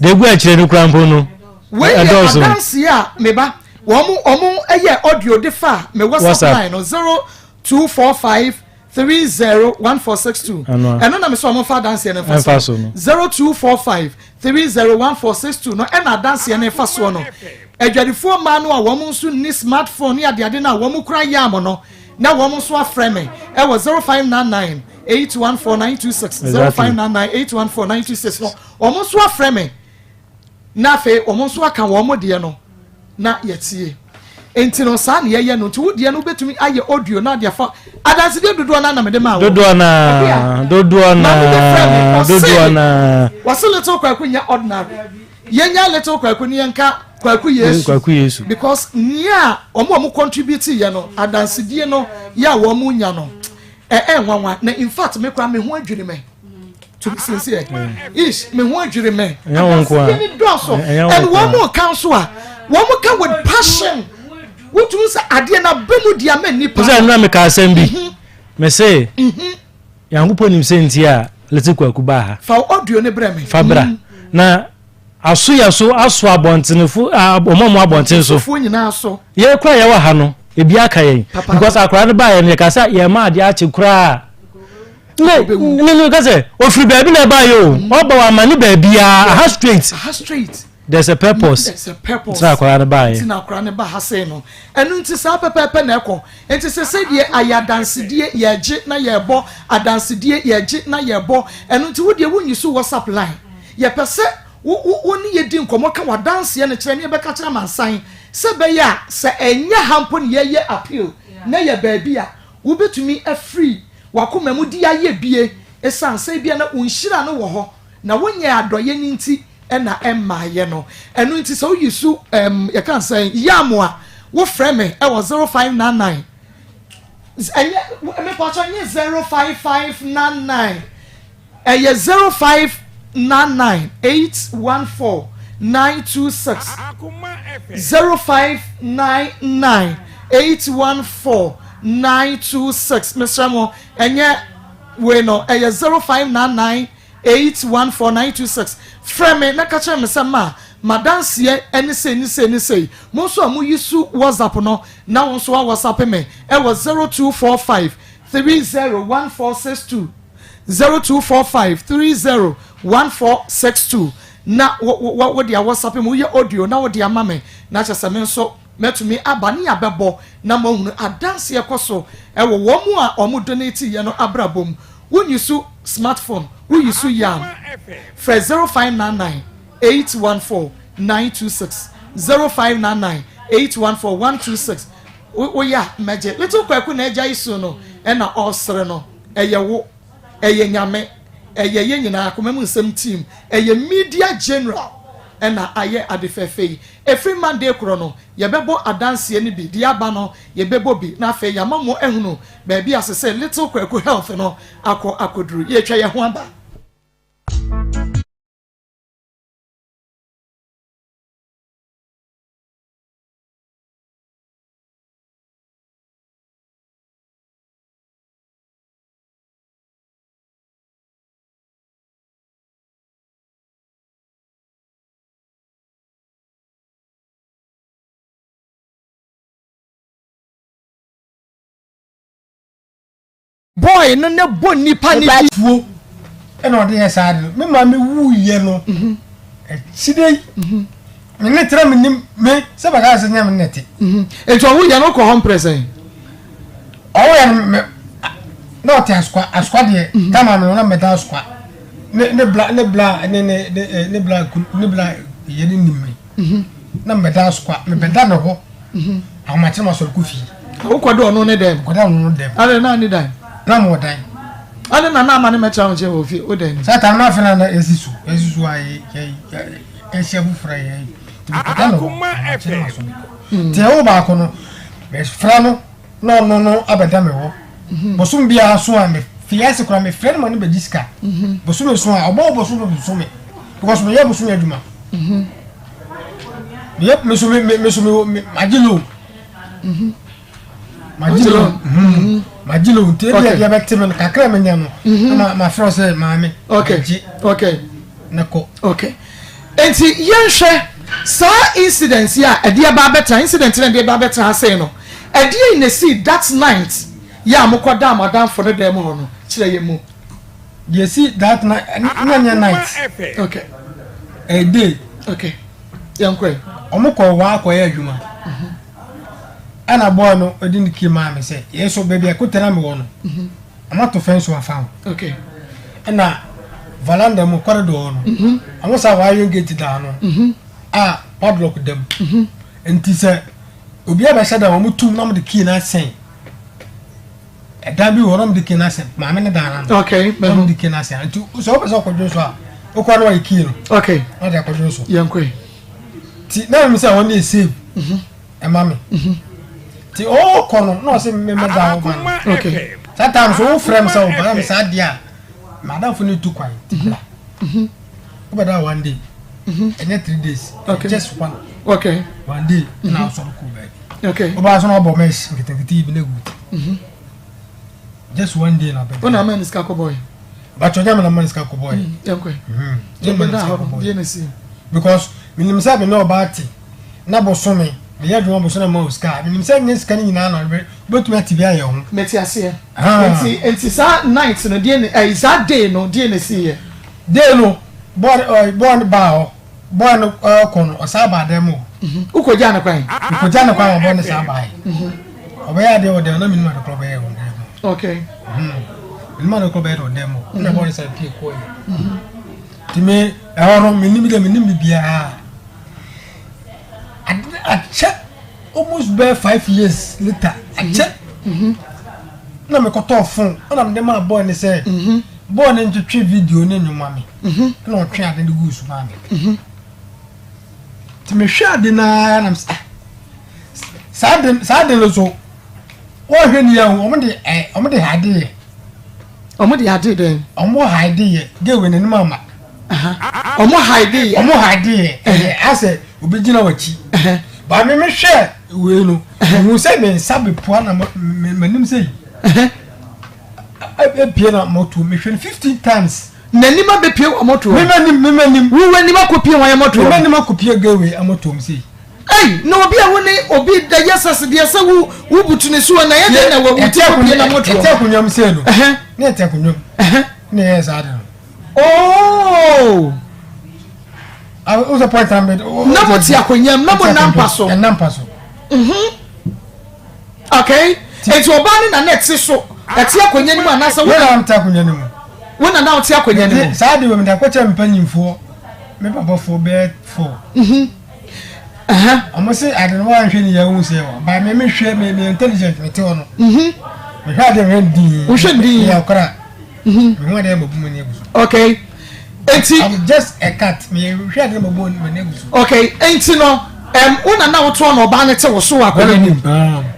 Deɛ egu akyire no kura mpo no. Wei yɛ adanseɛ a me ba wɔn wɔn yɛ audio de fa me WhatsApp line no 0245 301462 ɛno na me sɛ wɔn fa adanseɛ no nfa so 0245 301462 no ɛna adanseɛ no fa soɔ no adwadifoɔ mmaa no a wɔn nso nni smartphone ne adeade no a wɔn kura yam no na wɔn nso afrɛ me ɛwɔ 0599 814926 0599 814926 no wɔn nso afrɛ me na afei wɔn nso aka wɔn deɛ no na yɛtie nti no saa na yɛyɛ no nti wo deɛ no wobɛtumi ayɛ audio na adeɛ fa adansedeɛ dodoɔ no na mede maa wo dodoɔ na dodoɔ na dodoɔ na wɔse little kwaku nyɛ ordinary yɛnya little kwaku ne yɛnka kwaku yesu kwaku yesu because nea wɔn a wɔn contribute yɛ no adansedie no yɛ a wɔn nya no ɛɛ nwanwa na in fact me kora me ho adwiri me to be sincere ish me ho adwiri me adansedie ni dɔɔso and wɔn mu ka nso a wɔn mu ka with passion wotumi sɛ adeɛ na bɛ mu di ama nipa. sɛ nnura mi ka asɛm bi mɛ se yankopɔ nim sɛ nti a lete kwaku baa ha. fa audio ne brɛ me. fa bra na aso yɛ so aso abɔntenefo ɔmo ɔmo abɔnten so. Fuo nyinaa so. Yɛ kura yɛ wɔ ha no ebi aka yɛn because akora no baa yɛ no yɛ ka sɛ yɛ ma adeɛ akye koraa ne ne ne ka sɛ ofiri baabi na ɛbaa yɛ o ɔba wɔ ama ne baabi a aha straight. Aha straight. There's a purpose. There's a purpose. Nti akora no baa yɛ. Nti na akora no ba ha sei no ɛno nti saa pɛpɛɛpɛ na ɛkɔ nti sɛ sɛ deɛ ayɛ adansedie yɛgye na yɛbɔ adansedie yɛgye na yɛbɔ ɛno nti wo deɛ wonyi so WhatsApp line. Yɛpɛ sɛ wo wo wo ne yɛ di nkɔmmɔ ka w'adanseɛ no kyerɛ ne yɛbɛka kyerɛ amansan sɛ ɛbɛyɛ a sɛ ɛnyɛ ha mpo ne yɛyɛ appeal na ɛyɛ baabi a wobɛtumi afiri w'akoma mu de ayɛ bie ɛsiane sɛ ebia na wo nhyira no wɔ hɔ na wonyɛɛ adɔeɛ no nti na ɛmmaeɛ no. Ɛno nti sɛ woyi so ɛm yɛka no sɛn yam a wofrɛ me ɛwɔ 0599 ɛnyɛ mepakyɛ ɛnyɛ 05599 Ɛyɛ 0599 814 926, 0599 814 926. Mesrɛ mo, ɛnyɛ wei no, ɛyɛ 0599 814 926. Frɛ me na ka kyerɛ me sɛ ma m'adanseɛ ne sei ne sei ne sei. Mo nso a moyi su WhatsApp no, na wo nso a WhatsApp me ɛwɔ 0245 301462. 0245 30 1462 na wo wo wode a WhatsApp mu woyɛ audio na wode ama me na kyerɛ sɛ me nso mɛtumi aba ne yɛabɛbɔ na moahunu adanseɛ kɔ so ɛwɔ wɔn mu a wɔn donate yɛ no abrabɔ mu. Wonyi so smartphone, woyi so yam. Frɛ 0599 814 926 0599 814 126 woyɛ a mɛgye. Little Kwaku na agya yi so no ɛna ɔresere no. Ɛyɛ wo, ɛyɛ Nyame, ɛyɛ yɛn nyinaa akoma mu nsɛm team, ɛyɛ media general ɛna ayɛ ade fɛɛfɛ yi. Ɛfiri Monday korɔ no, yɛbɛbɔ adanseɛ no bi, deɛ aba no yɛbɛbɔ bi na afei yɛama mo ahunu baabi a sesei Little Kwaku Health no akɔ akɔduru. Yɛretwa yɛn ho aba. Boy no ne bɔ nipa ne di. Tuo ɛna ɔde yɛ saa de no me maame wuiɛ no akyire yi me ne tena me nim me sɛ bɛka sɛ nyɛ me ne te. Nti ɔwo yɛ no kɔ hɔ mprɛ sɛn? Ɔwo yɛ no me na ɔte asokwa asokwa deɛ tama me na mɛda asokwa ne ne bla ne bla ne ne ne ne bla ne bla yɛ ne nim me na mɛda asokwa mebɛda ne hɔ ahomakye ma sɔrɔ kɔ fie. Wokɔ de ɔno ne dɛm? Kɔda ɔno ne dɛm. Ade na ne dan? Na mo dan. Ade na na ama ne mɛtra wo nkyɛn wɔ fie wo dan ni. Saa tam na afei na esi so esi so a yɛ yɛ yɛhyɛ foforɔ yɛ nti mekɔda ne hɔ ahomakye ma sɔrɔ kɔ. Nti ɛwɔ baako no mefrɛ no na ɔno no abɛda me hɔ bosom biara so a mefi ase koraa mefrɛ no ma no bɛgye sika bosome so a ɔbɔ bosome bosome because meyɛ bosome adwuma. Meyɛ me so me me so me magye loan. Magye loan. Magye loan nti ebi ɛdeɛ bɛte me no kakra menya no. Na mafrɛ sɛ maame. Okay. Okay. Na kɔ. Okay. Nti yɛnhwɛ saa incident yi a ɛde ɛba abɛtena incident na ɛde ɛba abɛtena ha sei no ɛdeɛ na esi that night yɛ a mokɔ da mo adamfo no dan mu hɔ no kyerɛ yɛn mu. Deɛ esi that night na nyɛ night. Okay. A day. Okay. Yɛn kɔ yi. Wɔn kɔ hɔ akɔyɛ adwuma. Ɛna boy no ɔde ne key maa me sɛ yɛn so baabi a kotena me wɔ no. Wɔn ato fence wɔ afa ho. Okay. Ɛna veranda mu corridor hɔ no. Wɔn sa wɔ iron gate da ano. A padlock da mu. Nti sɛ obi abɛhyɛ da wɔn tum na wɔn de key no asɛn. Ɛdan bi wɔ hɔ na wɔn de key no asɛn maame ne dan no. Okay. Na wɔn de key no asɛn nti sɛ wɔpɛ sɛ ɔkɔdwo so a okɔ na wɔyɛ key no. Okay. Na ɔde akɔdwo so. Yɛn kɔ yi. Ti na mi sɛ wɔn de save. Ɛma mi. Ti ɔkɔ no na ɔsɛ mi mɛ da hɔ ma no. Okay. Saa time so wofrɛ mi sɛ ɔba na mi saa deɛ a madamfo no tu kwan ti bla. Wobɛda one day. Ɛnyɛ 3 days. Okay. Just one. Okay. One day na asɔre kɔ baabi. Okay. Ɔbaa so na ɔbɔ mesh nketenkete yi bi na egu. Just one day na bɛ. Ɔna ama ne sika kɔ bɔyɛ. Bàtò nyɛ mi na ma ne sika kɔ bɔyɛ. Yɛn kɔ yi. Nyɛ mi na ne sika kɔ bɔyɛ. Deɛ na si. Because minim sɛ mi ne ɔbaa te na bosome meyɛ adwuma bosome na ma o sika minim sɛ nye sika no nyinaa na wobɛtumi ate bi ayɛ ho. Mete aseɛ. Nti nti saa night no deɛ na ɛyi saa day no deɛ na si yɛ. Day no bɔɔl ɔɛ bɔɔl no baa hɔ bɔɔl no ɔkɔ no ɔsan baa dɛm o. Wokɔ gya ne kwan. Wokɔ gya ne kwan ma bɔɔl no san baa yɛ. Ɔbɛyɛ adeɛ wɔ dɛm na minim ade korɔ bɛyɛ wɔ dɛm. Okay. Minim ade korɔ bɛyɛ wɔ dɛm o. Ɛna bɔɔl no san pie kɔɔ yɛ. Nti me ɛhɔ no menim dɛ menim bibiara. Ade akyɛ almost bɛyɛ 5 years later akyɛ. Na mekɔtɔɔ phone ɛna mede maa boy ne sɛ boy ne ntwetwe video ne nnwoma me. Ɛna ɔtwe ade no guu so maa me. Nti mehwɛ ade no ara na mesɛ ah saa ade no so wɔhwɛ ni yɛn wɔn de ɛ wɔn de hide yɛ. Wɔn de ade dɛn? Wɔn hide yɛ gay n'anim ama. Wɔn hide yɛ. Wɔn hide yɛ ɛyɛ asɛ obi gyina wɔn akyi. Ba mi mi hwɛ wei no ohun sɛ mi nsa bi pua na m'anim sɛ yi. Ebie na mɔto mi hwɛ no 15 times. N'anim abɛpie wɔ mɔto. Mi m'anim mi m'anim. Wo w'anim akɔpie wɔn mɔto. Mi m'anim akɔpie gay wei amɔto mu sɛ yi. Ei, na obi a wo ne obi da yɛ sɛs deɛ sɛ wo wo butu ne so na yɛ dɛn na wo ti kɔpie na mɔto. Ɛte akonnwa mu sɛ no. Ne ɛte akonnwa mu. Ne yɛ saa de no. Oh. O sɛ point na mede. Na mo te akonnwa mu na mo nam pa so. Ɛnam pa so. Okay. Eti ɔbaa ne na na ɛte so ɛte akonnwa no mu anaasɛ wo na te akonnwa no mu. Wo na na ɔte akonnwa no mu. Saa de wɔ mi da kɔkyɛ mpanyinfoɔ me papafoɔ bɛyɛ four. Ɔmo se ade no wanhwɛ ne yɛ ohun sɛ wɔ ba me me hwɛ me me intelligent me te hɔ no. Mehwɛ ade mehwɛ ndin. Wohwɛ ndin. Meyɛ ɔkora. Mehu ade ma bu m'ani agu so. Okay. Enti. I'm just a cat. Mehwɛ ade ma bu m'ani agu so. Okay. Enti no, wo na na wotoɔ na ɔbaa no te wo so wɔ akonnwa nim.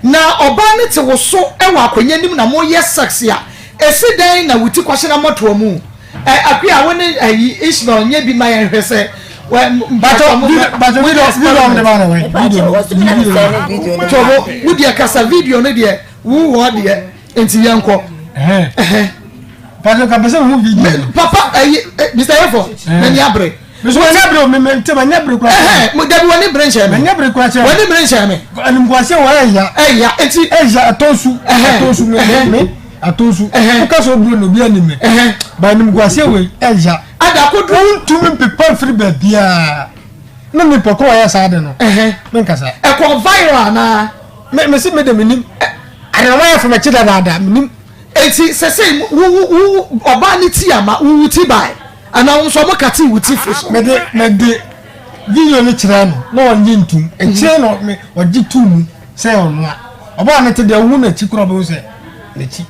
Na ɔbaa no te wo so wɔ akonnwa nim na moyɛ sex a, esi dɛn na wo ti kɔhyɛ na mɔtoa mu? Ɛ Akua wo ne ayi Ishmael nyɛ bi ma yɛn hwɛ sɛ mpatsɔ video video de ma na wɛ video no tɔbo wo deɛ kasa video no deɛ wo wɔ deɛ nti yɛn kɔ. Mpatsɔ ka pɛsɛ mo video no. Papa ayi Mr. Efo n'ani abere. Mr. Wani abere o mi mi ntɛ ma nyɛ bere kura kyerɛ. Mo dabi wani bere nhyɛn mi. Ma nyɛ bere kura kyerɛ. Wani bere nhyɛn mi. Animguase wɔ ɛya. Ɛya eti. Ɛya ɛtɔ nsu. Ɛtɔ nsu mi mi. Atɔ nsu. Woka sɛ oburo na obi anim me. Ba animguaseɛ wei ɛya. Adakoduro. Wontumi mpepa mfiri baabiara. Ne nipa ko ɔyɛ saa de no. Menkasa. Ɛkɔ viral anaa? Me me se me de menim. Anaa wɔayɛ fam akyi dadaada menim. Eti sɛsɛ wo wo wo ɔbaa ne ti ama wo wo ti bae anaa wo nso ɔmo kate wo ti firi so. Mede mede video no kyerɛ no na ɔnye ntum. Akyire na ɔgye tum mu sɛ ɔnoa. Ɔbaa no te deɛ wohu n'akyi koraa ɔbɛhu sɛ n'akyi.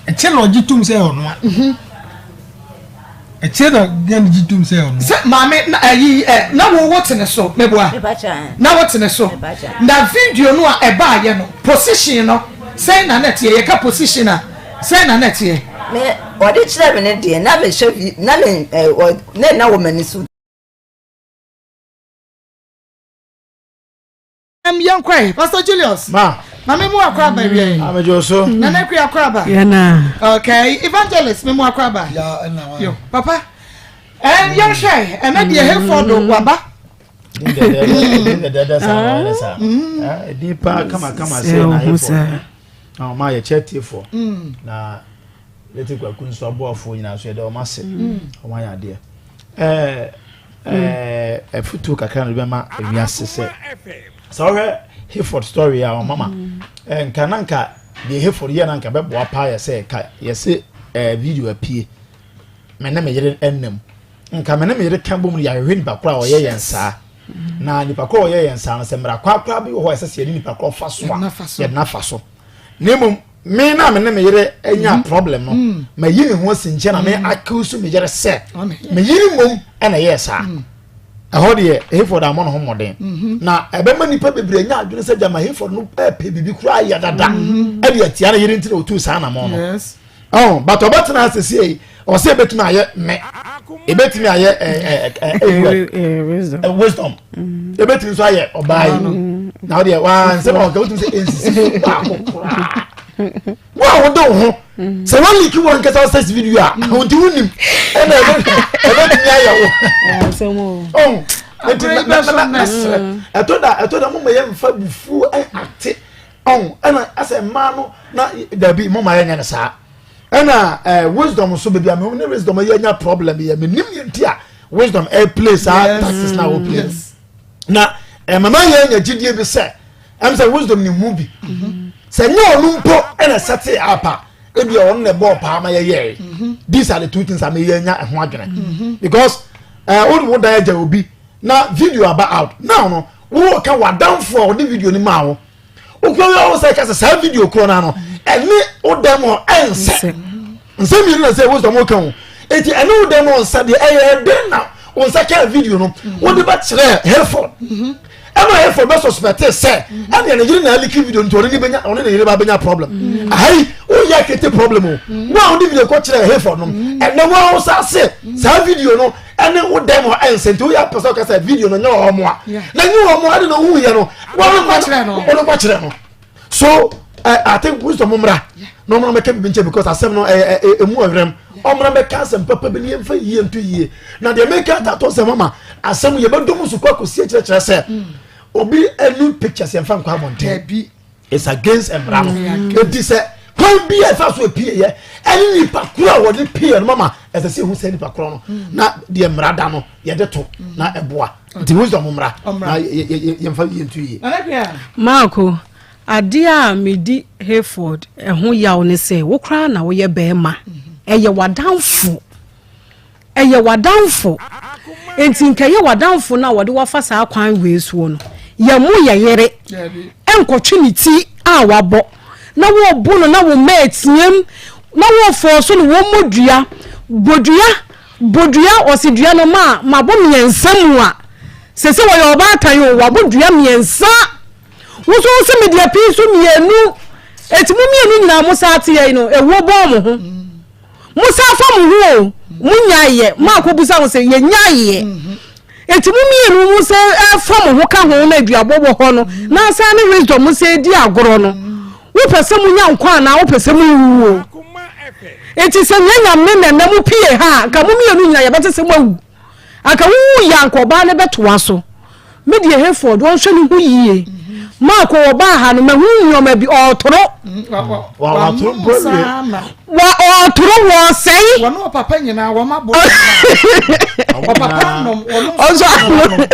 Akyire na ɔgye tum sɛ ɔnoa. Akyire na gɛn gye tum sɛ ɔnoa. Sɛ maame na ɛyi ɛ na wo wo te ne so meboa na wo te ne so na video no a ɛbaa yɛ no position no sɛn na na ɛteɛ yɛka position a sɛn na na ɛteɛ. Me ɔde kyerɛ me ne deɛ na mehwɛ vi na me ɛ ɔ na ɛna wɔ m'ani so. Yɛnkɔ ɛ, Pastor Julius. Ma. Mame mu akɔ aba wia yi. Amedwo so. Nana Akua akɔ aba. Yɛna. Okay, evangelist me mu akɔ aba. Ya ɛna wa. Yo, papa. Ɛn yɛnhwɛ ɛnɛ deɛ Hayford waba. Dɛdɛdɛ saa na ɔyɛ saa. Ɛdin paa kamakama sɛ na Hayford. Na ɔma yɛ kyɛ tiefoɔ. Na lete kwaku nso aboafoɔ nyinaa nso yɛda wɔn ase. Wɔn ayɛ adeɛ. Ɛɛ ɛɛ ɛfutuo kakra na ɛbɛma ewiase sɛ sɛ ɔhwɛ Hayford story a ɔmama ɛɛ nka na nka deɛ Hayford yɛ na nka bɛboa paa yɛ sɛ ka yɛse ɛɛ video apue me ne me yere ɛnam nka me ne me yere ka bom no yɛahwehwɛ nipa koro a ɔyɛ yɛn saa na nipa koro a ɔyɛ yɛn saa no sɛ mmara korakora bi wɔ hɔ a ɛsɛ sɛ yɛde nipa koro fa so a yɛde n'afa so na mmom me na me ne me yere anya mm-hmm. problem no mm. ma yi me ho asi nkyɛn na me mm. accuse me yere sɛ me yere mmom ɛna ɛyɛ saa mm. ɛhɔ deɛ Hayford amɔ ne ho mmɔden mm-hmm. na ɛbɛma nipa bebree anya adwene sɛ gyama Hayford no ɛpɛ biribi koraa yɛ dada mm-hmm. ɛde atia ne yere nti na otu saa anamɔ no ɔn but ɔbɛtena ase sie ɔsɛ ebetumi ayɛ mɛ ebetumi ayɛ ɛɛ ɛɛ ɛɛ wisdom ebetumi nso ayɛ ɔbaa yi na ɔdeɛ waa nsɛm a ɔka wotumi sɛ nsisi so baako koraa wo a wode wo ho sɛ wɔliki wɔn nkasa sex video a nti wonim ɛna ɛbɛtumi ayɛ wo ɔn nti mɛsrɛ ɛtɔ da ɛtɔ da mo ma yɛ nfa bufuo ate Ɔn ɛna asɛ mmaa no na dabi mo ma yɛ nyɛ no saa ɛna ɛɛ eh, wisdom nso beebi a mi ne wisdom yɛ nya problem yɛ mi nim yɛn ti a wisdom ɛ play saa tactics na o play na ɛmama eh, yɛ nya gyidie bi sɛ ɛm sɛ wisdom ni mu bi mhm. sɛ nyɛ ɔno mpo ɛna sɛte apa ebi a ɔno na ɛbɔɔ paa ma yɛ yɛ mhm. these are the two things a mi yɛ nya ɛho adwene mhm. because ɛɛ eh, o de wo dan agya obi na video aba out now no wo ka wadanfo a ɔde video ni maa wo. Wokura yɛ ɔwɔ sɛ kasa saa video korɔ no ano ɛne wo dɛm hɔ ɛnsɛ nsɛm mmienu na sɛ wisdom woka ho eti ɛne wo dɛm hɔ nsa deɛ ɛyɛ ɛdɛn na wo nsa kaa video no wode bɛkyerɛ Hayford ɛma Hayford bɛ suspect sɛ ɛne ne yere na aliki video nti ɔne ne bɛnya ɔne ne yere ba bɛnya problem aha yi woyɛ kete problem o wo a wode video kɔ kyerɛ Hayford no ɛnɛ wo a wo sa se saa video no ɛne wo dɛm hɔ ɛnsɛ nti woyɛ apɛ sɛ ɔka sɛ video no nyɛ wɔn a na nyɛ wɔn a ɛde na ohun yɛ no wɔn kɔ kyerɛ no so uh, I think wisdom mmra na ɔmra mɛka bibi nkyɛn because asɛm no ɛɛ ɛ emu ɔwerɛm ɔmra mɛka asɛm papa bi ne yɛn fa yie nto yie na deɛ mɛka atatɔ sɛ mama asɛm yɛ bɛ dɔm so kɔ akɔsi akyerɛkyerɛ sɛ obi ɛnu pictures yɛn fa nkɔ abɔnten. It's against mmara no. Eti sɛ kwan bi a ɛfa so epie yɛ ɛne nipa koro a wɔde pie no mama ɛsɛ sɛ ehu sɛ nipa koro no mm. na deɛ mmara da no yɛde to mm. na ɛboa nti wisdom mmara na yɛmfa yie nto yie. Maako adeɛ a medi Hayford ɛho yaw ne sɛ wo koraa na woyɛ bɛrima mm-hmm. ɛyɛ w'adamfo. Ɛyɛ w'adamfo. Enti nka ɛyɛ w'adamfo no a wɔde wo afa saa kwan wei soɔ no, yɛ mo yɛ yere nkɔtwe ne ti a wabɔ na wɔrebo no na wo mma reteam na wɔrefɔɔso no wɔmmɔ dua. Bɔ dua, bɔ dua, ɔse dua no ma mabɔ mmiɛnsa mu a, sese wɔyɛ ɔbaatan o, wabɔ dua mmiɛnsa. Wo nso wo se mede apii so mmienu. Enti mo mmienu nyinaa mo saa teɛ yi no, ewuo bɔɔ mo ho. Mo san fa mo ho o, mo nyaeɛ. Mo akɔbusa ho sɛ, yɛnyaeɛ. Enti mo mmienu mo sɛ ɛfa mo ho ka ho na aduabɔ wɔ hɔ no, na asan ne wisdom mo sɛ di agorɔ no. Wopɛ sɛ monya nkwa anaa wopɛ sɛ mo wuo? Enti sɛ nyɛ nyame na ɛnɛ mo pie ha a, nka mo mmienu nyina yɛbɛte sɛ moawu. Anka wowu yɛ anka ɔbaa no bɛtoa so. Me deɛ Hayford ɔnhwɛ ne ho yie. Mark ɔbaa ha no mahu nneɛma bi ɔɔtoro. Watoro mpo awie. Wa ɔɔtoro wɔɔsɛe. Wɔn ɔpapa nyinaa wɔn abɔ. Ɔpapa nom wɔn nso anom.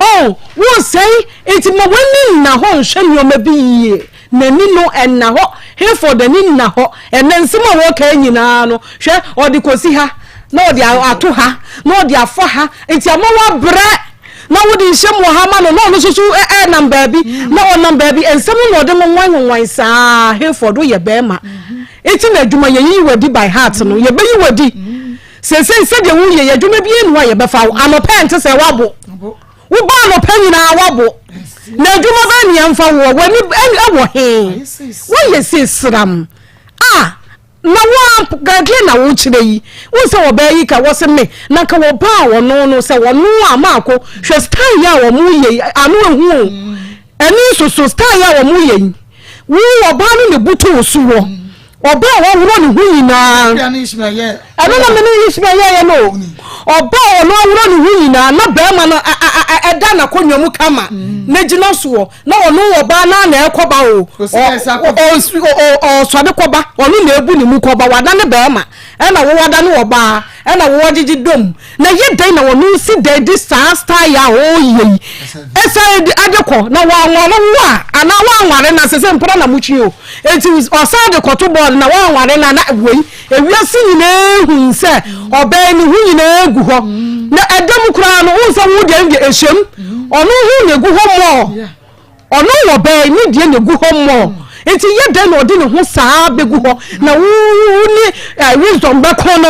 Oh wɔɔsɛe nti ma w'ani nna hɔ nhwɛ nneɛma bi yie. N'ani no nna hɔ. Hayford ani nna hɔ. Ɛnnɛ nsɛm a wɔreka yi nyinaa no, hwɛ, ɔde kɔsi ha, na ɔde ato ha, na ɔde afa ha, nti ama wabrɛ, na wode nhyɛm wɔ ha ma no, na ɔno nso so ɛnam baabi, na ɔnam baabi, nsɛm no na ɔde nwanwan nwanwan saa. Hayford, woyɛ bɛrima. Nti na adwuma yɛyiyi wadi by heart no, yɛbɛyi wadi. Seesei sɛdeɛ woyɛ yi, adwuma biara nni hɔ a yɛbɛfa wo. Anɔpa ɛnte sɛ woabo. Wobɔ anɔpa nyinaa wabo. Na adwuma bɛn ne yɛmfa woɔ? W'ani wɔ he? Woayɛ sei sram. A na wo deɛ na wokyerɛ yi. Wohu sɛ ɔbaa yi ka wɔse me na nka wɔbaa ɔno no sɛ ɔno a maako hwɛ style yi a wɔn yɛ yi ano ehu o. Ɛne nso so style yi a wɔn yɛ yi. Wo ɔbaa no na ebutu wo so wɔ. Ɔbaa a waworɔ ne ho nyinaa. Ɛno na me ne Ishmael yɛeɛ no o. Ɔbaa a ɔno aworɔ ne ho nyinaa na barima no ɛda n'akonnwa mu kama na gyina soɔ na ɔno ɔbaa no ara na ɛrekɔba o. Ɔsɔre kɔba, ɔno na ebu ne mu kɔba, wadane barima ɛna wo wadane ɔbaa ɛna wo agyegye dom. Na ɛyɛ dɛn na ɔno nsi dɛn de saa style a ɔreyɛ yi ɛsan de ade kɔ na wanware wo a anaa wanware na sɛ sɛ mpena na motwe o enti ɔsan de kɔto bɔɔl na wanware na na wei ewiase nyinaa hu sɛ ɔbɛn ne ho nyinaa gu hɔ na ɛda mu koraa no wohu sɛ wo deɛ deɛ ɛhyɛm ɔno ho na egu hɔ mɔɔ. Ɔno wɔ bɛn ne deɛ na egu hɔ mmɔɔ nti yɛ dɛn na ɔde ne ho saa bɛgu hɔ na wo ne eh, wisdom bɛko no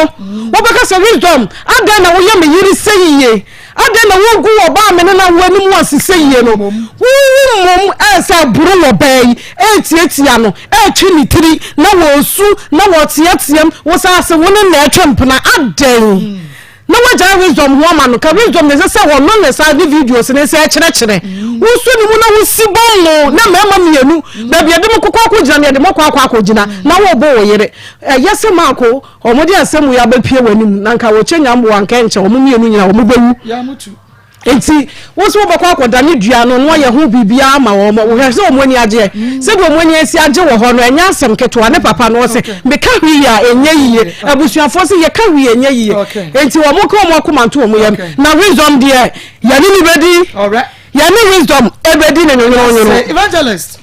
wobɛka sɛ wisdom adɛn na woyɛ me yere sɛ yie adɛn na wogu ɔbaa me ne na wo anim ase sɛ yie no wowo mmom ɛsɛ boro wɔ bɛn yi ɛtiatia no ɛtwe ne tiri na wɔsu na wɔteateam wo saa ase wo ne na ɛtwe mpena adɛn Na wagyae wisdom ho ama no ka wisdom na ɛsɛ sɛ ɔno ne saa de videos ne sɛ ɛkyerɛkyerɛ wosɔ ne mu na wosi bɔn no na mmarima mmienu baabi yɛde mo kɔkɔ akɔgyina no yɛde mo kɔ akɔ akɔgyina na wɔbɔ wɔ yere ɛyɛ sɛ maako wɔn de asɛm wei abɛpie wɔ anim na nka wɔkyɛ nyamboa nka nkyɛ wɔn mmienu nyina wɔn bɛwu Enti wo nso wobɛkɔ akɔdane dua no na woayɛ ho biribiara ama wɔn. Wohwɛ sɛ wɔn ani agyeɛ. Sɛdeɛ wɔn ani asi agye wɔ hɔ no, ɛnyɛ asɛm ketewa. Ne papa no, ɔse, meka hwee a, ɛnyɛ yie. Abusuafoɔ se, yɛka hwee a, ɛnyɛ yie. Enti wɔn ka wɔn akoma nto wɔn yam. Na wisdom deɛ, yɛne no bɛdi. Yɛne wisdom bɛdi no nwonwonwono. Evangelist.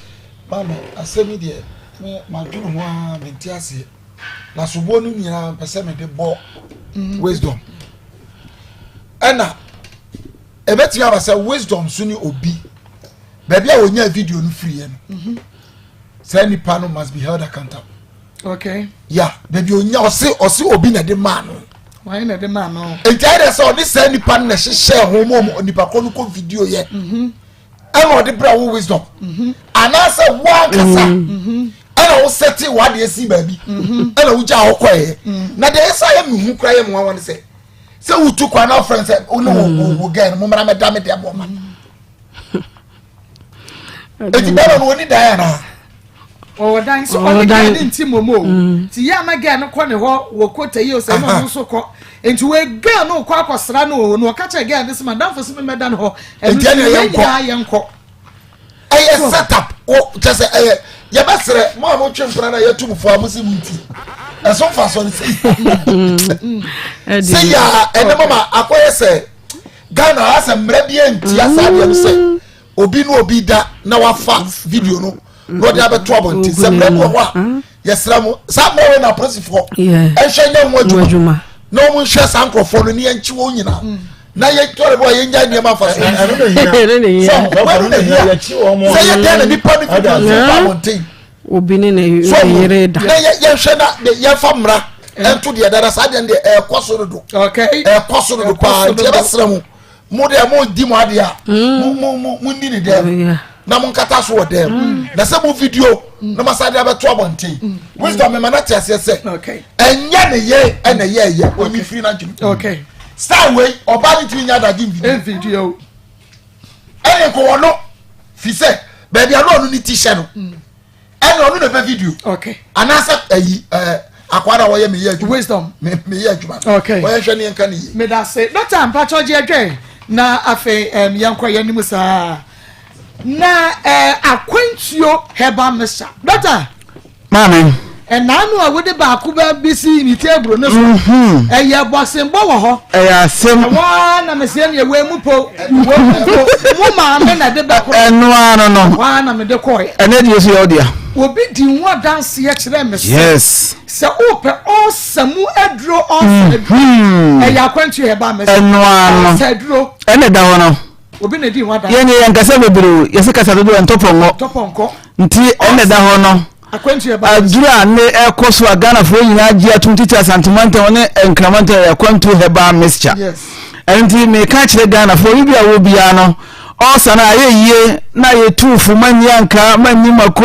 Maame, asɛm yi deɛ, me madwene ho ara mente aseɛ. Na soboɔ no nyinaa mpɛ sɛ mede bɔ wisdom. Ɛna ɛbɛtumi aba sɛ wisdom so ne obi baabi a wɔnya video no firiɛ no mhm. saa nipa no must be held accountable. Okay. Yeah, baabi onya ɔse ɔse obi na ɛde maa no. Wɔn na ɛde maa no. Nti ayɛ dɛ sɛ ɔde saa nipa no na ɛhyehyɛ ho mu ɔmo nipa kɔ no kɔ video yɛ. Mhm. Ɛna ɔde brɛ wo wisdom. Mhm. Anaasɛ wo ankasa. Ɛna wo sɛte w'adeɛ si baabi. Ɛna wogya hɔ kɔɛ. Na deɛ ɛsɛ ayɛ mehu kora yɛ mu nwanwa ne sɛ. Sɛ wotu kwan na ɔfrɛ sɛ wo ne wo wo gɛn no mommra mɛda me dɛm wɔ ma. Eti bɛrɛ no wɔni dan anaa? Ɔwɔ dan so ɔne gɛn ne nti mmom o. Mm. Ti yɛ ama gɛn no kɔ ne hɔ wɔ kota yi o sɛ ɛna ɔno nso kɔ. Nti wɔ gɛn no kɔ akɔsra no o na ɔka kyerɛ gɛn no sɛ madamfo sɛ memmɛda ne hɔ. Ɛno nti yɛn nyinaa yɛnkɔ. Ɛyɛ set up o kyɛ sɛ ɛyɛ yɛbɛsrɛ mo a motwe mpena na yɛtu mo fo a mo si mo nti ɛso mfa so no sɛ sɛ yɛ a ɛne mama akɔyɛ sɛ Ghana asɛ mmerɛ bi antia saa deɛ no sɛ obi ne obi da na wafa video no na ɔde abɛto abɔnten sɛ mmerɛ bi wɔ hɔ a yɛsrɛ mo saa mmerɛ wei na apolisifoɔ ɛnhwɛ nyɛ ho adwuma na wɔn nhwɛ saa nkurɔfoɔ no ne yɛnkyi wɔn nyinaa mm. na yɛ tɔrɔ bi wa yɛn nya nneɛma nfa so so wɔn na hia sɛ yɛ dɛn na nipa ne fi kan so ba abɔnten obi ne ne yere da na yɛhwɛ na yɛfa mmara ɛnto deɛ dada saa deɛ deɛ ɛkɔ so dodo ɛkɔ so dodo paa nti ɛbɛsrɛ mu mo deɛ mo di mo adeɛ a mm. mo mo mo mo ni ne dɛm oh, na mo nkata so wɔ dɛm mm. na sɛ mo video na mo asa de abɛto abɔnten mm. wisdom mɛma na te aseɛ sɛ ɛnyɛ ne yɛ ɛna ɛyɛ ɛyɛ onyi firi na ntwene star wei ɔbaa ne tumi nya adagye nvideo ɛne nkɔwɔ no fi sɛ baabi a na ɔno ne ti hyɛ no. Ɛna ɔno na ɛbɛ video. Okay. Anaasɛ ɛyi ɛɛ akwa na wɔyɛ meyɛ adwuma. Wisdom. Me meyɛ adwuma. Okay. Wɔyɛ hwɛ ne yɛn ka ne yie. Medase. Dɔkta mpatsɔ gye ɛdwɛn na afei ɛm yɛn kɔ yɛn anim saa. Na ɛɛ akwantuo herbal mixture. Dɔkta. Maame. Ɛnaano a wode baako bɛ bi si ne table no so. Mhm. Ɛyɛ bɔsenbɔ wɔ hɔ. Ɛyɛ asɛm. Ɛwɔ ara na meseɛ neɛ wei mu po wei mu po mo maame na de bɛkɔ. Ɛno ara no no. Ɛhɔ ara na mede kɔɛ. Ɛnɛ deɛ so yɛ wo dea. Obi di ho adanseɛ kyerɛ me sɛ. Yes. Sɛ wopɛ ɔɔsa mu aduro ɔɔsa aduro. Mhm. Ɛyɛ akwantuo ɛba mɛsɛ. Ɛno ara no. Ɔɔsa aduro. Ɛna ɛda hɔ no. Obi na edi ho adanseɛ. Yɛn deɛ yɛn kasa bebree o yɛsɛ kasa dodoɔ ɛntɔ pɔnkɔ. Tɔ pɔnkɔ. Nti ɛna ɛda hɔ no. Aduru a ne ɛkɔ so a Ghanafoɔ nyinaa gye atom titi Asantemantam ne Nkramantam yɛ akwantuo herbal mixture. Ɛno nti meka kyerɛ Ghanafoɔ biribi a wɔ biara no ɔsa no ayɛ yie na yɛtu fo manni ankaa manni mako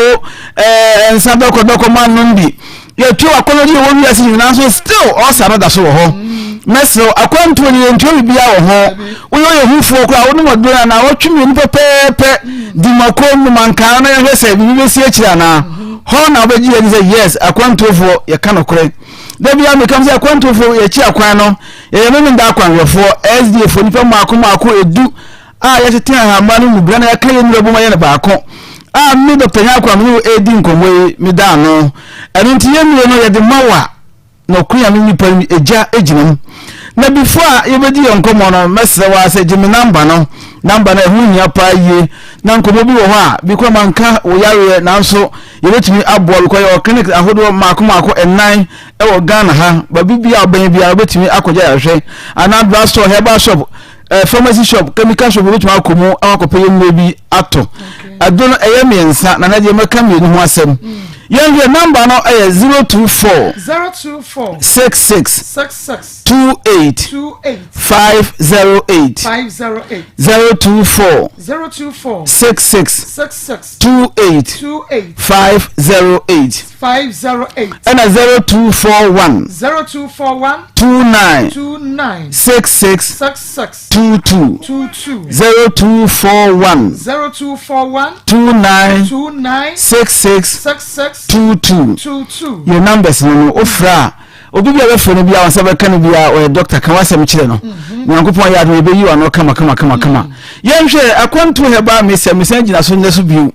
ɛɛ nsa bɛkɔ bɛkɔ mannom bi yɛtu akɔnɔ deɛ wɔ wiase nyinaa nso still ɔsa no da so wɔ hɔ mɛsrɛ akwantuo no yɛntua biribiara wɔ ho woyɛ ɔyɛ hufoɔ koraa wonom aduro no anaa wɔtwe mmienu pɛpɛɛpɛ. Di mako nom ankaa na yɛhwɛ sɛ biribi bɛsi akyire anaa. Hɔ na wobɛgye yɛn sɛ yes, akwantuofoɔ yɛka nokorɛ. Da biara meka sɛ akwantuofoɔ yɛkyi akwan no, yɛyɛ Memenda akwanhwɛfoɔ, SDA foɔ, nnipa mmaako mmaako edu a yɛtete ahamma no mu bra na yɛka yɛn nnuro bom ayɛ no baako a me Dr. Nyarko a me ne wo redi nkɔmmɔ yi meda ano. Ɛno nti yɛn nnuro no yɛde ma wo a na ɔko Nyame nnipa no egya gyina mu. Na before a yɛbɛdi yɛn nkɔmmɔ no mɛsrɛ wo ara sɛ gye me namba no. Namba no ɛho hia paa yie na nkɔmmɔ bi wɔ hɔ a bi koraa manka wo yareɛ nanso yɛbɛtumi aboa because yɛwɔ clinic ahodoɔ mmaako mmaako ɛnan ɛwɔ Ghana ha baabi biara ɔbɛn biara wobɛtumi akɔgye ayarehwɛ anaa drugstore herbal shop eh, pharmacy shop chemical shop wobɛtumi akɔ mu akɔpɛ yɛ nnuro bi atɔ aduro no ɛyɛ mmiɛnsa na na deɛ mɛka mmienu ho asɛm mm. yɛn deɛ namba no ɛyɛ 024 024 66 66 28 28 508 508 024 024 66 66 28 28 508 508 ɛna 0241 0241 29 29 66 66 22 22 0241 0241 29 29 66 66 22 22 yɛ numbers no no wofrɛ a obi bi a bɛfrɛ no biara wɔn nsa bɛka no biara ɔyɛ doctor ka w'asɛm kyerɛ no mhm. nyankopɔn yɛ adom yɛbɛyi w'ano kama kama kama kama mm. yɛnhwɛ akwantuo hɛbaa mesɛ mesan gyina so nnɛ so bio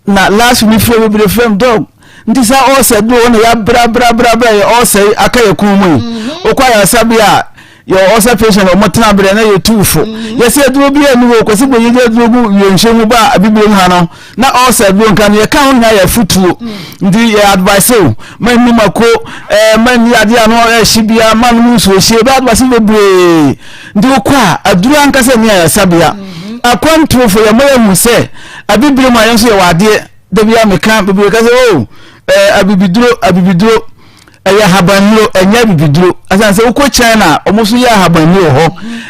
Na last week mefrɛ bebree frɛ m dɔg nti saa ɔɔsɛ duro hɔ na yɛabrabrabrabra yɛ ɔɔsɛ yi aka yɛ kɔn mu yi mhm. wokɔ ayaresabea a yɛ ɔɔsɛ patient ɔmo tena berɛ na yɛtu fo mhm. yɛsɛ aduro bi ani wɔ kwasi bɔ yɛgye aduro gu wiemhyɛn mu ba abibire mu ha no na ɔɔsɛ aduro nka no yɛka ho nyinaa yɛ afutuo mm. nti yɛ advice o ma nni mako ɛɛ ma nni adeɛ ano ɛhye bia ma nom nsuo hyie bɛ advice bebree nti wokɔ a aduro ankasa ni ayaresabea mhm. akwantuofo yɛ mo yɛ hu sɛ Abibire mu a yɛn nso yɛwɔ adeɛ da bi a meka bebree ka sɛ o oh, ɛɛ abibiduro abibiduro ɛyɛ ahabannuro ɛnyɛ abibiduro asan sɛ wokɔ China wɔn nso yɛ ahabannuro wɔ hɔ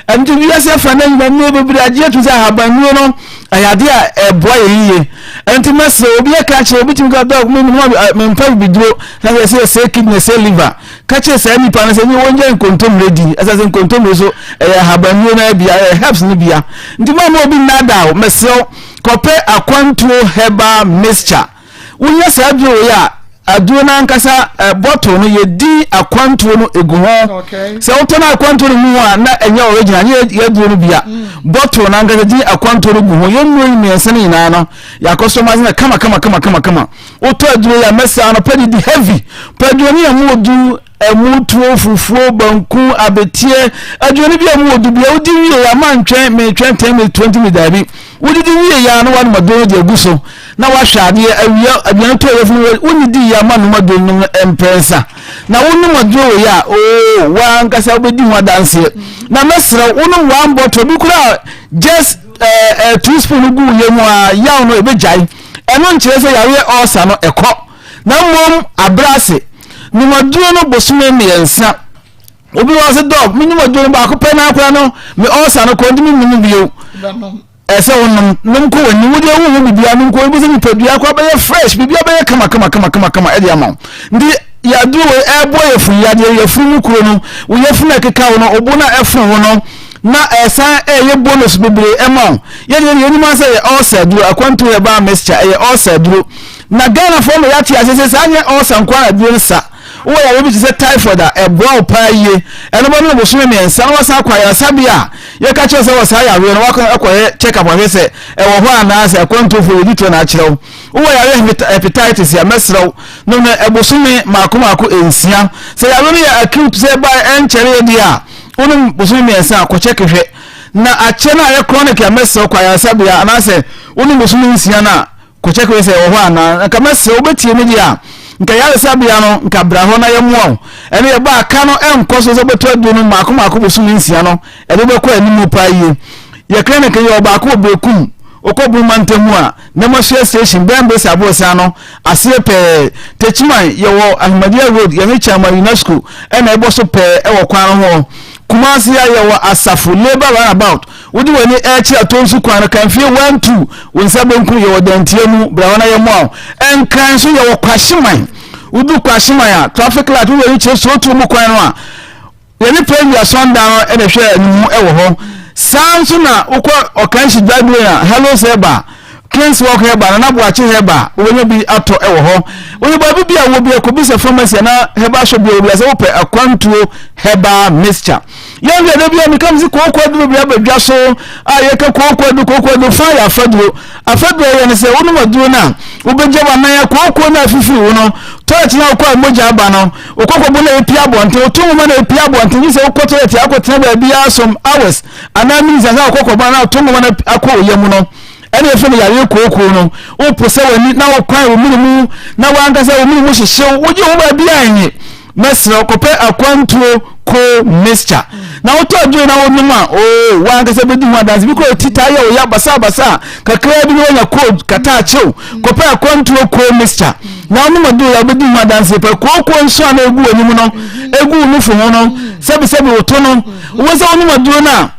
ɛno nti wiase afa na nyina nnuro bebree agye atum sɛ ahabannuro no ɛyɛ adeɛ a ɛboa yɛn yie ɛno nti mɛsrɛ obi ɛka kyerɛ obi tumi ka dɔg me me mpa abibiduro na sɛ ɛsɛ ɛsɛ kidney ɛsɛ liver ka kyerɛ saa nipa no sɛ ne wɔngya nkontommire di ɛsɛ sɛ nkontommire so ɛyɛ ahabannuro no bia ɛyɛ herbs no bia nti ma ma obi nnaadaa wo mesrɛ wo kɔpɛ akwantuo herbal mixture wonya saa aduro wei a aduro no ankasa eh, bottle no yɛdi akwantuo no egu ho sɛ wotɔ no akwantuo no mu a na ɛnyɛ original nyɛ yɛ aduro no bia mm. bottle no ankasa di akwantuo no gu ho yɛn nnuro mmiɛnsa no nyinaa no yɛakɔsɔm ase na kama kama kama kama kama Wotɔ aduro yi a mɛsɛ anɔpa didi heavy. Pɛ aduane a mu odu, ɛmu tuo, fufuo, banku, abeteɛ, aduane bi a mu odu bia wodi wie yɛ ama ntwɛn metwɛn 10 minutes 20 minutes daabi. Wodidi wie yɛ a na wanom aduro no de agu so na wahwɛ adeɛ awia aduane tɔ yɛ funu wonni di yɛ ama nom aduro nom no mprɛnsa. Na wonom aduro wei a oo wankasa wobɛdi ho adanseɛ. Na mɛsrɛ wonom one bottle bi koraa just eh, eh, two spoon gu yɛ mu a yaw no ɛbɛgyae. Ɛno nkyerɛ sɛ yareɛ ɔɔsa no ɛkɔ, na mmom abrɛ ase. Nom aduro no bosome mmiɛnsa. Obi wɔ sɛ dɔk, menom aduro no baako pɛ na akora no, me ɔɔsa no kɔ nti mennom bio. Ɛsɛ wonom, nom kɔ w'anim, wodeɛ wohu biribiara nom kɔ, ebi sɛ nipadua kɔ abɛyɛ fresh, biribiara bɛyɛ kama kama kama kama kama ɛde ama wo. Nti yɛaduro wei ɛboa yɛfunu yadeɛ, yɛfunu mu kuro no, wo yɛfunu a ɛkeka wo no, obo no a ɛfono wo no, na ɛsan ɛyɛ bonus bebree ɛma wo yɛdeɛ deɛ yɛnim sɛ yɛ ulcer aduro akwantu herbal mixture ɛyɛ ulcer aduro na Ghanafoɔ ma yɛate ase sɛ saa nyɛ ulcer nko ara aduro no sa wowɔ yareɛ bi te sɛ typhoid a ɛboa wo paa yie ɛno bɛno no bosome mmiɛnsa na wasan akɔ ayaresabea a yɛka kyerɛ sɛ wɔ saa yareɛ no wakɔ akɔyɛ check up ahwɛ sɛ ɛwɔ hɔ anaa sɛ akwantufoɔ yɛdi toɔ na akyerɛ wo wowɔ yareɛ hepatitis a mɛsrɛ wo nom no ɛbosome maako maako nsia sɛ yareɛ no yɛ acute sɛ ɛba ɛnkyɛreɛ deɛ a Wonom bosome mmiɛnsa a, kɔkyɛke hwɛ. Na akyɛ no a ɛyɛ chronic a, mɛsrɛ wo kɔ ayaresabea anaasɛ wonom bosome nsia no a, kɔkyɛke hwɛ sɛ ɛwɔ hɔ anaa. Nka mɛsrɛ wobɛtie me deɛ a, nka yaresabea no, nka bra hɔ na yɛmmoa wo. Ɛno yɛba a, ka no ɛnkɔ so sɛ wobɛtɔ aduro no mmaako mmaako bosome nsia no, ɛde wobɛkɔ anim paa yie. Yɛ clinic yɛ ɔbaako wɔ Berekum, wokɔ Bruma mantam mu a, Namasoa station bɛn Besa aborosan no aseɛ pɛɛ. Techiman yɛwɔ Ahmadiyya road yɛne Chairman UNESCO ɛna ɛbɔ so pɛɛ ɛwɔ kwan no ho. Kumasi a yɛwɔ Asafo Labour runabout wode w'ani ɛrekyerɛ Atonsu kwan no Kanfie 1 2 wo nsa benkum yɛwɔ Dantia mu bra hɔ na yɛmmoa wo. Nkran nso yɛwɔ Kwahyeman wodu Kwahyeman a traffic light wode w'ani kyerɛ Sootuo mu kwan no a Yɛne Prairie Asɔndan no na ɛhwɛ anim wɔ hɔ. Saa nso na wokɔ Ɔkanhyi Drive Lane a, Hello Sɛ ba. Kings Walk Herbal, Nana Boakye Herbal, wobɛnya bi atɔ wɔ hɔ. Woyɛ baabi bi a wɔ bi akɔbisa pharmacy anaa herbal shop bi a wɔ bi a sɛ wopɛ akwantuo herbal mixture. Yɛn hwɛ da bi a meka me sɛ kooko aduro bi aba dwa so a yɛka kooko aduro kooko aduro fa yɛ afaduro. Afaduro yɛ no sɛ wonom aduro no a wobɛgya w'anan a kooko no a afifiri wo no toilet no a wokɔ a mogya aba no wokɔkɔbo no a ɛpia abɔnten woto nwoma no a ɛpia abɔnten gye sɛ wokɔ toilet a akɔtena baabi a some hours anaa minutes ansa wokɔkɔbo anaa woto nwoma no akɔ wo yam no ɛne ɛfɛ no yareɛ kooko no wopo sɛ w'ani na wokwan wo mene mu na wankasa wo mene mu hyehyew wogye wo baabi a ɛnye mɛsrɛ kɔpɛ akwantuo ko mixture na wotɔ aduro na wonom a oo wankasa bɛdi ho adanse bi kɔ ti taa yɛ wo ya basabasa kakraa bi na wanya cold kata akyew kɔpɛ akwantuo ko mixture na wonom aduro ya wobɛdi ho adanse pɛ kooko nso a na ɛgu w'anim no ɛgu wo nufo ho no sɛbisɛbi woto no wobɛ sɛ wonom aduro no a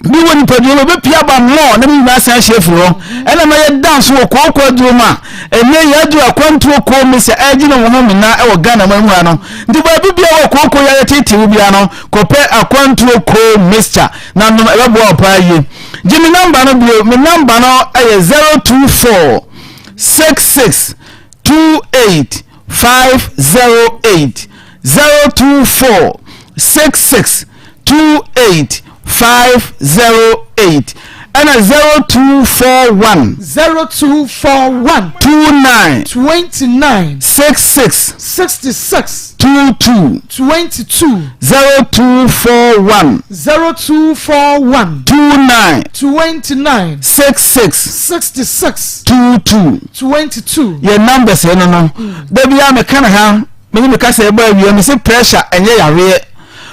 bi wɔ nipadua mu ebepia aba mmɔɔ na ne nyinaa san ahyia afiri hɔ ɛna ma yɛda nso wɔ kooko aduro mu a ɛnɛ yɛ aduro akwantuo koo mi sɛ ɛgyina wɔn ho nyinaa ɛwɔ Ghana man mu ha no nti baabi bia wɔ kooko yɛ ayɛ wo bia no kɔpɛ akwantuo koo mixture na nom ɛbɛboa wo paa yie gye me namba no bio me namba no ɛyɛ 024 66 28 508 024 66 28 508 ɛna 0241. 0241. 29. 29. 66. 66. 22. 22. 0241. 0241. 29. 29. 66. 66. 22. 22. Yɛ numbers no no. Da bi a meka no ha, me ne me kasa ɛbɔ awia, me se pressure ɛnyɛ yareɛ.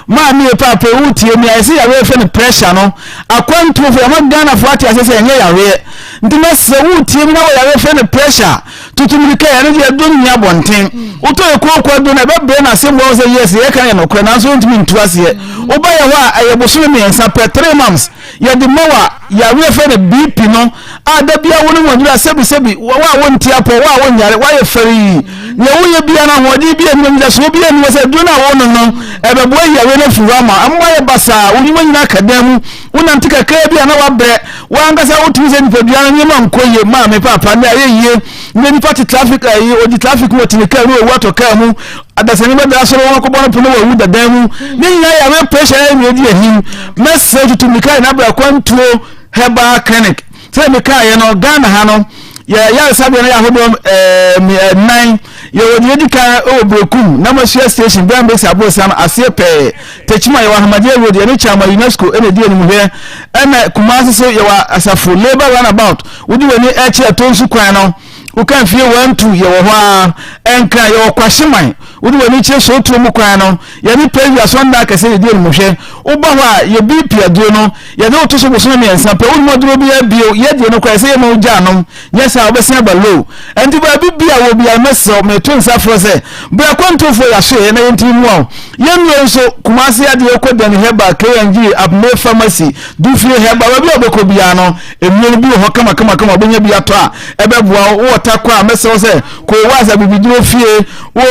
Maame yɛ paapa wo tie mi a yɛsɛ yareɛ fɛ no pressure no. Akwantuo fo yɛma Ghana fo ate ase sɛ ɛnyɛ yareɛ. Nti mɛsrɛ wo tie mi na wɔ yareɛ fɛ no pressure. Tutu mirika yɛ no deɛ aduro no ni abɔnten. Wotɔ yɛ kooko aduro no ɛbɛbrɛ no ase mmoa wo sɛ yes yɛka yɛ nokorɛ nanso wontumi ntu aseɛ. Woba yɛ hɔ a ɛyɛ bosome mmiɛnsa pɛ, 3 months. Yɛde ma wo a yareɛ fɛ no BP no a da biara wo ne ho adwiri a sɛbisɛbi wo a wonte apɔ wo a wonyare woayɛ fɛrii nea woyɛ biara no ahoɔden bi anim anidasoɔ bi anim sɛ aduro no a wonom no ɛbɛboa yi yareɛ no afiri hɔ ama ama woayɛ basaa wo nnwuma nyinaa ka dan mu wonante kakraa bi a na wabrɛ wankasa wotumi sɛ nipadua no nneɛma nkɔ yie maame paapa ne ayɛ yie ne nipa te traffic ayi ɔdi traffic mu ɔte ne kaa mu ɔwu atɔ kaa mu adasani bɛda asɔre wɔn akɔbɔ no pono wɔwu dadan mu ne nyinaa yare pressure yɛ nea ɛdi ahim mɛsrɛ tutu mirika yɛ n'abra kwantuo herbal clinic sɛ meka yɛ no Ghana ha no yɛ yaresabea no yɛ ahodoɔ ɛɛ nnan yɛwɔ deɛ edi kan wɔ Berekum Namasua station Brown Base Abosan aseɛ pɛɛ Tekyima yɛwɔ Ahmadiyya road yɛne Kyama UNESCO ɛna edi animhwɛ ɛna Kumasi so yɛwɔ Asafo Labour runabout wodi w'ani ɛkyerɛ Tonsu kwan no woka mfie wantu yɛwɔ hɔ a ɛnkra yɛwɔ Kwahyeman wode w'ani kyerɛ Sootuo mu kwan no yɛne Pɛvi asɔnda akɛseɛ yɛdi animhwɛ woba hɔ a yɛ BP aduro no yɛde wo to so bosome mmiɛnsa pɛ wonom aduro biara bio yɛdeɛ no koraa ɛsɛ yɛma wo gya anom nyɛ saa wobɛsen aba low ɛnti baabi bi a wɔ biara mɛsrɛ wo meto nsa frɛ sɛ berɛ akwantufoɔ yɛasoɛ na yɛntumi mmoa wo yɛnnuro nso Kumase adeɛ wokɔ Dani Herbal KNG Apme Pharmacy Dufie Herbal baabi a wobɛkɔ biara no nnuro no bi wɔ hɔ kamakamakama wobɛnya bi atɔ a ɛbɛboa wo wɔ takɔ a mɛsrɛ wo sɛ kɔ wɔ abibiduro fie wɔ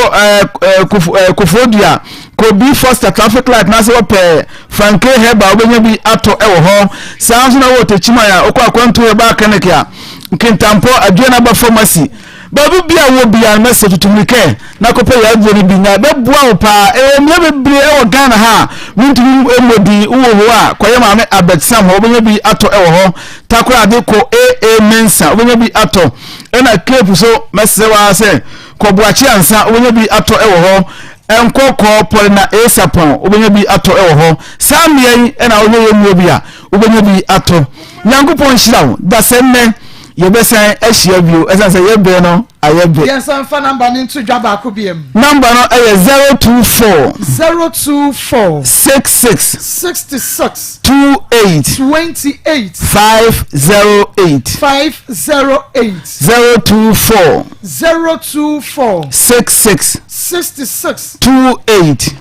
ɛɛ kofoɔ dua kɔ bi foster traffic light na sɛ wɔpɛ franke herbal wobɛnya bi atɔ wɔ hɔ saa nso na wɔ tekyima a wokɔ akwantu herbal clinic a nkintampɔ aduanaba pharmacy baabi bi a wɔ biara no mɛsɛ tutu mmirika na kɔpɛ yɛ aduro no bi na ɛbɛboa wo paa ɛwɔ mmea bebree ɛwɔ Ghana ha a mentumi mmɔ din wowɔ hɔ a kɔyɛ maame abɛtsam hɔ wobɛnya bi atɔ ɛwɔ hɔ takoradi kɔ aa mensa wobɛnya bi atɔ ɛna cape so mɛsrɛ wo ara sɛ kɔ boakye ansa wobɛnya bi atɔ ɛwɔ hɔ nkɔkɔɔ pɔre na esapɔn wobɛnya bi atɔ ɛwɔ hɔ saa mmea yi ɛna woyɛ yɛ mmuo bi a wobɛnya bi atɔ nyankopɔn nhyira wo da sɛ nnɛ yɛbɛsan ahyia bio ɛsan sɛ yɛbrɛ no ayɛ bɛ. Yɛnsan fa namba no nto dwa baako biam. Namba no ɛyɛ 024. 024. 66. 66. 28. 28. 508. 508. 024. 024. 66. 66. 28.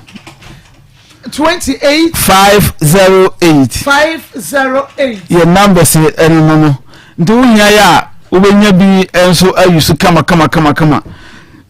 28. 508. 508. Yɛ numbers ɛno no no nti wohia yɛ a wobɛnya bi nso ayi so kama kama kama kama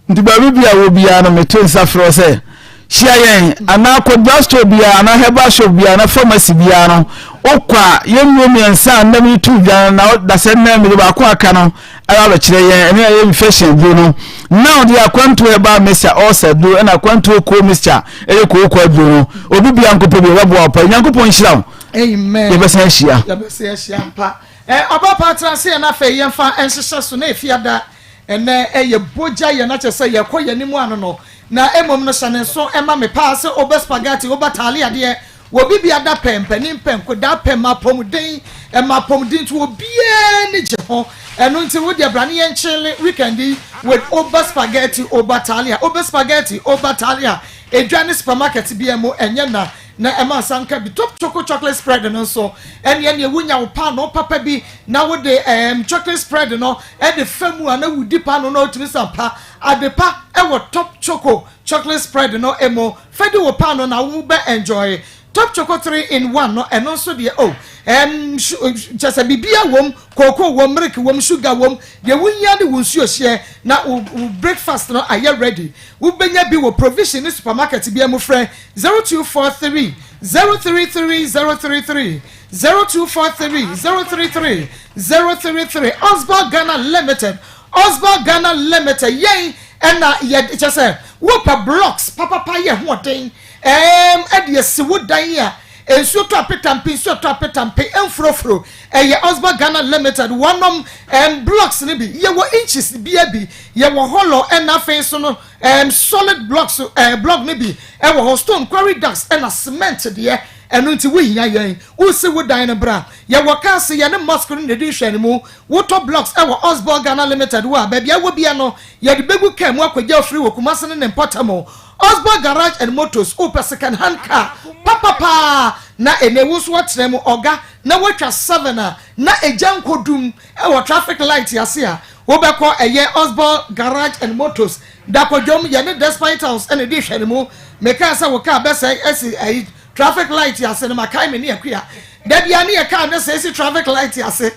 nti baabi bi a wɔ biara no meto nsa frɛ sɛ. Hyia yɛn anaa kɔ drugstore biara anaa herbal shop biara anaa pharmacy biara no, wokɔ a yɛn nnuro mmiɛnsa a nnam yi to dwa no na dasɛ nnɛ mede baako a aka no ɛba abɛkyerɛ yɛn, ɛno ɛyɛ infection duro no. Now deɛ akwantuo herbal mixture ulcer duro ɛna akwantuo cold mixture ɛyɛ kooko aduro no, obi bia nkɔpɛ bi ɛbɛboa wo pa. Nyankopɔn nhyira wo. Amen. Yɛbɛsan ahyia. Yɛbɛsan ahyia ampa. Eh, ɔba pa tra ase yɛn afei yɛmfa nhyehyɛ so na efiada ɛnɛ ɛyɛ bogya yɛn akyɛ sɛ yɛkɔ yɛn anim ano no. Na mmom no hyɛ ne nso ma me paa sɛ oba spaghetti, oba taalia deɛ wɔ bibia da pɛ, mpanin pɛ, nkodaa pɛ, ma apɔmuden, ɛma apɔmuden nti obiara ani gye ho. Ɛno nti wo deɛ bra ne yɛn kyele weekend yi with oba spaghetti, oba taalia, oba spaghetti, oba taalia, edwa ne supermarket biara mu ɛnyɛ na na ɛma nsa nka bi. Top choco chocolate spread no nso ɛneɛ neɛ wonya wo paanoo papa bi na wode ɛɛm chocolate spread no ɛde fa mu a na wodi paanoo no a wotumi sa pa Adepa wɔ Top Choco chocolate spread no mu, fa di wo paano na wo bɛ enjoy. Top Choco 3 in 1 no ɛno nso deɛ oh ɛɛm kyɛ sɛ biribiara wom, kooko wom, milk wom, sugar wom, deɛ wo hia ne wo nsuo hyeɛ na wo wo breakfast no ayɛ ready. Wo bɛnya bi wɔ provision ne supermarket biara mu, frɛ 0243 033 033, 0243 033 033, Osborn Ghana Limited. Osborn Ghana Limited yɛn ɛna yɛ kyɛ sɛ wopɛ blocks papapa yɛ hoɔden ɛɛm ɛde asi wo dan a nsuo tɔ apetampe nsuo tɔ apetampe ɛnfurofuro ɛyɛ Osborn Ghana Limited wɔnom ɛɛm blocks no bi yɛwɔ inches bia bi yɛwɔ hollow ɛna afei nso no ɛɛm solid blocks ɛɛ block no bi ɛwɔ hɔ stone quarry dust ɛna cement deɛ ɛno nti wohia yɛn wosi wo dan no bra yɛwɔ cars yɛne mosque no na ɛdi nhwɛanimu Wotɔ blocks wɔ Osborn Ghana Limited hɔ a, baabi a ɛwɔ biara no, yɛde bɛgu kaa mu akɔgya wo firi wɔ Kumasi ne ne mpɔtam. Osborn Garage and Motors, wopɛ second hand car papa paa na ɛnnɛ wo nso woatena mu ɔga na woatwa seven a na egya nkɔdum wɔ traffic light ase a, wobɛkɔ ɛyɛ Osborn Garage and Motors, Dakwadwom, yɛne Despite House na ɛdi nhwɛanimu. Mekaa sɛ wo kaa bɛsɛe asi ayi traffic light ase no, makae me ne Akua. Da biara ne yɛ kaa no sɛe si traffic light ase.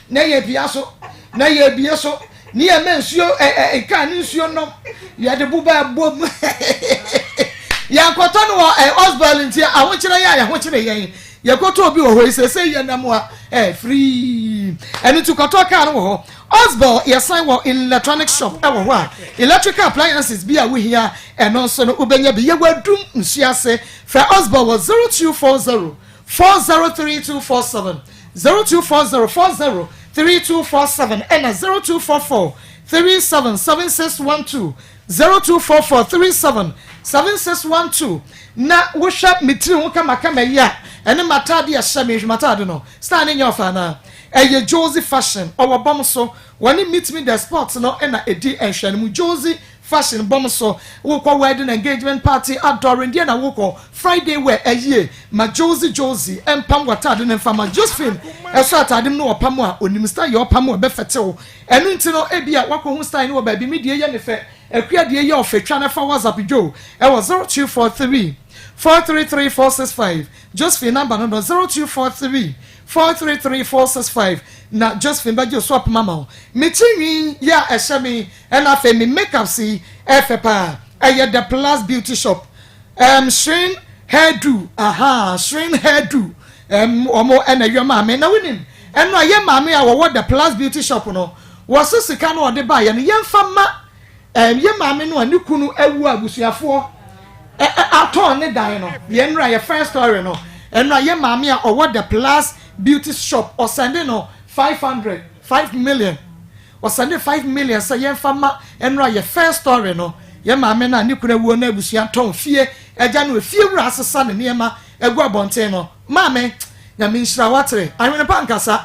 Na yɛ pia so, na yɛ bie so, ne yɛ ma nsuo ɛ ɛ kaa ne nsuo nom, yɛde boba ɛbɔ mu. Yɛnkɔtɔ no wɔ ɛ Osbel nti ahokyerɛ yɛ a yɛhokyere yɛn. Yɛkɔtɔ obi wɔ hɔ yi sese yɛ nam a ɛ free. Ɛno nti kɔtɔ kaa no wɔ hɔ. Osbel yɛsan wɔ electronic shop ɛwɔ hɔ a electrical appliances bi a wohia ɛno nso no wobɛnya bi. Yɛwɔ adum nsuo ase. Frɛ Osbel wɔ 0240 403247, 0240 403247 ɛna 0244 377612, 0244 377612. Na wohwɛ me tiri ho kamakama yi a, ɛne m'ataade a ɛhyɛ me, hwɛ m'ataade no, style no nyɛ ɔfɛ anaa? Ɛyɛ Josie Fashion, ɔwɔ bɔm so, wɔne Meet Me The Spot no na ɛdi nhwɛanimu. Josie Fashion bɔm so wokɔ wedding engagement party adɔre ndeɛ na wokɔ Friday wear ɛyie ma Josie Josie ɛmpam w'ataade no mfa ma Josephine ɛsɔ ataade mu no ɔpam a onim style yɛ ɔpam a ɛbɛfɛte wo ɛno nti no ebia wakɔ hu style no wɔ baabi me deɛ yɛ me fɛ Akua deɛ yɛ ɔfɛ twa no fa WhatsApp Joe ɛwɔ 0243 433 465 Josephine number no no 0243 433 465 na Josephine bɛgye wo so apam ama wo me ti nwi yɛ a ɛhyɛ me Ɛna afei me makeups yi ɛfɛ paa ɛyɛ the plus beauty shop ɛɛm shrine hairdo ahaa shrine hairdo ɛɛm wɔn ɛna ɛyɔ maa me na wonim ɛno a yɛ maame a wɔwɔ the plus beauty shop no wɔse sika no ɔde baayɛ no yɛnfa ma ɛɛm yɛ maame no a ne kunu awu a abusuafoɔ ɛ ɛ atɔn ne dan no yɛn nura yɛ first story no ɛno a yɛ maame a ɔwɔ the plus beauty shop ɔsɛnde no 500 5 million. Ɔsɛndee 5 million sɛ yɛnfa mma ɛnora yɛ first story no yɛ maame no a ne kunu awuo na abusua tɔn fie agya no efie wura asesa ne nneɛma agu abɔnten no maame Nyame nhyira wo atere ahwene pa nkasa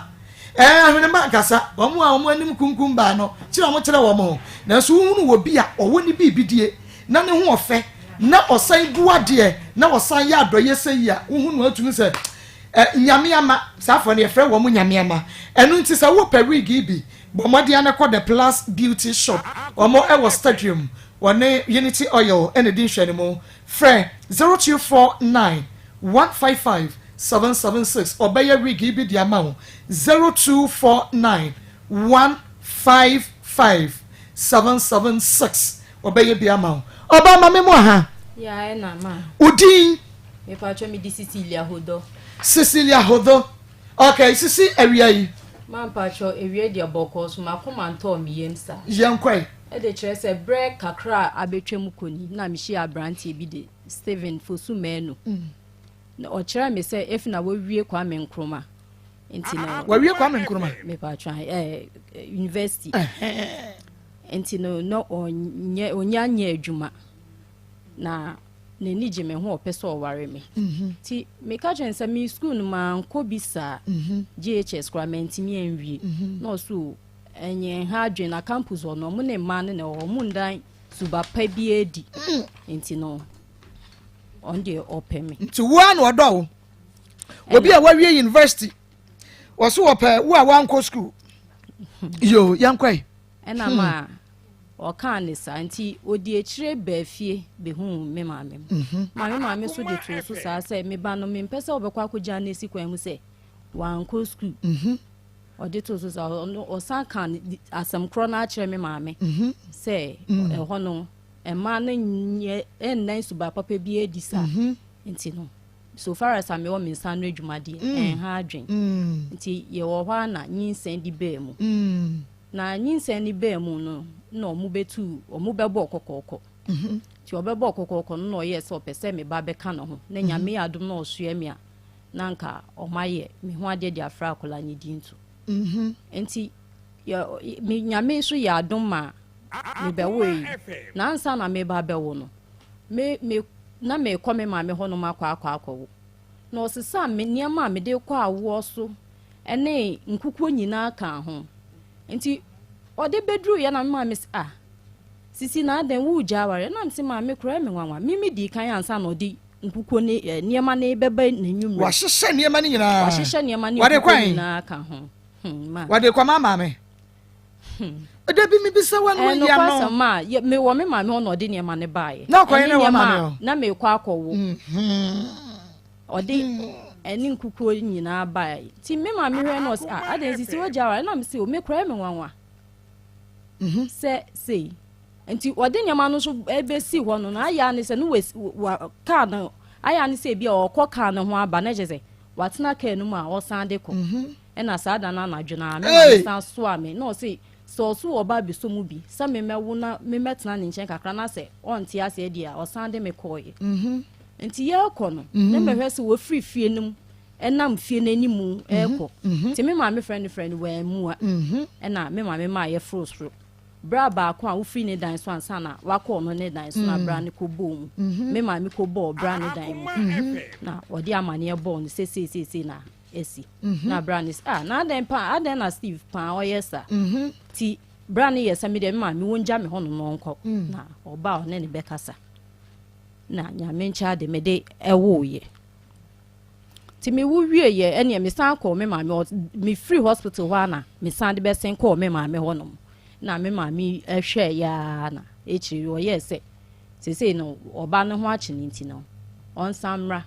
ɛɛ ahwene ma nkasa wɔn a wɔn anim kunkum baa no kyerɛ wɔn kyerɛ wɔn ho nanso wohunu wɔ bi a ɔwɔ ne biribi die na ne ho ɔfɛ na ɔsan bu adeɛ na ɔsan yɛ adɔyɛ sɛ yi a wohunu atumi sɛ Ɛ, Nyame ama, saa foɔ no yɛfrɛ wɔn Nyame ama. Ɛno nti sɛ wopɛ wig yi bi, bɔ mmɔden ara na kɔ The Plus Beauty Shop. Wɔn wɔ Stadium, wɔne Unity Oil na ɛdi nhwɛanimu. Frɛ 0249 155 776, ɔbɛyɛ wig yi bi de ama wo. 0249 155 776, ɔbɛyɛ bi ama wo. Ɔbaa ma me mu aha. Yeah, ɛna ma. Wo din? Mepatwɔ me di Cecilia Hodɔ. Cecilia Hodɔ. Okay, sisi awia yi. Ma mpatwɔ awia deɛ bɔkɔɔ so makoma ntɔɔ me yam saa. Yɛn kɔe. Ɛde kyerɛ sɛ berɛ kakra a abɛtwam kɔ ni na mehyia aberanteɛ bi de Stephen Fosu Manu. Mm. Na ɔkyerɛɛ me sɛ efi na wawie Kwame Nkrumah. Nti no. Wawie Kwame Nkrumah? Mepatwɔ eh, university. Nti no na ɔnyɛ ɔnya nyɛ adwuma na n'ani gye me ho ɔpɛ sɛ ɔware me. Mhm. Nti meka kyerɛ no sɛ me school no mankɔ bi saa. Mhm. JHS koraa mantumi anwie. Mhm. Na ɔso ɛnyɛ nha adwene na campus hɔ no ɔmo ne mmaa no na ɛwɔ hɔ ɔmo ndan suba pa bi adi. Mm. Nti no ɔno deɛ ɔpɛ me. Nti wo ara na ɔdɔ wo. Obi a wawie university wɔso wɔpɛ wo a wankɔ school. Yo yɛnkɔe. Ɛna hmm. ma ɔkaa ne saa nti ɔdi akyire baa fie bɛhuu me maame mu. Mhm. Ma me maame so de too so saa sɛ me ba no mempɛ sɛ ɔbɛkɔ akɔgya no asi kwan mu sɛ wankɔ sukuu. Mhm. Ɔde too so saa ɔno ɔsan ka asɛm korɔ no akyerɛ me maame mhm. sɛ mm. ɛhɔ no mmaa no nyɛ nnan suba papa bi adi saa nti no so far as a mewɔ me nsa ano adwuma deɛ mm. ɛnha adwen mm. nti yɛwɔ hɔ a na nyinsɛn de baa mu. Na nyinsɛn no baa mu no, na wɔbɛtu, wɔbɛbɔɔ kɔkɔɔkɔ. Nti wɔbɛbɔɔ kɔkɔɔkɔ no na ɔyɛɛ sɛ ɔpɛ sɛ me ba bɛka ne ho. Na mhm. Nyame yɛ adom na ɔsoɛ me a, na anka ɔmayɛ me ho adeɛ de afra akwadaa no din to. Mhm. Nti yɛ, me Nyame nso yɛ adom ma mebɛwoe yi. Na ansa na meba abɛwo no, me, me, na mekɔ me maame hɔnom akɔ akɔ akɔwo. Na ɔsesaa me nneɛma a mede kɔ awoɔ so ne nkukuo nyinaa kaa ho. Nti ɔde bɛduruiɛ na me maame se, ah, Sisi na adɛn woregya awareɛ? Na mese maame koraa ɛyɛ me nwanwa. Me medii kan ansa na ɔde nkukuo ne eh, nneɛma no rebɛba n'anwummerɛ. Wahyehyɛ nneɛma no nyinaa. Wahyehyɛ nneɛma ne Wɔde nkukuo kwan? nyinaa ka ho. Hmm, ma. Wɔde kɔma maame. Hmm. Dabi mebisa wa no Eh, wayi ano. nokwasɛm a, yɛ- mewɔ me maame hɔ na ɔde nneɛma no baeɛ. Na ɔkɔyɛ Ɛne ne wɔ nneɛma maame a hɔ? na merekɔ akɔwo. Mhm. Ɔde ɛne nkukuo nyinaa baeɛ. Nti me maame hwɛ na ɔse, ah, adɛn sisi wagya aware? Na mese, o, me koraa ɛyɛ me nwanwa mhm. sɛ sei. Nti ɔde nneɛma no nso bɛsi hɔ no, na ayɛ ne sɛ no wa kaa no, ayɛ ne sɛ ebi a ɔkɔ kaa no ho aba na kyerɛ sɛ watena kaa no mu a ɔsan de kɔ. Mhm. Ɛna saa da no anadwo no a, me maame san soa me na ɔse sɛ ɔso ɔba abɛsɔ mu bi sɛ memmɛwo na memmɛtena ne nkyɛn kakra na sɛ ɔnte aseɛ deɛ a ɔsan de me kɔɔeɛ. Mhm. Nti yɛrekɔ no, na mhm. mehwɛ sɛ wɔfiri fie no mu ɛnam fie no anim mhm. ɛrekɔ. Mhm. Nti me maame frɛ no frɛ no wammua. Ɛna me maame maa yɛforo soro. Berɛ a baako a wofiri ne dan so ansa na wakɔ ɔno ne dan so na mm. bra no kɔbɔɔ mu. Me maame kɔbɔɔ bra ne dan mu. Na ɔde amaneɛ bɔɔ no sɛ seeseesei na asi. Na bra no sɛ ah na adɛn paa adɛn na Steve paa ɔyɛ saa. Ti bra no yɛ sɛ me deɛ me maame wɔngya me hɔ no na ɔnkɔ. Mm. Na ɔba a ɔne ne bɛkasa. na Nyame nkyɛ ade mede wooyɛ. Nti me wo wieɛ ɛneɛ me san kɔɔ me maame hɔ, me firi hospital hɔ a na me san de bɛsen kɔɔ me maame hɔ nom. Na me maame hwɛɛ yɛ na akyire ɔyɛɛ sɛ sesei no ɔba no ho akye no nti no ɔnsan mmra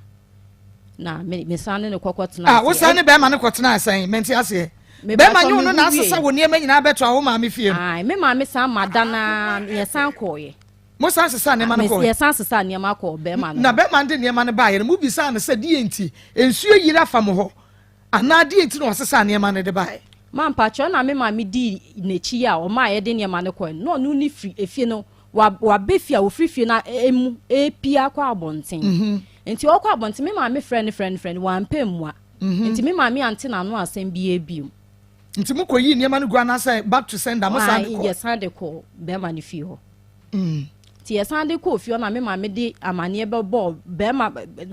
na me me san ne no kɔkɔ tena Ah, wosan ne bɛrima no kɔtena sɛn? Mente aseɛ. Bɛrima nye wo no na asesa wo nneɛma nyinaa bɛto a wo maame fie no. Ae, me maame san ma da na yɛsan kɔɔyɛ. Mosan sesaa nneɛma no kɔɔ he? Yɛsan sesaa nneɛma kɔɔ bɛrima no Na bɛrima no de nneɛma no baeɛ no, mobisaa no sɛ, Deɛn nti? Nsuo ayiri afa mo hɔ anaa? Deɛn nti na ɔsesaa nneɛma no de baeɛ? Ma mpakyɛw, na me maame dii n'akyi a ɔmaa yɛde nneɛma no kɔe no, na ɔno ne firi efie no, waba fie a ofiri fie no mu repue akɔ abɔnten. Mhm. Nti ɔkɔ abɔnten, me maame frɛ no frɛ no frɛ no, wampɛ mmua. Mhm. Nti me maame ante n'ano asɛm biara bio. Nti mo kɔ yii nneɛma no gu anaasɛ back to sender mo san de kɔ? Yɛ san de kɔ bɛrima no fie hɔ. Mm. Nti yɛ san de kɔ fie hɔ na me maame de amaneɛ bɛbɔ bɛrima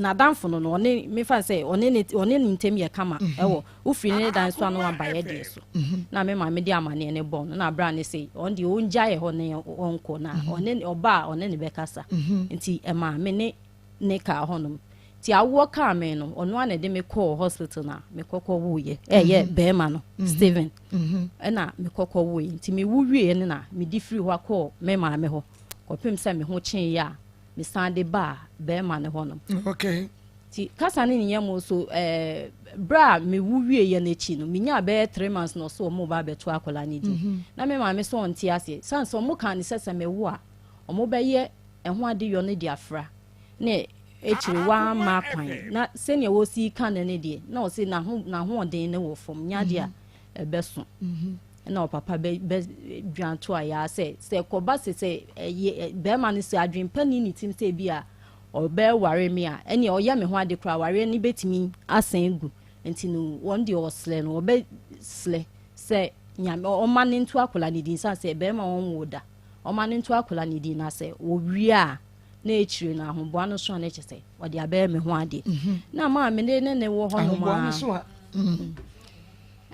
n'adamfo no no ɔne mefa sɛ ɔne ne ɔne ne ntɛm yɛ kama mhm. ɛwɔ wofiri ne dan so ano aba yɛ deɛ so mhm. na me maame de amaneɛ ne bɔ no na abira ne se ɔn deɛ ɔngya yɛ hɔ ne ɔnkɔ na mhm. ɔne ɔba a ɔne ne bɛkasa nti ɛmaa me ne ne kaa hɔnom. Nti awoɔ kaa me no, ɔno ara na ɛde me kɔɔ hospital na mekɔkɔ woeɛ. Ɛyɛ mhm. bɛrima no, mhm. Steven. Mhm. Ɛna mekɔkɔ woeɛ. Nti mewo wieɛ no na mede firi hɔ akɔɔ me maame hɔ. Kɔpem sɛ me ho kyeeɛ a, mesan de baa bɛrima no hɔnom. Okay. Nti kasa ne ne mu so ɛɛ berɛ a mewo wieɛ no akyi no, menyaa bɛyɛ 3 months na ɔso ɔmo ba abɛto akwadaa no din. Na me maame sɛ ɔnte aseɛ. Sane sɛ ɔmo kaa ne sɛ sɛ mewo a, ɔmo bɛyɛ. ɛho ade yɔ no de afra na akyire wamma kwan na sɛnea wɔsi ka no ne deɛ na ɔse n'ahoɔden no wɔ fam nyɛ adeɛ a ɛbɛso na ɔpapa bɛ bɛ dwan to ayaa sɛ sɛ kɔba sɛ sɛ ɛyɛ bɛrima no sɛ adwempa ni ne tim sɛ bi a ɔbɛware me a ɛnea ɔyɛ me ho ade koraa awareɛ no bɛtumi asan gu nti no wɔn deɛ ɔsrɛ no ɔbɛsrɛ sɛ nyame ɔma ne nto akwadaa ne din san sɛ bɛrima wɔn wo da ɔma ne nto akwadaa ne din na sɛ wɔwie a na akyire no ahoboa no so a na kyɛ sɛ ɔde abɛyɛ me ho adeɛ mhm. na maa me ne ne wɔ hɔ nom a mhm.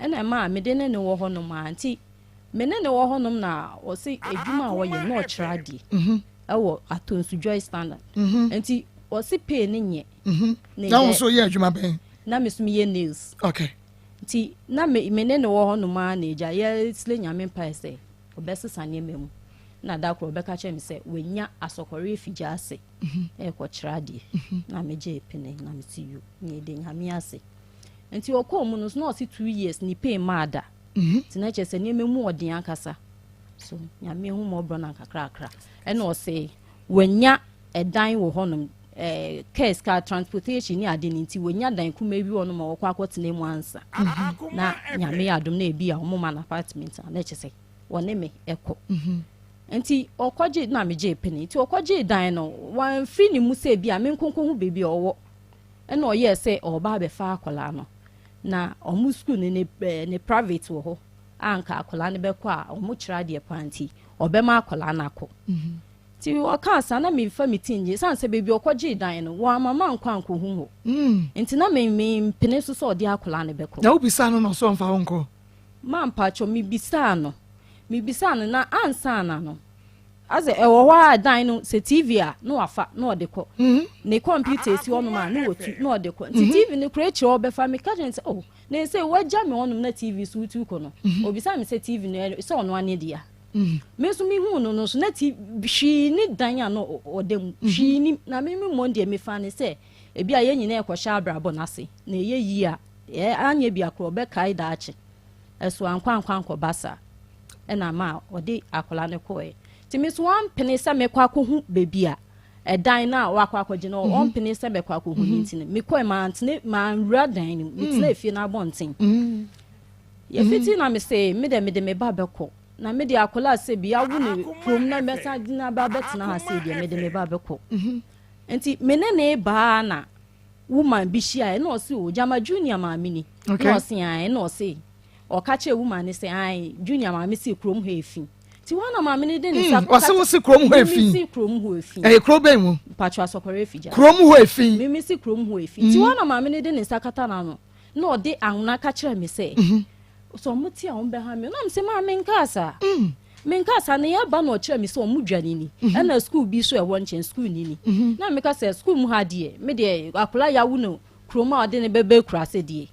ɛna maa me de ne ne wɔ hɔ nom a nti me ne ne wɔ hɔ nom na ɔse adwuma a wɔyɛ na ɔkyerɛ adeɛ mhm. ɛwɔ atonsu joy standard nti ɔse pay ne nyɛ na wo nso yɛ adwuma bɛn na me so meyɛ nails okay nti na me ne ne wɔ hɔ nom a na agya yɛsrɛ nyame mpae sɛ ɔbɛsesa nneɛma mu na da koro ɔbɛka kyerɛ me sɛ wanya asɔkɔre afi gya ase ɛrekɔkyerɛ adeɛ na megye pene na mese yo na ɛde nyame ase nti ɔkɔɔ mu no so na ɔse 2 years ne pay maa da nti na kyerɛ sɛ nneɛma mu ɔden ankasa so nyame hu mɔborɔ no nkakrakra ɛna ɔse wanya ɛdan wɔ hɔnom ɛɛ cars car transportation ne ade ne nti wanya dan kuma bi wɔ hɔnom a wɔkɔ akɔtena mu ansa na nyame yɛ adom na ebi a wɔn ma no apartment a na kyerɛ sɛ wɔne me ɛkɔ nti ɔkɔgye na megye pene nti ɔkɔgye dan no wɔamfiri ne mu sɛ bi a me nkonko ho beebi a ɔwɔ ɛna ɔyɛɛ sɛ ɔba abɛfa akwadaa no na ɔmo school no ne ɛɛ ne private wɔ hɔ a nka akwadaa no bɛkɔ a ɔmo kyerɛ adeɛ paa nti ɔbɛma akwadaa no akɔ nti ɔkaa saa na mefa me ti ngye san sɛ beebi ɔkɔgye dan no wɔn ama ma nkɔ ankɔhu hɔ nti na me me mpene so sɛ ɔde akwadaa no bɛkɔ. Na wobisa no na ɔsɛ ɔmfa wo nkɔ? Ma mpakyɛ mebisaa no mebisaa no na ansa na no asɛ ɛwɔ hɔ a dan no sɛ TV a na wafa na ɔde kɔ ne computer esi hɔnom a na wɔtu na ɔde kɔ nti TV no kura akyire ɔbɛfa meka kyerɛ no sɛ oh na ɛsɛ wagya me hɔnom na TV so wotu kɔ no obisa me sɛ TV no sɛ ɔno ane dea me nso mehu no no so na TV hwee ne dan a na ɔda mu hwee ni na me me mmɔ deɛ mefa ne sɛ ebi a yɛn nyinaa ɛkɔhyɛ abrabɔ n'ase na ɛyɛ yie a ɛ anyɛ bi akorɔ ɔbɛkae daakye ɛso ankɔ ankɔ ankɔba saa ɛna ma ɔde akwadaa no kɔɛ nti me nso wampene sɛ mekɔ akɔhu beebi a ɛdan no a wakɔ akɔgye no ɔmpene sɛ mɛkɔ akɔhu ne nti no mekɔɛ mantene manwura dan no mu metena efie no abɔnten yɛfiti na me se me dɛ mede me ba bɛkɔ na mede akwadaa sɛ bi awo ne kurom na mɛsa gyina ba bɛtena ha sɛ deɛ mede me ba bɛkɔ nti me ne ne baa na woman bi hyia ɛna ɔse o gyama Junior maame ni na ɔse ae ɛna ɔse ɔka kyerɛ woman ne sɛ ae Junior maame si kurom hɔ efi nti wɔn na maame ne de ne nsa ɔse wo si kurom hɔ efi si kurom hɔ efi ɛyɛ kuro bɛn mu? Mpatwa Asɔkɔrɔ efi gya kurom hɔ efi mimi si kurom hɔ efi nti wɔn na maame ne de ne nsa kata n'ano na ɔde anwona ka kyerɛ me sɛ sɛ ɔmo ti a ɔmo bɛha mi ɔnam sɛ maame nka saa menka saa na yɛba na ɔkyerɛ me sɛ ɔmo dwa ne ni ɛna school bi so ɛwɔ nkyɛn school ni ni na meka sɛ school mu ha deɛ me deɛ akwadaa yawo no kurom a ɔde ne bɛbɛ kura sɛ deɛ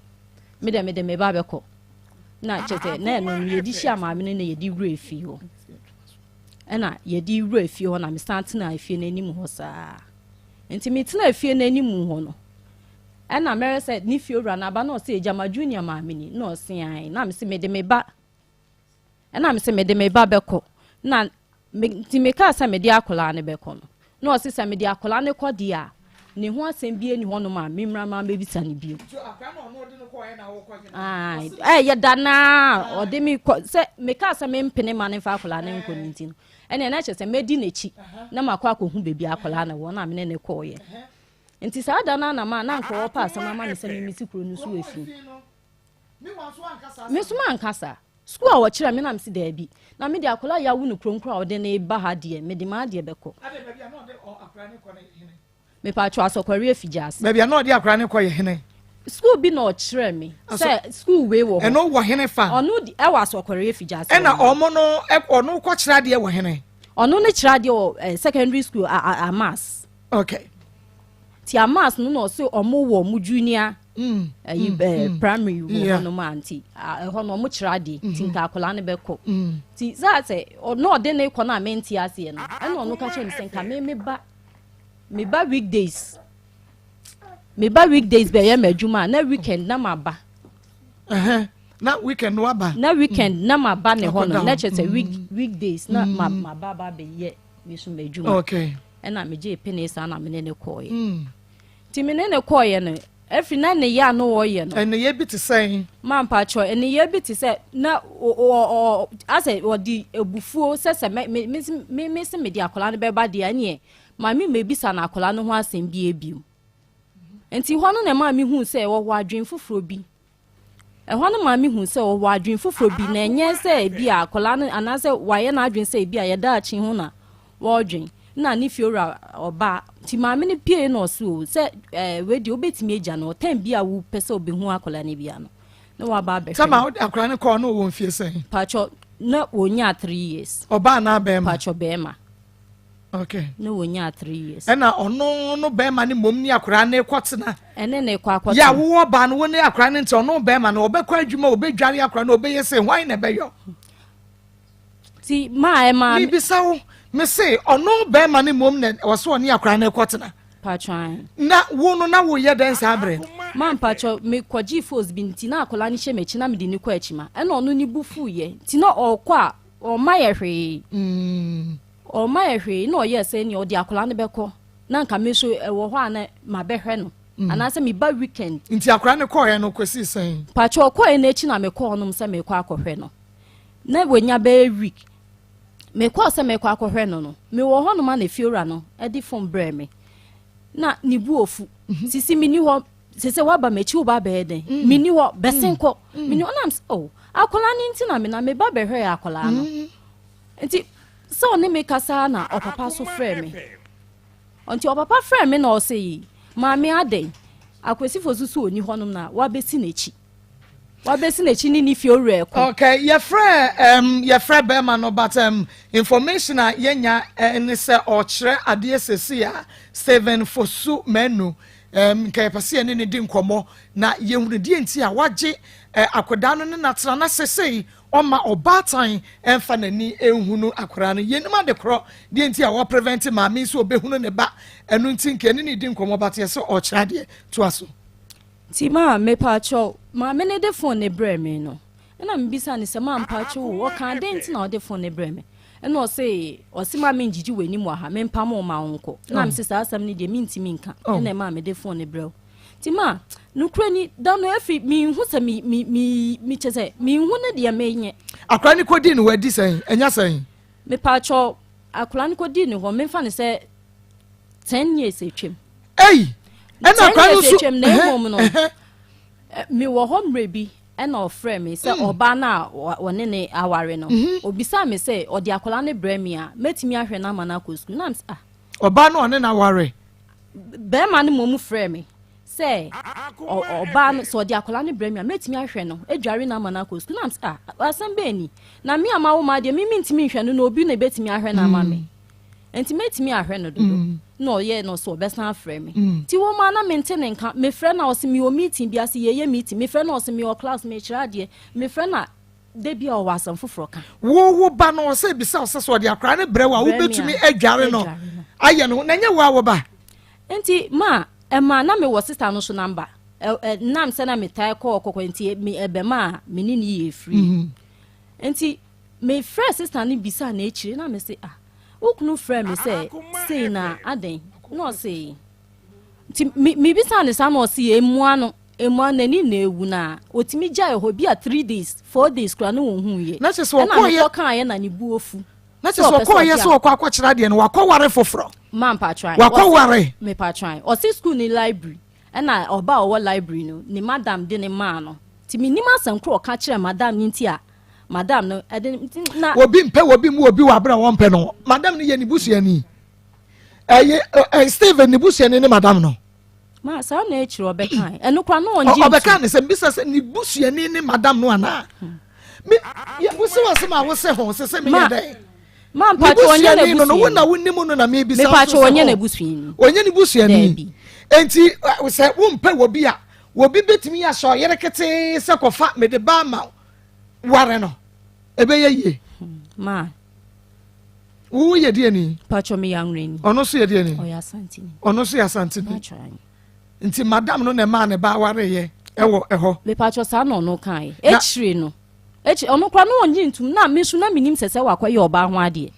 me deɛ mede me ba bɛkɔ na kyerɛ sɛ na ɛno no yɛde hyia maame no na yɛde wura efie hɔ ɛna yɛde wura efie hɔ na mesan tena efie n'anim hɔ saa nti metena efie n'anim hɔ no ɛna mɛrɛ sɛ ne fie wura n'aba na ɔsɛ gyama Junior maame ni na ɔse ae na mese mede me ba ɛna mese mede me ba bɛkɔ na me nti meka sɛ mede akwadaa no bɛkɔ no na ɔse sɛ mede akwadaa no kɔ deɛ a ne ho asɛm bi ani hɔnom a memmra ma bɛbisa no bio ɛyɛ da naa ɔde me kɔ sɛ meka sɛ mempene ma ne mfa akwadaa no nkɔ no nti no ɛnna ɛna kyerɛ sɛ mɛdi n'akyi na makɔ akɔhu baabi akwadaa no wɔ na mene ne kɔɔyɛ nti saa da no anam a na nka ɔpɛ asɛm ama me sɛ memesi kuro no so efi me nso mankasa sukuu a wɔkyerɛ me nam si daabi na mede akwadaa yawo no kurom koro a ɔde ne ba ha deɛ mede maa deɛ bɛkɔ mepatwo Asɔkɔre afi gya ase. Baabi a na ɔde akwadaa no kɔ yɛ hene? Sukuu bi na ɔkyerɛ me sɛ sukuu wei wɔ hɔ. Ɛno wɔ hene fa? Ɔno di ɛwɔ Asɔkɔre afi gya ase. Ɛna ɔmo no ɔno kɔ kyerɛ adeɛ wɔ hene? Ɔno ne kyerɛ adeɛ wɔ eh, secondary school a Amas. Okay. Ti Amas no na ɔsɛ ɔmo wɔ ɔmo junior ɛyi ɛɛ primary wɔ hɔnom a nti ɛhɔ no ɔmo kyerɛ adeɛ nti nka akwadaa no bɛkɔ nti saa sɛ ɔno ɔde ne kɔ no a mente aseɛ no ɛna ɔno ka kyerɛ me sɛ nka me me ba me ba weekdays me ba weekdays bɛyɛ m'adwuma a na weekend na ma ba. Na weekend no aba. Na weekend na ma ba ne hɔ no na kyerɛ sɛ week weekdays na ma ma ba ba bɛyɛ me so m'adwuma. Okay. Ɛna megyee penee saa na me ne no kɔeɛ. Nti me ne no kɔeɛ no, ɛfiri na nneyɛɛ a na ɔyɛ no. Nneyɛɛ bi te sɛn? Ma mpakyɛw, nneyɛɛ bi te sɛ na ɔ ɔ ɔ asɛ ɔde abufuo sɛ sɛ mɛ me me me me se mede akwadaa no bɛba deɛ ɛneɛ ma me mmɛbisa no akwadaa no ho asɛm biara bio. Nti hɔ no na ɛmaa mehuu sɛ ɔwɔ adwene foforɔ bi. Ɛhɔ no maa mihuu sɛ ɔwɔ adwene foforɔ bi, na ɛnyɛ sɛ ebi a akwadaa no anaasɛ wayɛ n'adwene sɛ ebi a yɛ daakye ho na wɔredwen. Na ne fiewura ɔba nti maame no pie na ɔse o sɛ ɛɛ wei deɛ wobɛtumi agya no ɔtɛn bi a wopɛ sɛ ɔbɛhu akwadaa no bia no na waba abɛhwɛ. Sɛ ma wode akwadaa no kɔɔ no ɔwɔ mfie sɛn? Pakyɛ na wɔnyaa three years. Ɔbaa anaa bɛrima? Pakyɛ bɛrima. Okay. Ne wɔnyaa three years. Ɛna ɔno no bɛrima no mmom ne akwadaa no rekɔtena. Ɛne ne kɔ akɔtena. Yɛ a wowɔ ɔbaa no wo ne akwadaa no nti ɔno bɛrima no ɔbɛkɔ adwuma ɔbɛdware akwadaa no ɔbɛyɛ sɛ hwan na ɛbɛyɔ. Ti maa ɛmaa. Mebisa wo me se ɔno bɛrima no mmom na ɔsɛ ɔne akwadaa no rekɔtena. Patwan. Na wo no na woyɛ dɛn saa berɛ no? Ma mpakyɛ mekɔgyee fos bi nti na akwadaa no hyɛ m'akyi na mede no kɔ akyi ma ɛna ɔno ne bu fuiɛ nti na ɔkɔ a ɔmma yɛ hwee. Mm. Ɔmma yɛ hwee na ɔyɛɛ sɛ nea ɔde akwadaa no bɛkɔ na nka me nso ɛwɔ hɔ a na mabɛhwɛ no mm. anaasɛ meba weekend. Nti akwadaa no kɔɔɛ no kɔsii sɛn? Pakyɛ ɔkɔɔɛ no akyi na mekɔɔ hɔnom sɛ mekɔ akɔhwɛ no na wanya bɛyɛ week mekɔɔ sɛ mekɔ akɔhwɛ no no mewɔ hɔnom a na efiewura no de fon brɛɛ me na ne bu ofu mhm. sisi menni hɔ sɛ sɛ woaba m'akyi wo ba bɛyɛ dɛn mm. menni hɔ bɛsen mm. kɔ mm. menni hɔ nam sɛ oh akwadaa no nti na me na meba bɛhwɛ akwadaa no nti sɛ ɔne me kasa na ɔpapa so frɛ me nti ɔpapa frɛ me na ɔsɛ yi maame adɛn akwasifo so so ɔni hɔnom na wabɛsi n'akyi wabɛsi n'akyi ne ne fie owura ɛkɔ. okay yɛfrɛ um, yɛfrɛ bɛrima no but um, information a yɛnya eh, ne sɛ ɔkyerɛ adeɛ sɛsi a Stephen Fosu Manu um, nka yɛpɛ sɛ yɛne ne di nkɔmmɔ na yɛhunu deɛ nti a wagye eh, akwadaa no ne natena na sesei Ɔmma ɔbaatan mfa n'ani nhunu akwadaa no. Yɛnnim ade korɔ deɛ nti a wɔprevent maame yi sɛ ɔbɛhunu ne ba. Ɛno nti nka yɛne no redi nkɔmmɔ but yɛsɛ ɔrekyerɛ adeɛ. Toa so. Nti maa mepaakyɛw, maame no de phone no brɛɛ me no, ɛna mebisa no sɛ maa mpaakyɛw o, ɔkaa dɛn nti na ɔde phone no brɛɛ me? Ɛna ɔse, ɔse ma mengyigye w'anim wɔ ha, mempam wo ma wonkɔ. Ɛna mese saa asɛm no deɛ mentumi nka, ɛna ɛmaa mede phone no brɛ wo. Nti ma, nokorɛ ni, da no afiri, menhu sɛ me, me, me, me kyɛ sɛ, menhu ne deɛ menyɛ. Akwadaa no kɔdii ne hɔ adi sɛn? Ɛnya sɛn? Mepaakyɛw, akwadaa no kɔdii ne hɔ, memfa no sɛ ten years atwam. Ei! Ɛna akwadaa no nso. Ten years atwam, na mmom no, mewɔ hɔ mmerɛ bi, ɛna ɔfrɛ me sɛ mm. ɔbaa no a ɔne ne aware no, mhm. obisaa me sɛ ɔde akwadaa no brɛ me a, mɛtumi ahwɛ no ama no akɔ sukuu. Na ah. Ɔbaa no ɔne no aware. Barima no mmom frɛɛ me sɛ ɔbaa no sɛ ɔde akwadaa no brɛ me a mɛtumi ahwɛ no adware no ama no akɔ sukuu na sɛ ah asɛm bɛn ni na me a mawo ma deɛ me mentumi nhwɛ no na obi na ɛbɛtumi ahwɛ no ama me mm. nti mɛtumi ahwɛ no dodo mm. na ɔyɛ no sɛ ɔbɛsan afrɛ me mm. nti wɔ mu a na mente ne nka mefrɛ na ɔse mewɔ meeting bi ase yɛyɛ meeting mefrɛ na ɔse mewɔ class mekyerɛ adeɛ mefrɛ na Da bi a ɔwɔ asɛm foforɔ ka. Wo wo ba no ɔsɛ bisa wo sɛ sɛ ɔde akwadaa no brɛ wo a wobɛtumi adware no ayɛ no na ɛnyɛ wo a wo ba. Nti ma ɛma na mewɔ sista no so namba nam sɛ na metae kɔ ɔkɔkɔ nti me ɛbɛma a me ne ne yɛ free mhm. nti mefrɛ sista no bisa na akyire na mese ah wo kunu frɛ me sɛ sei na adɛn na ɔse nti mebisa ne saa na ɔse ɛmua no Emua n'ani na ewu na otumi gyae hɔ bi a 3 days 4 days kura ne wɔn hu yɛ. Na kyerɛ sɛ Ɛna ɔkɔɔyɛ mekɔ kaa yɛ na ne bu ofu. Na kyerɛ sɛ ɔkɔɔyɛ sɛ ɔkɔ akɔkyerɛ adeɛ no wakɔware foforɔ. Ma mpatwan. Wakɔware. Mepatwan. Ɔsi school ne library ɛna ɔba a ɔwɔ library no ne madam de ne maa no. Ti mi nim asɛm koro ɔka kyerɛ madam ne nti a madam no ɛde na. Obi mpɛ obi mu obi wɔ abere a wɔmpɛ no madam no yɛ ne busuani ɛyɛ ɛ Steven ne busuani ne madam no. Ma saa na akyiri ɔbɛka ɛno kora na ɔngye ntu. Ɔbɛka ne sɛ mbisa sɛ ne busuani ne madam no anaa. Me yɛbusi wɔ sɛ ma wo se ho sɛ sɛ meyɛ dɛn. Ma mpakyɛ ɔnyɛ na busuani no no wo na wo nim no na mebisa so sɛ ɔnyɛ na busuani. Ɔnyɛ ne busuani. Enti sɛ wompɛ wɔ bi a wɔbi bɛtumi ahyɛ ɔyere ketee sɛ kɔfa mede ba ama ware no ɛbɛyɛ yie. Hmm, ma Wo yɛ deɛ ni? Pacho mi yɛ anwurani. Ɔno nso yɛ deɛ ni? Ɔyɛ asantini. Ɔno nso yɛ asantini. Pacho anyi. Nti madam no na ɛmaa ne ba awareyɛ ɛwɔ ɛhɔ. Me pacho saa na ɔno kan yɛ. Ekyire no, ekyire ɔno kora no ɔnye ntum na me nso na menim sɛ sɛ wakɔ yɛ ɔbaa ho adeɛ.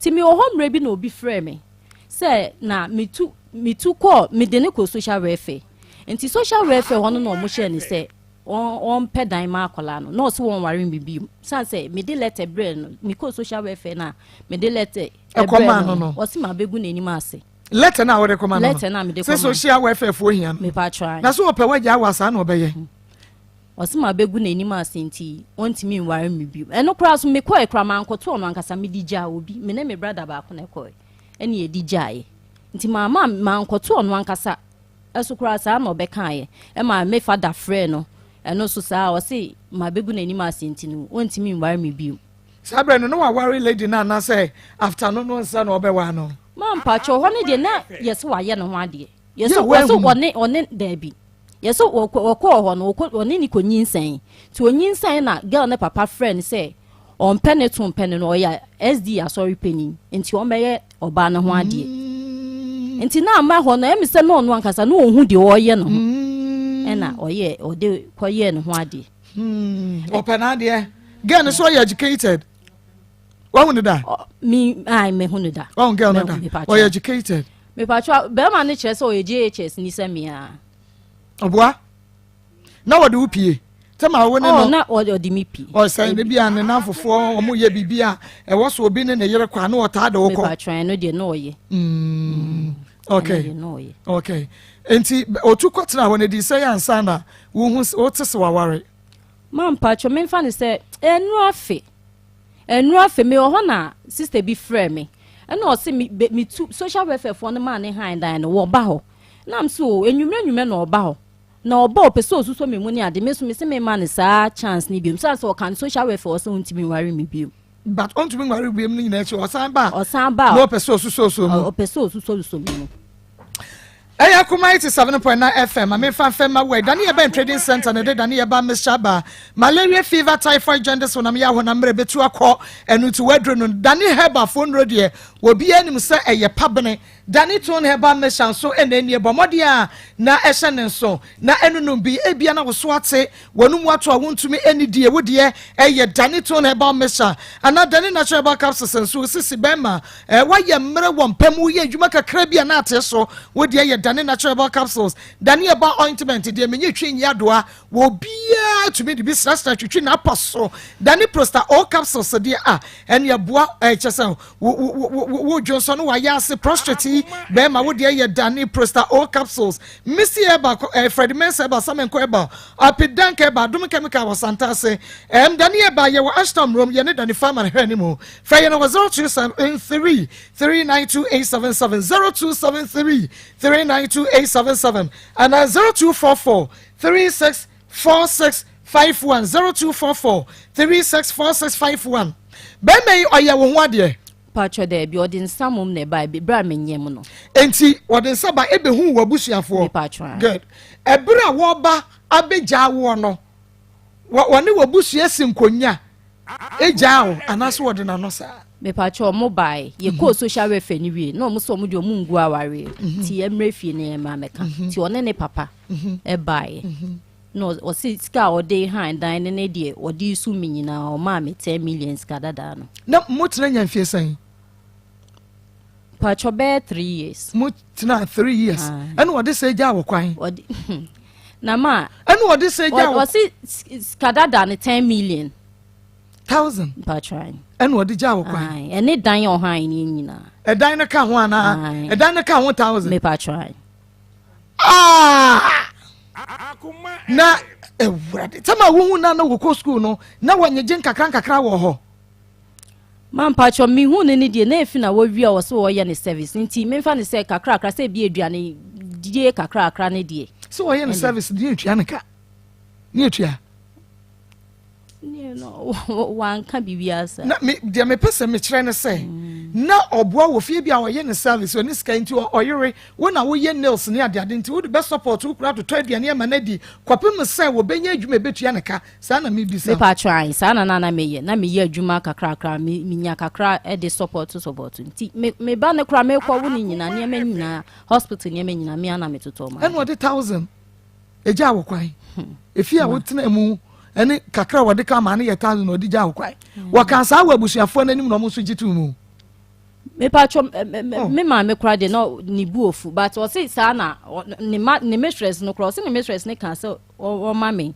Ti mi wɔ hɔ mmerɛ bi na obi frɛ me. Sɛ na metu metu kɔɔ mede no kɔ social welfare nti social welfare hɔ no na wɔn hyɛɛ no sɛ wɔn pɛ dan ma akwadaa no na ɔsɛ wɔn ware me bio san sɛ mede letter brɛ no mekɔ social welfare na mede letter ɛbrɛ no no ɔsɛ ma bɛgu n'anim ase. Letter na wɔde kɔma no letter na mede kɔma sɛ social welfare foɔ hia no mepa atwa na so wɔpɛ wagya awa saa na ɔbɛyɛ. Ɔse mabɛgu n'anim ase nti ɔntumi nware me bio. Ɛno koraa so mekɔɛ koraa mankɔto ɔno ankasa mede gyaa obi. Me ne me brada baako na ɛkɔɛ ɛne yɛde gyaeɛ. Nti mamma mankɔto ɔno ankasa ɛso koraa saa na ɔbɛkaeɛ. Ɛma me fada frɛɛ no ɛno so saa ɔse mabɛgu n'anim ase nti no ɔntumi nware me bio. Saa berɛ no na waware lady no anaasɛ after no no nsa na ɔbɛwaa no? Ma mpakyɛw hɔ no deɛ na yɛse wayɛ ne ho adeɛ. Yɛse ɔne ɔne daabi. Yɛsɛ wɔkɔɔ hɔ no, wɔne no kɔnyinsɛn. Nti ɔnyinsɛn na girl no papa frɛɛ no sɛ ɔmpɛ ne to mpɛ no no, ɔyɛ SD asɔre panin, nti ɔmmɛyɛ ɔbaa no ho adeɛ. Mm. Nti na ama hɔ no, ɛmi sɛ na ɔno ankasa na ɔhu deɛ ɔreyɛ no ho. Mm. Ɛna ɔyɛ ɔde kɔyɛɛ ne ho adeɛ. Hmm, ɔpɛ n'adeɛ. Girl no so ɔyɛ educated. Wahu no da? Me, ai, mehu no da. Wahu girl no da? Ɔyɛ educated. Mepatwa, bɛrima no kyerɛ sɛ ɔyɛ JHS ni sɛ mea. Ɔboa? Na wɔde wo pie? Sɛ ma wo ne no. Oh, na ɔde me pie. Ɔsɛ ne bi a ne nanfofoɔ wɔn yɛ biribi a ɛwɔ so obi ne ne yere kɔ a na ɔtaa de wo kɔ. Mepatwa, ɛno deɛ na ɔyɛ. Mm, okay. Okay. Nti otu kɔtena hɔ no di sɛ yɛ ansa na wohu wote sɛ waware. Ma mpatwa memfa no sɛ ɛnu afe. Ɛno afei mewɔ hɔ na sister bi frɛɛ me ɛna ɔse me be metu social welfare foɔ no maa ne han dan no wɔba hɔ na m so enwummerɛ enwummerɛ na ɔba hɔ na ɔba ɔpɛ sɛ ɔsusɔ me mu ne ade me so me se me ma no saa chance ne biom sane sɛ ɔka no social welfare ɔsɛ ɔntumi nware me biom. But ɔntumi nware biom no nyinaa akyi ɔsan ba ɔsan ba na ɔpɛ sɛ ɔsusɔsɔ mu ɔpɛ sɛ ɔsusɔsɔ me mu. Ɛyɛ Akoma 87.9 FM, ma memfa mfɛ mma wo ɛ. Dane Yɛbɛn Trading Centre na ɛde Dane Yɛba Mixture aba. Malaria, fever, typhoid, jaundice, honam yaw, honam mmerɛ bɛtu akɔ. Ɛno nti w'aduro no, Dane Herbal foɔ nnuro deɛ, obiara nim sɛ ɛyɛ pabene. Dane Tone Herbal Mixture nso na ɛnie, bɔ mmɔden a na ɛhyɛ ne nso na ɛnonom bi. Ebia na wo so ate, w'anomu ato a wontumi nnidie, wo deɛ ɛyɛ Dane Tone Herbal Mixture anaa Dane Natural Herbal Capsules nso, wo sisi bɛrima Eh, woayɛ mmerɛ wɔ mpa mu, woyɛ adwuma kakra bi a na ate so. Wo deɛ yɛ Dane Natural Herbal Capsules, Dane Herbal Ointment deɛ menye twi nye adoa. Wɔ obiara tumi de bi srasra twitwi n'apa so. Dane Prosta O Capsules deɛ a, ɛne ɛboa eh, kyɛ sɛ wo wo wo wo wo dwonsɔ no wayɛ ase prostrate yi bɛrima wo deɛ yɛ Dane Prosta O Capsules. Missy Herbal, eh, Fred Mensah Herbal, Samenko Herbal, Apidank Herbal, Adom Chemical wɔ Santase. Ɛm, Dane Herbal yɛwɔ Ashtown Murom, yɛne Dane Farman hwɛ anim. Frɛ yɛn wɔ 0273 392 877, 0273 392 877 anaa 0244 36 46 51, 0244 36 46 51. Bɛrima yi ɔyɛ wo ho adeɛ? Paatwɔ daabi, ɔde nsa mom na ɛbae bere a menyem no. Enti ɔde nsa ba ebehu w'abusuafoɔ? Mepaatwɔ. Good. Ɛbere a wɔba abɛgyaa woɔ no, wɔne w'abusua si nkonya egyaa wo anaasɛ wɔde n'ano saa. Mepakyɛ ɔmo bae yɛ kɔɔ mhm. social welfare ni wie na ɔmo sɛ ɔmo deɛ ɔmo ngu awareɛ mhm. ti yɛ mmerɛ fie ne yɛ mma mɛka mhm. ti ɔne ne papa ɛbaeɛ na ɔsi sika a ɔde han dan ne ne deɛ ɔde su mi nyinaa ɔmaa mi 10 million sika dadaa no. Na mo tena nya mfie sɛn? Pakyɛ bɛyɛ 3 years. Mo tena 3 years ɛna ɔde sɛ gya wɔ kwan. Ɔde na ma. Ɛna ɔde sɛ gya wɔ. Ɔsi sika dada ne 10 million. Thousand. Mpakyɛ. Ɛna ɔde gya wɔ kwan. Ɛne dan ɔhan ne nyinaa. Ɛdan no ka ho anaa? Ɛdan no ka ho thousand. Mepakyɛ. Ah! Na ewurade tɛm a wohu na na wokɔ sukuu no na wɔnyegye nkakra nkakra wɔ hɔ. Ma mpakyɛ mehu no ne deɛ na efi na wɔwie a wɔsɛ wɔyɛ ne service nti memfa ne sɛ kakrakra sɛ ebi aduane die kakrakra ne deɛ. Sɛ wɔyɛ ne service deɛ etua ne ka ne etua. Wanka biribiara saa. Na me deɛ mepɛ sɛ mekyerɛ ne sɛ na ɔboa wɔ fie bi a ɔyɛ ne service ɔne sika nti ɔyere wo na woyɛ nails ne adeade nti wode bɛ support wo kura atotɔ aduane ama no adi kɔpem sɛ wɔbɛnya adwuma ɛbɛtua ne ka. Saa na mebisa. Mepa kyɛw ae, saa na na na meyɛ. Na meyɛ adwuma kakrakra, me menya kakra de support support. Nti me me ba no koraa mekɔ wo ne nyinaa, nneɛma nyinaa, hospital nneɛma nyinaa, me ara na metotɔ ma. Ɛna ɔde 1000 egyaa wo kwan. Efie a wotena mu ɛne kakra a wɔde ka maa no yɛ 1000 na ɔde gyaa wo kwan. Wɔkaa saa wɔ abusuafoɔ no anim na wɔn nso gye too mu. Mepatwɔ oh. me maame kora deɛ na ne bu ofu but ɔse saa na ne ma ne mistress no kora ɔse ne mistress ne ka sɛ ɔma me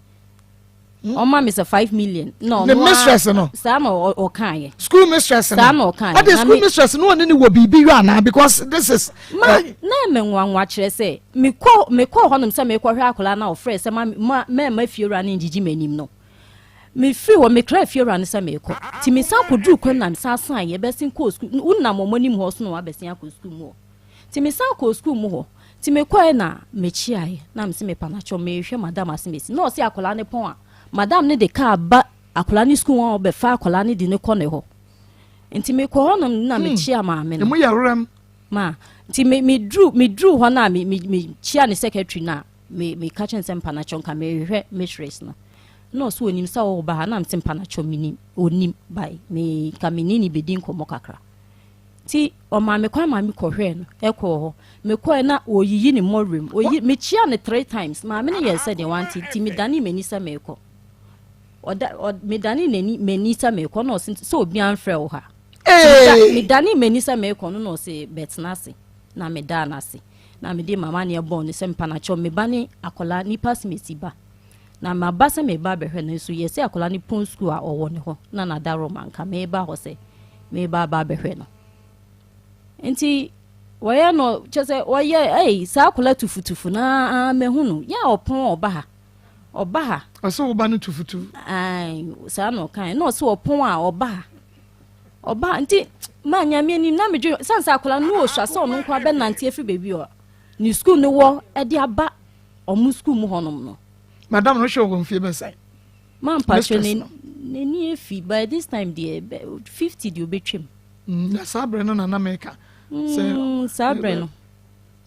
hmm? ɔma me sɛ 5 million na ɔno ne mistress no saa na ɔka yɛ school mistress no saa na ɔka yɛ ɔde school mistress no ɔne ne wɔ biribi yɔ anaa because this is. Ma eh, na ɛmɛ nwanwa kyerɛ sɛ mekɔ mekɔ hɔnom sɛ mekɔhwɛ akwadaa na ɔfrɛ sɛ ma ma mɛɛma fiewura ne ngyigyi m'anim no. Mefiri hɔ, mekraa fiewura no sɛ merekɔ. Nti mesan kɔduruu kwan mu na mesan saeɛ bɛsen kɔɔ sukuu. Wonam wɔn anim hɔ so na wɔabɛsen akɔ sukuu mu hɔ. Nti mesan kɔɔ sukuu mu hɔ. Nti mekɔeɛ na mekyeaeɛ na mese mepanakyɛw merehwɛ madam Asemesi. Na ɔse akwadaa no pɔn a, madam no de kaa ba akwadaa no sukuu hɔ bɛfa akwadaa no de no kɔ ne hɔ. Nti mekɔ hɔnom na hmm. mekyea maame no. Emu yɛ werɛm. Ma nti me meduru meduru hɔ no a me me mekyea ne secretary no a me meka kyerɛ no sɛ mpanakyɛw nka merehwɛ mistress no. Na ɔse onim sɛ ɔreba ha na mese mpanakyɛw menim onim by me nka me ne ne bɛdi nkɔmmɔ kakra nti ɔmaa me kwan ma me kɔhwɛɛ no ɛkɔɔ hɔ mekɔɛ na ɔyiyi ne mmɔwerɛm oyi mekyia no three times maame no yɛɛ sɛ deɛ wante nti medane m'ani sɛ merekɔ ɔda ɔ medane n'ani m'ani sɛ merekɔ na ɔse sɛ obi amfrɛ wo ha medane m'ani sɛ merekɔ no na ɔse bɛtena ase na medaa no ase na mede mama ne ɛbɔɔ no sɛ mpanakyɛw meba ne akwadaa nipa simesi ba Na maba sɛ mereba abɛhwɛ no nso, yɛse akwadaa no pɔn sukuu a ɔwɔ ne hɔ na n'adaworoma nka mereba hɔ sɛ mereba aba abɛhwɛ no. Nti wɔyɛ no kyɛ sɛ wɔyɛ ɛyi saa akwadaa tufutufu na mahu no yɛ a ɔpɔn ɔba ha ɔba ha. Ɔsɛ wo ba no tufutu. Ayi saa na ɔkan na ɔsɛ ɔpɔn a ɔba ha ɔba ha nti maa nyame anim na medwe san sɛ akwadaa no osua sɛ ɔno nko abɛnante afiri baabi ɔ ne sukuu no wɔ ɛde aba Ɔmo sukuu mu hɔnom no. Madam no hwɛ wɔ mfie bɛ sɛn? Ma mpakyɛ n'ani efi by this time deɛ 50 deɛ obetwam. Mm, na saa berɛ no na na meka. Mm, saa berɛ no.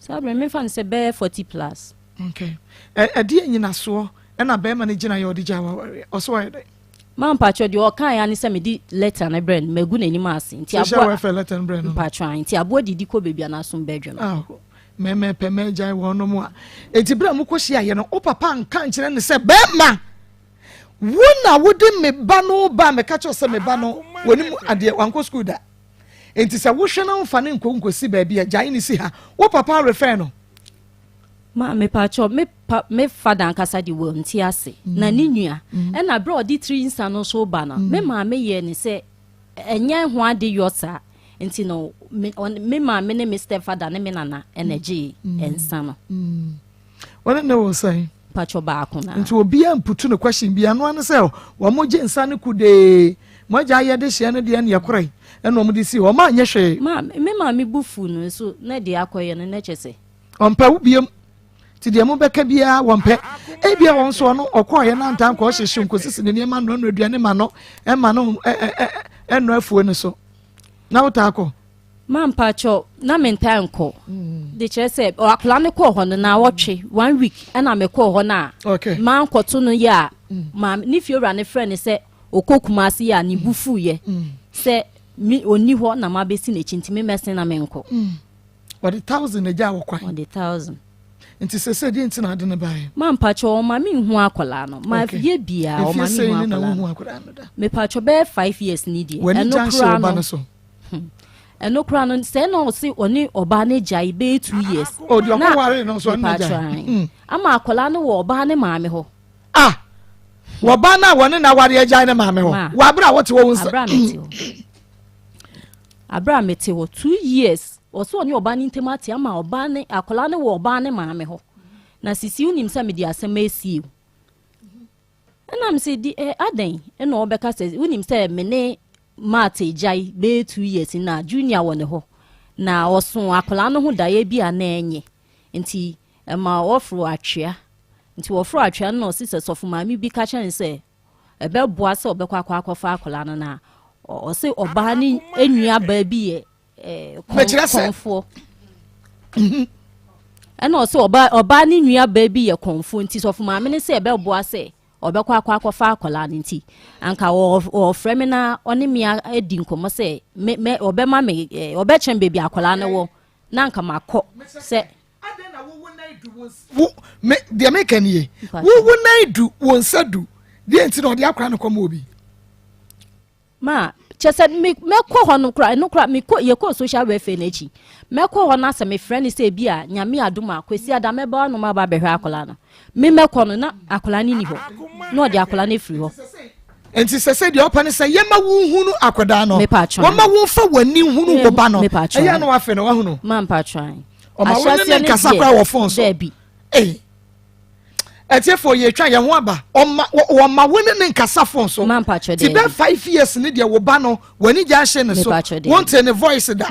Saa berɛ mefa no sɛ bɛyɛ 40 plus. Okay. Ɛdeɛ nyinasoɔ ɛna bɛrima no gyina yɛ ɔde gya awareɛ ɔso ɔyɛ dɛn? Ma mpakyɛ deɛ ɔka ya ne sɛ mede letter no brɛ no magu n'anim ase nti aboa welfare letter no brɛ no mpakyɛ nti aboa didi kɔ baabi anasom bɛdwe no. Mɛmɛ pɛ mɛgyae wɔnom a. Enti berɛ a mokɔhyiaeɛ no, wo papa anka ankyerɛ no sɛ, Bɛrima, wo na wode me ba no ba a meka kyerɛ wo sɛ me ba no wɔnim adeɛ, wankɔ sukuu da. Enti sɛ wohwɛ na womfa no nkɔ nkɔsi baabi a, gyae no si ha. Wo papa refɛɛ no. Ma mepaakyɛw me pa me fada ankasa de wɔnte ase na ne nua ɛna berɛ a ɔde tiri nsa no nso ba no me maame yɛɛ ne sɛ Ɛnyɛ ho ade yɔ saa. Nti no, me, ɔne, me maame ne me stepfather ne me nana ɛna ɛgyee nsa no. Wɔne ne wo sɛn? Mpatsɔ baako na. Nti obiara mputu no question bi ano ano sɛ wɔn gye nsa no kudee. Mo agya ayɛ de hyɛ no deɛ ne ɛkorɛ ɛna wɔn de si hɔ. Wɔn anyɛ hwee. Ma, me maame bu fu no nso na deɛ akɔyɛ no na kyɛ sɛ. Ɔmpɛ wo biam. Nti deɛ mobɛka biara wɔmpɛ. Ebia wɔn nso ɔno ɔkɔɔyɛ no antaa nkɔ ɔhyehye nkɔsisi ne nneɛma nnoanoa aduane ma no ɛma no ɛnɔ afuo no so. Na wotaa kɔ? Ma mpakyɛw na mentaa nkɔ. Mm. De kyerɛ sɛ akwadaa no kɔɔ hɔ no na wɔtwe one week ɛna mekɔɔ hɔ no a okay. mankɔto no yɛ a mm. ma ne fiewura no frɛ no sɛ ɔkɔ Kumase yɛ a ne bu mm. fuiɛ mm. sɛ me ɔnni hɔ na mabɛsi n'akyi nti me mɛsen na menkɔ. Mm. Wɔde thousand na egyaa wɔ kwan. Wɔde thousand. Nti sese deɛ nti na ade no baeɛ. Ma mpakyɛ ɔma me nhu akwadaa no. Ma yɛ bia ɔma me nhu akwadaa no. akwadaa no da. Mepakyɛ bɛyɛ 5 years ni deɛ. W'ani gya nhyɛ ɔba no so. Ɛno koraa no sɛ na ɔse ɔne ɔbaa no gyae bɛyɛ 2 years. O deɛ ɔkɔ ware no nso ɔne no gyae. Hmm. Ama akwadaa no wɔ ɔbaa ne maame hɔ. Ah! Wɔba no a wɔne no aware agyae ne maame hɔ. Wɔ abere a wɔte wɔ wo nsa. Abere a mete hɔ. Abere a mete hɔ 2 years ɔsɛ ɔne ɔbaa no ntam ate ama ɔbaa ne akwadaa no wɔ ɔbaa ne maame hɔ. Na sisi wonim sɛ mede asɛm asie o. Ɛna me sɛ di ɛ adɛn ɛna ɔbɛka sɛ wonim sɛ me ne Matt agyae bɛyɛ 2 years na Junior wɔ ne hɔ. Na ɔso akwadaa no ho daeɛ bi a na ɛnyɛ. Nti ɛma wɔforo atwea. Nti wɔforo atwea no na ɔse sɛ sɔfo maame bi ka kyerɛ no sɛ ɛbɛboa sɛ ɔbɛkɔ akɔ akɔfa akwadaa no na ɔse ɔbaa ne nua baa bi yɛ kɔnfoɔ. Ɛna ɔse ɔbaa ne nua baa bi yɛ kɔnfoɔ nti sɔfo maame no sɛ ɛbɛboa sɛ ɔbɛkɔ akɔ akɔfa akwadaa no nti anka ɔfrɛ me na ɔne me adi nkɔmmɔ sɛ me me ɔbɛma me ɔbɛkyerɛ me baabi akwadaa no wɔ na anka makɔ sɛ. Wo me deɛ meka nie wo wo nan du wo nsa du deɛ nti na ɔde akwadaa no kɔma obi. Ma. Kyɛ sɛ me mɛkɔ hɔ no koraa ɛno koraa mekɔ yɛkɔɔ social welfare no akyi mɛkɔ hɔ no asɛ mefrɛ no sɛ ebi a nyame adom a kwasi ada mɛba hɔnom aba abɛhwɛ akwadaa no me mɛkɔ no na akwadaa no ni hɔ na ɔde akwadaa no afiri hɔ. Nti sɛ sɛ deɛ ɔpɛ no sɛ yɛma wo nhunu akwadaa no wɔma wo nfa w'ani nhunu wo ba no ɛyɛ na wafɛ no wahunu ɔma wo ne ne nkasa koraa wɔ fon so ei ɛtiɛfoɔ yɛtwa yɛn ho aba ɔma wɔma wo ne ne nkasa fon so ti bɛ 5 years ne deɛ wo ba no w'ani gya ahyɛ ne so wonte ne voice da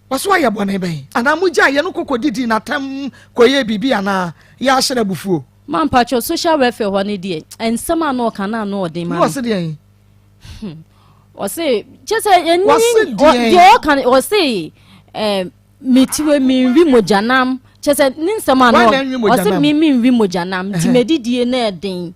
wɔso ayɛ bɔne bɛn anaa mogya yɛ no kɔkɔ didi n'atam kɔyɛ biribi anaa yɛ ahyɛ no abufuo Ma mpakyɛw social welfare hɔ no deɛ nsɛm a na ɔka no ano ɔden ma me. Ɔse deɛn? Ɔse kyɛ sɛ ɛni deɛ ɔka no ɔse ɛɛ metiwe menwi mogyanam kyɛ sɛ ne nsɛm a na ɔse me menwi mogyanam nti medidie na ɛden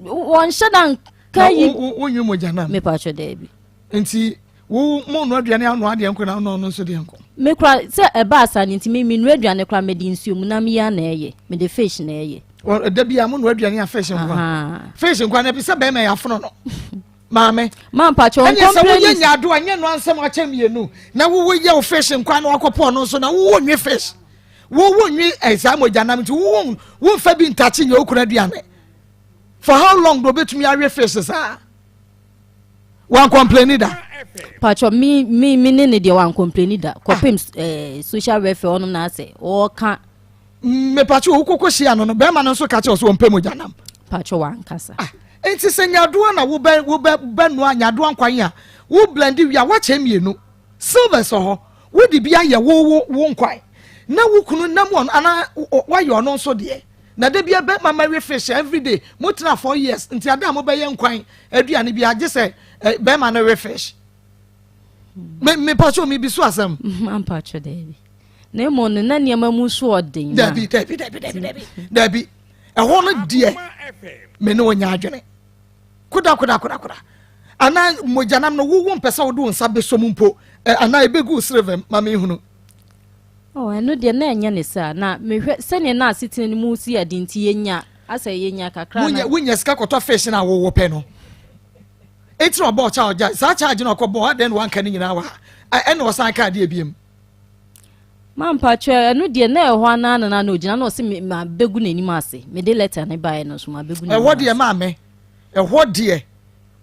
wɔnhyɛ da nka yi. Wonwi mogyanam? Mepakyɛw daabi. Nti wo mo nua aduane anoa adeɛ nko na ɔno nso deɛ nko. Me kora sɛ ɛbaa saa no nti me menua aduane kora mede nsuo mu nam yi a na ɛyɛ mede fish na ɛyɛ. Da bi a mo nua aduane a fish nko fish nko na ebi sɛ bɛrima yɛ afono no maame. Maa mpakyɛ wɔn kɔmpleni. Ɛnna sɛ woyɛ nyaado a nyɛ noa nsɛm akyɛ mmienu na wowo yɛ wo fish nko na wakɔpɔ ɔno nso na wowo nwe fish wowo nwe ɛsaa eh, mogya nam nti wowo womfa bi ntakye nyɛ okunu aduane for how long na obetumi awe fish saa. wan complaini da. Pacho mi mi mi ne ne deɛ wan complaini da kɔpem ah. eh, social welfare ɔnom na asɛ ɔka. Me pacho wo koko hyia no no bɛrima no nso ka kyerɛ sɛ ɔmpɛ mogya nam. Pacho wankasa. Ah, nti sɛ nyadoa na wobɛ wobɛ bɛnoa nyadoa nkwan a wo blend wie a wakyɛ mmienu silvers wɔ hɔ wode bi ayɛ wo wo wo nkwan na wo kunu nam ɔno anaa wayɛ ɔno nso deɛ. Na da bia bɛma mɛwe fish everyday mo tena 4 years nti ada a mo bɛyɛ nkwan aduane bia gye sɛ eh, bɛma no we fish me me pacho me bi so asɛm mampacho dabi na emu no na nneɛma mu so ɔden dabi dabi dabi dabi dabi dabi ɛhɔ no deɛ me ne onya adwene koda koda koda koda anaa mogyanam no wowo mpɛ sɛ wode wo nsa bɛsɔ mu mpo anaa ɛbɛgu serevɛm ma mehunu Oh, ɛno deɛ na ɛnyɛ ne saa. Na mehwɛ sɛdeɛ na asetena no mu si yɛ den nti yɛnya asɛ yɛnya kakra na. Wonya wonya sika kɔtɔ fish na wowɔ pɛ no. Eti na ɔbɔɔ charge saa charge na ɔkɔbɔɔ adɛn na wanka ne nyinaa wɔ ha ɛna ɔsan ka adeɛ biem. Mampakyɛ ɛno deɛ na ɛhɔ anaa na na ogyina na ɔse me ma bɛgu n'anim ase mede letter ne baeɛ no so ma bɛgu n'anim ase. Ɛhɔ deɛ maame ɛhɔ deɛ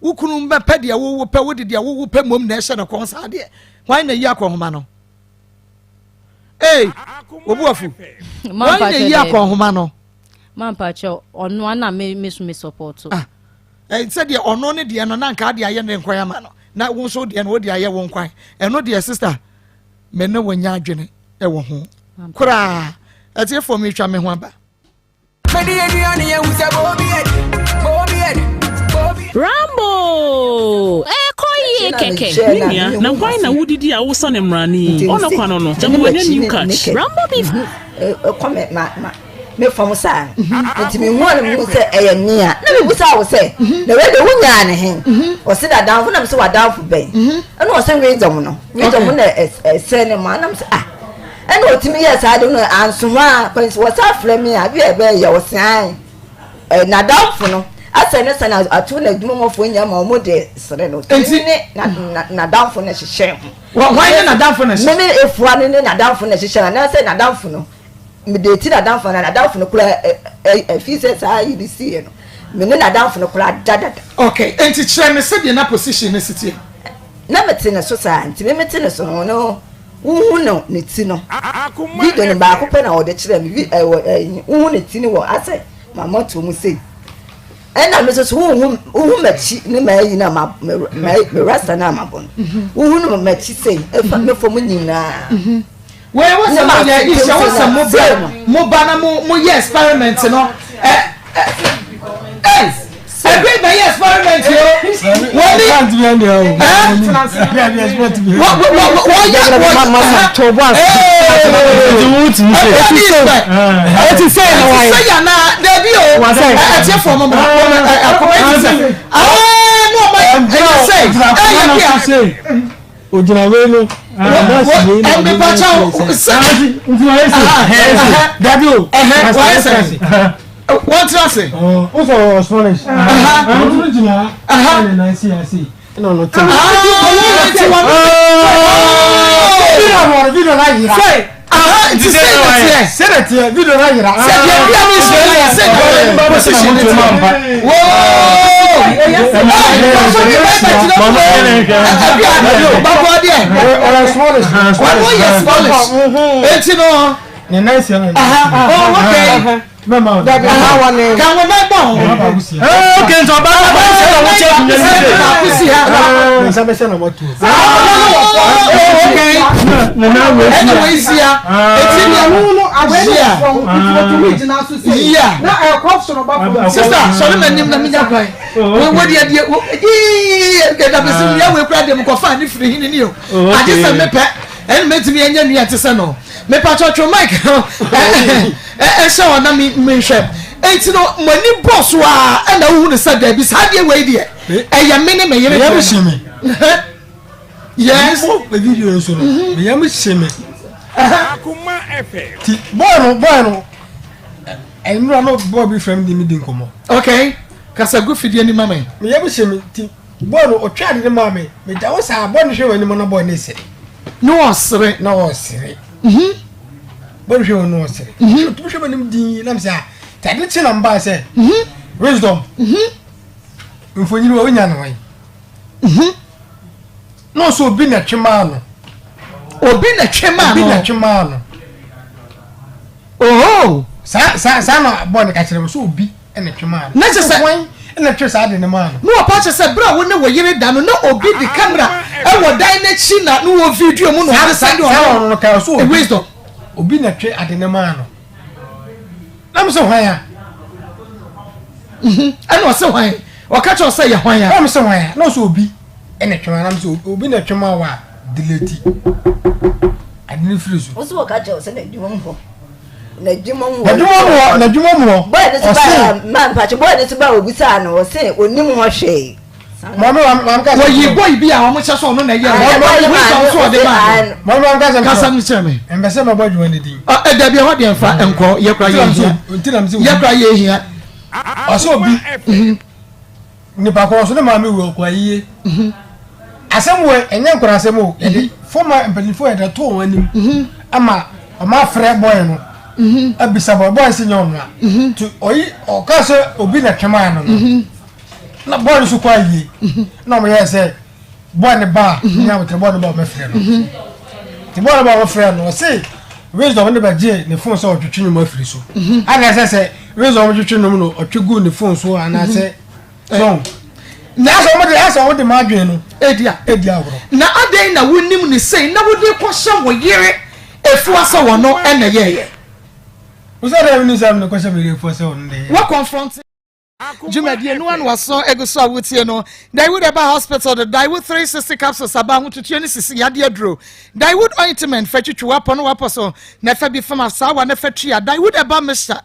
wo kunu bɛpɛ deɛ wowo pɛ wode deɛ wowo pɛ mmom na ɛhyɛ no kɔn saa deɛ hwan na yi akɔnhoma no. Ee, obu afu. Wɔn na eyi akɔnhoma no. Mampa kyɛw ɔno ana me me so me support. Ah, eh, sɛdeɛ ɔno ne deɛ no na nka ade ayɛ ne nkwan ama no na wo nso deɛ no wode ayɛ wo nkwan ɛno deɛ sister me ne wo nya adwene ɛwɔ ho koraa ɛtiefoɔ metwa me ho aba. Rambo! Ɛkɔ yie kɛkɛ. Me nua, na hwan na wodidi a wosa no mmrane yi? Ɔno kwa no no, gyama wanya new catch. Rambo beef. Ɛkɔ me ma ma me fam saa nti me hu a na me hu sɛ ɛyɛ nea na me busa wo sɛ na wei de wo nyaa ne he ɔsi da danfo na me sɛ wadanfo bɛn ɛna ɔsɛ wisdom no wisdom na ɛsɛ ne ma na me sɛ ah Ɛna ɔtumi yɛɛ saa ade no anso hɔ a kwansi wɔsan frɛ me a bi a ɛbɛyɛ ɔsean ɛ n'adamfo no asɛ ne sɛ ato n'adwumamɔfoɔ nyinaa ma wɔn de sere no tumi ne n'adamfo no hyehyɛ ho. Wɔn ne n'adamfo no hyehyɛ. Me ne efua no ne n'adamfo no hyehyɛ anaasɛ n'adamfo no mede ti n'adamfo na n'adamfo no kura ɛ ɛ fi sɛ saa yi bi si yɛ no me ne n'adamfo no kura dadada. Okay, nti kyerɛ me sɛdeɛ na position no si teɛ. Na mete ne so saa nti me mete ne so no no. Wohu no ne ti no. Video no baako pɛ na wɔde kyerɛɛ me. Vi ɛwɔ ɛyi wohu ne ti no wɔ asɛ ma mɔto mu sei. Ɛna me nso so wohu wohu m'akyi ne m'ayi na ma me me rasta na mabɔ no. Wohu no m'akyi sei efa me fam nyinaa. Wei wɔ sɛ mo yɛ ihyɛ wɔ sɛ mo bɛ mo ba na mo mo yɛ experiment no ɛ ɛ ɛ. Ɛbi bɛyɛ experiment o. Wɔn ni wɔyɛ Eti sɛ na wayɛ. Sɛ yɛ na dabi o. Ɛtiɛ fɔ mo ma akoma eti sɛ. Aa n'o ma ɛyɛ sɛ ɛyɛ bi a. Ogyina wei no. Ɛmi pa kyɛw sɛ. Nti wɔyɛ sɛ. Dabi o. Wɔyɛ sɛ. Wɔn tena ase. O sɔ ɔsɔre. Ɔno gyina. Ɛna nan si ase. Ɛna ɔno te. Video na yira. Aha nti sɛ na teɛ. Sɛ na teɛ video na yira. Sɛ deɛ bia ne sɛ yɛ sɛ deɛ position ne teɛ. Woo! Ɛɛ mi bɛ bɛ kyerɛ mu ɛbi a bako adeɛ. Ɔyɛ smallish. Wɔn yɛ smallish. Eti no. Ne nan si ɛna. Aha oh okay. Mɛma o. Dabi aha wɔ ne. Ka wɔn nan bɔ ho. Ee okay nti ɔbaa na baa sɛ na wɔn kyɛ akonnwa ne se. Baako si ha. Ne nsa bɛhyɛ na wɔatu. Okay. Ne nan wɔ esi. Ɛna wɔ esi ha. Eti ni ɛho no awɛ ne yia. fam nti wɔtumi gyina so sɛ. Yia. Na ɛkɔ soro ba fam. Sista sɔre ma nim na mi nya kwan. Wo wo deɛ deɛ wo yii ɛda bɛsi wia wo ekura deɛ mu kɔfa ne firi hini ni o. Agye sɛ mepɛ. Ɛna mɛtumi anya nua te sɛ no. Mepakyɛw twe mic no ɛhyɛ hɔ na menhwɛ. Enti no mo ani bɔ so a ɛna wohu no sɛ daabi saa deɛ wei deɛ ɛyɛ me ne me yere deɛ. Meyam me. Yes. Mo video nso no meyam hye me. Akoma FM. Ti boy no boy no ɛnura no boy bi fam di mi di nkɔmɔ. Okay. Kasa gu fidie ni ma me. Meyam hye me ti. Bɔɔl no ɔtwe ade no maa me megya wo saa bɔɔl no hwɛ w'anim na bɔɔl no resere. Na ɔsere. Na ɔsere. Mhm. Bɔɔl no hwɛ w'anim na ɔsere. Mhm. Ɔtumi hwɛ m'anim dinn na mesɛ ah te ade kye na mbaa sɛ. Mhm. Wisdom. Mhm. Mfonyin wɔ wonya no hwan. Mhm. Na ɔsɛ obi na twe maa no. Obi na twe maa no. Obi na twe maa no. Oh. Saa saa saa na bɔɔl no ka kyerɛ me sɛ obi. na ɛtwe maa no. Na kyerɛ sɛ. Hwan na ɛtwe saa ade no maa no? Na wɔpa kyerɛ sɛ bere a wo ne wo yere da no, na obi de kamera wɔ dan no akyi na na wɔ video mu na ɔde sɛnde ɔno. Saa ɔno no kaa so obi. Wisdom. Obi na ɛtwe ade no maa no. Na mo sɛ hwan a? Mhm. Ɛna ɔsɛ hwan? Ɔka kyerɛ sɛ yɛ hwan a? Na mo sɛ hwan a? Na ɔsɛ obi na ɛtwe maa no. Na mo sɛ obi na ɛtwe maa wo a delete ade no firi so. Wo so wɔka kyerɛ wo sɛ na adwuma mu hɔ. N'adwuma mu hɔ. N'adwuma mu hɔ, n'adwuma mu hɔ. Bɔyɛ ne so ba maa mpakyɛ bɔyɛ ne so ba obisaa no ɔse onim hɔ hwee. Maame maame maame kasa. Wɔyi bɔyi bi a wɔn hyɛ so ɔno na ɛyɛ no. Wisdom so ɔde maa no. Maame maame kasa. Kasa no kyerɛ me. Mbɛ sɛ mɛbɔ adwuma ne din. Ɔ ɛdabi ɛhɔ deɛ nfa nkɔ yɛ kura yɛ hia. Yɛ kura yɛ hia. Ɔsɛ obi. Nipa korɔ so ne maame wu ɔkɔ ayie. Asɛm wɔ ɛnyɛ nkora asɛm o. Yɛde foma mpanyinfoɔ yɛde to wɔn anim ama wɔn afrɛ bɔyɛ no abisa bɔyɛ bɔyɛ sɛ nyɛ ɔno a. Nti ɔyi ɔka sɛ obi na twɛmaa no no na bɔyɛ no so kɔ ayie na wɔn yɛ sɛ bɔyɛ ne ba a nyɛ abotire bɔyɛ ne ba wɔn afrɛ no. Nti bɔyɛ ne ba wɔn afrɛ no ɔse wisdom ne bɛgye ne fon sɛ ɔtwetwe nnwom afiri so. Ana ɛsɛ sɛ wisdom twetwe nnwom no ɔtwe gu ne fon so anaasɛ so Na asɛ wɔn de asɛ wɔn de ma adwene no edi a edi agorɔ. Na adɛn na wonim ne sei na wode kɔhyɛ wo yere efua sɛ ɔno na ɛyɛɛyɛ? Wosɛ dɛ menim sɛ mede kɔhyɛ me yere efua sɛ ɔno na ɛyɛɛ. Wo confront Dwumadie no ano aso egu so a wotie no. Daewood Herbal Hospital de Daewood 360 capsules aba ahotutuo ne sisi yadeɛ aduro. Daewood ointment fa twitwi w'apɔ ne w'apɔ so na fa bi fam asaawa na fa tua. Daewood Herbal mixture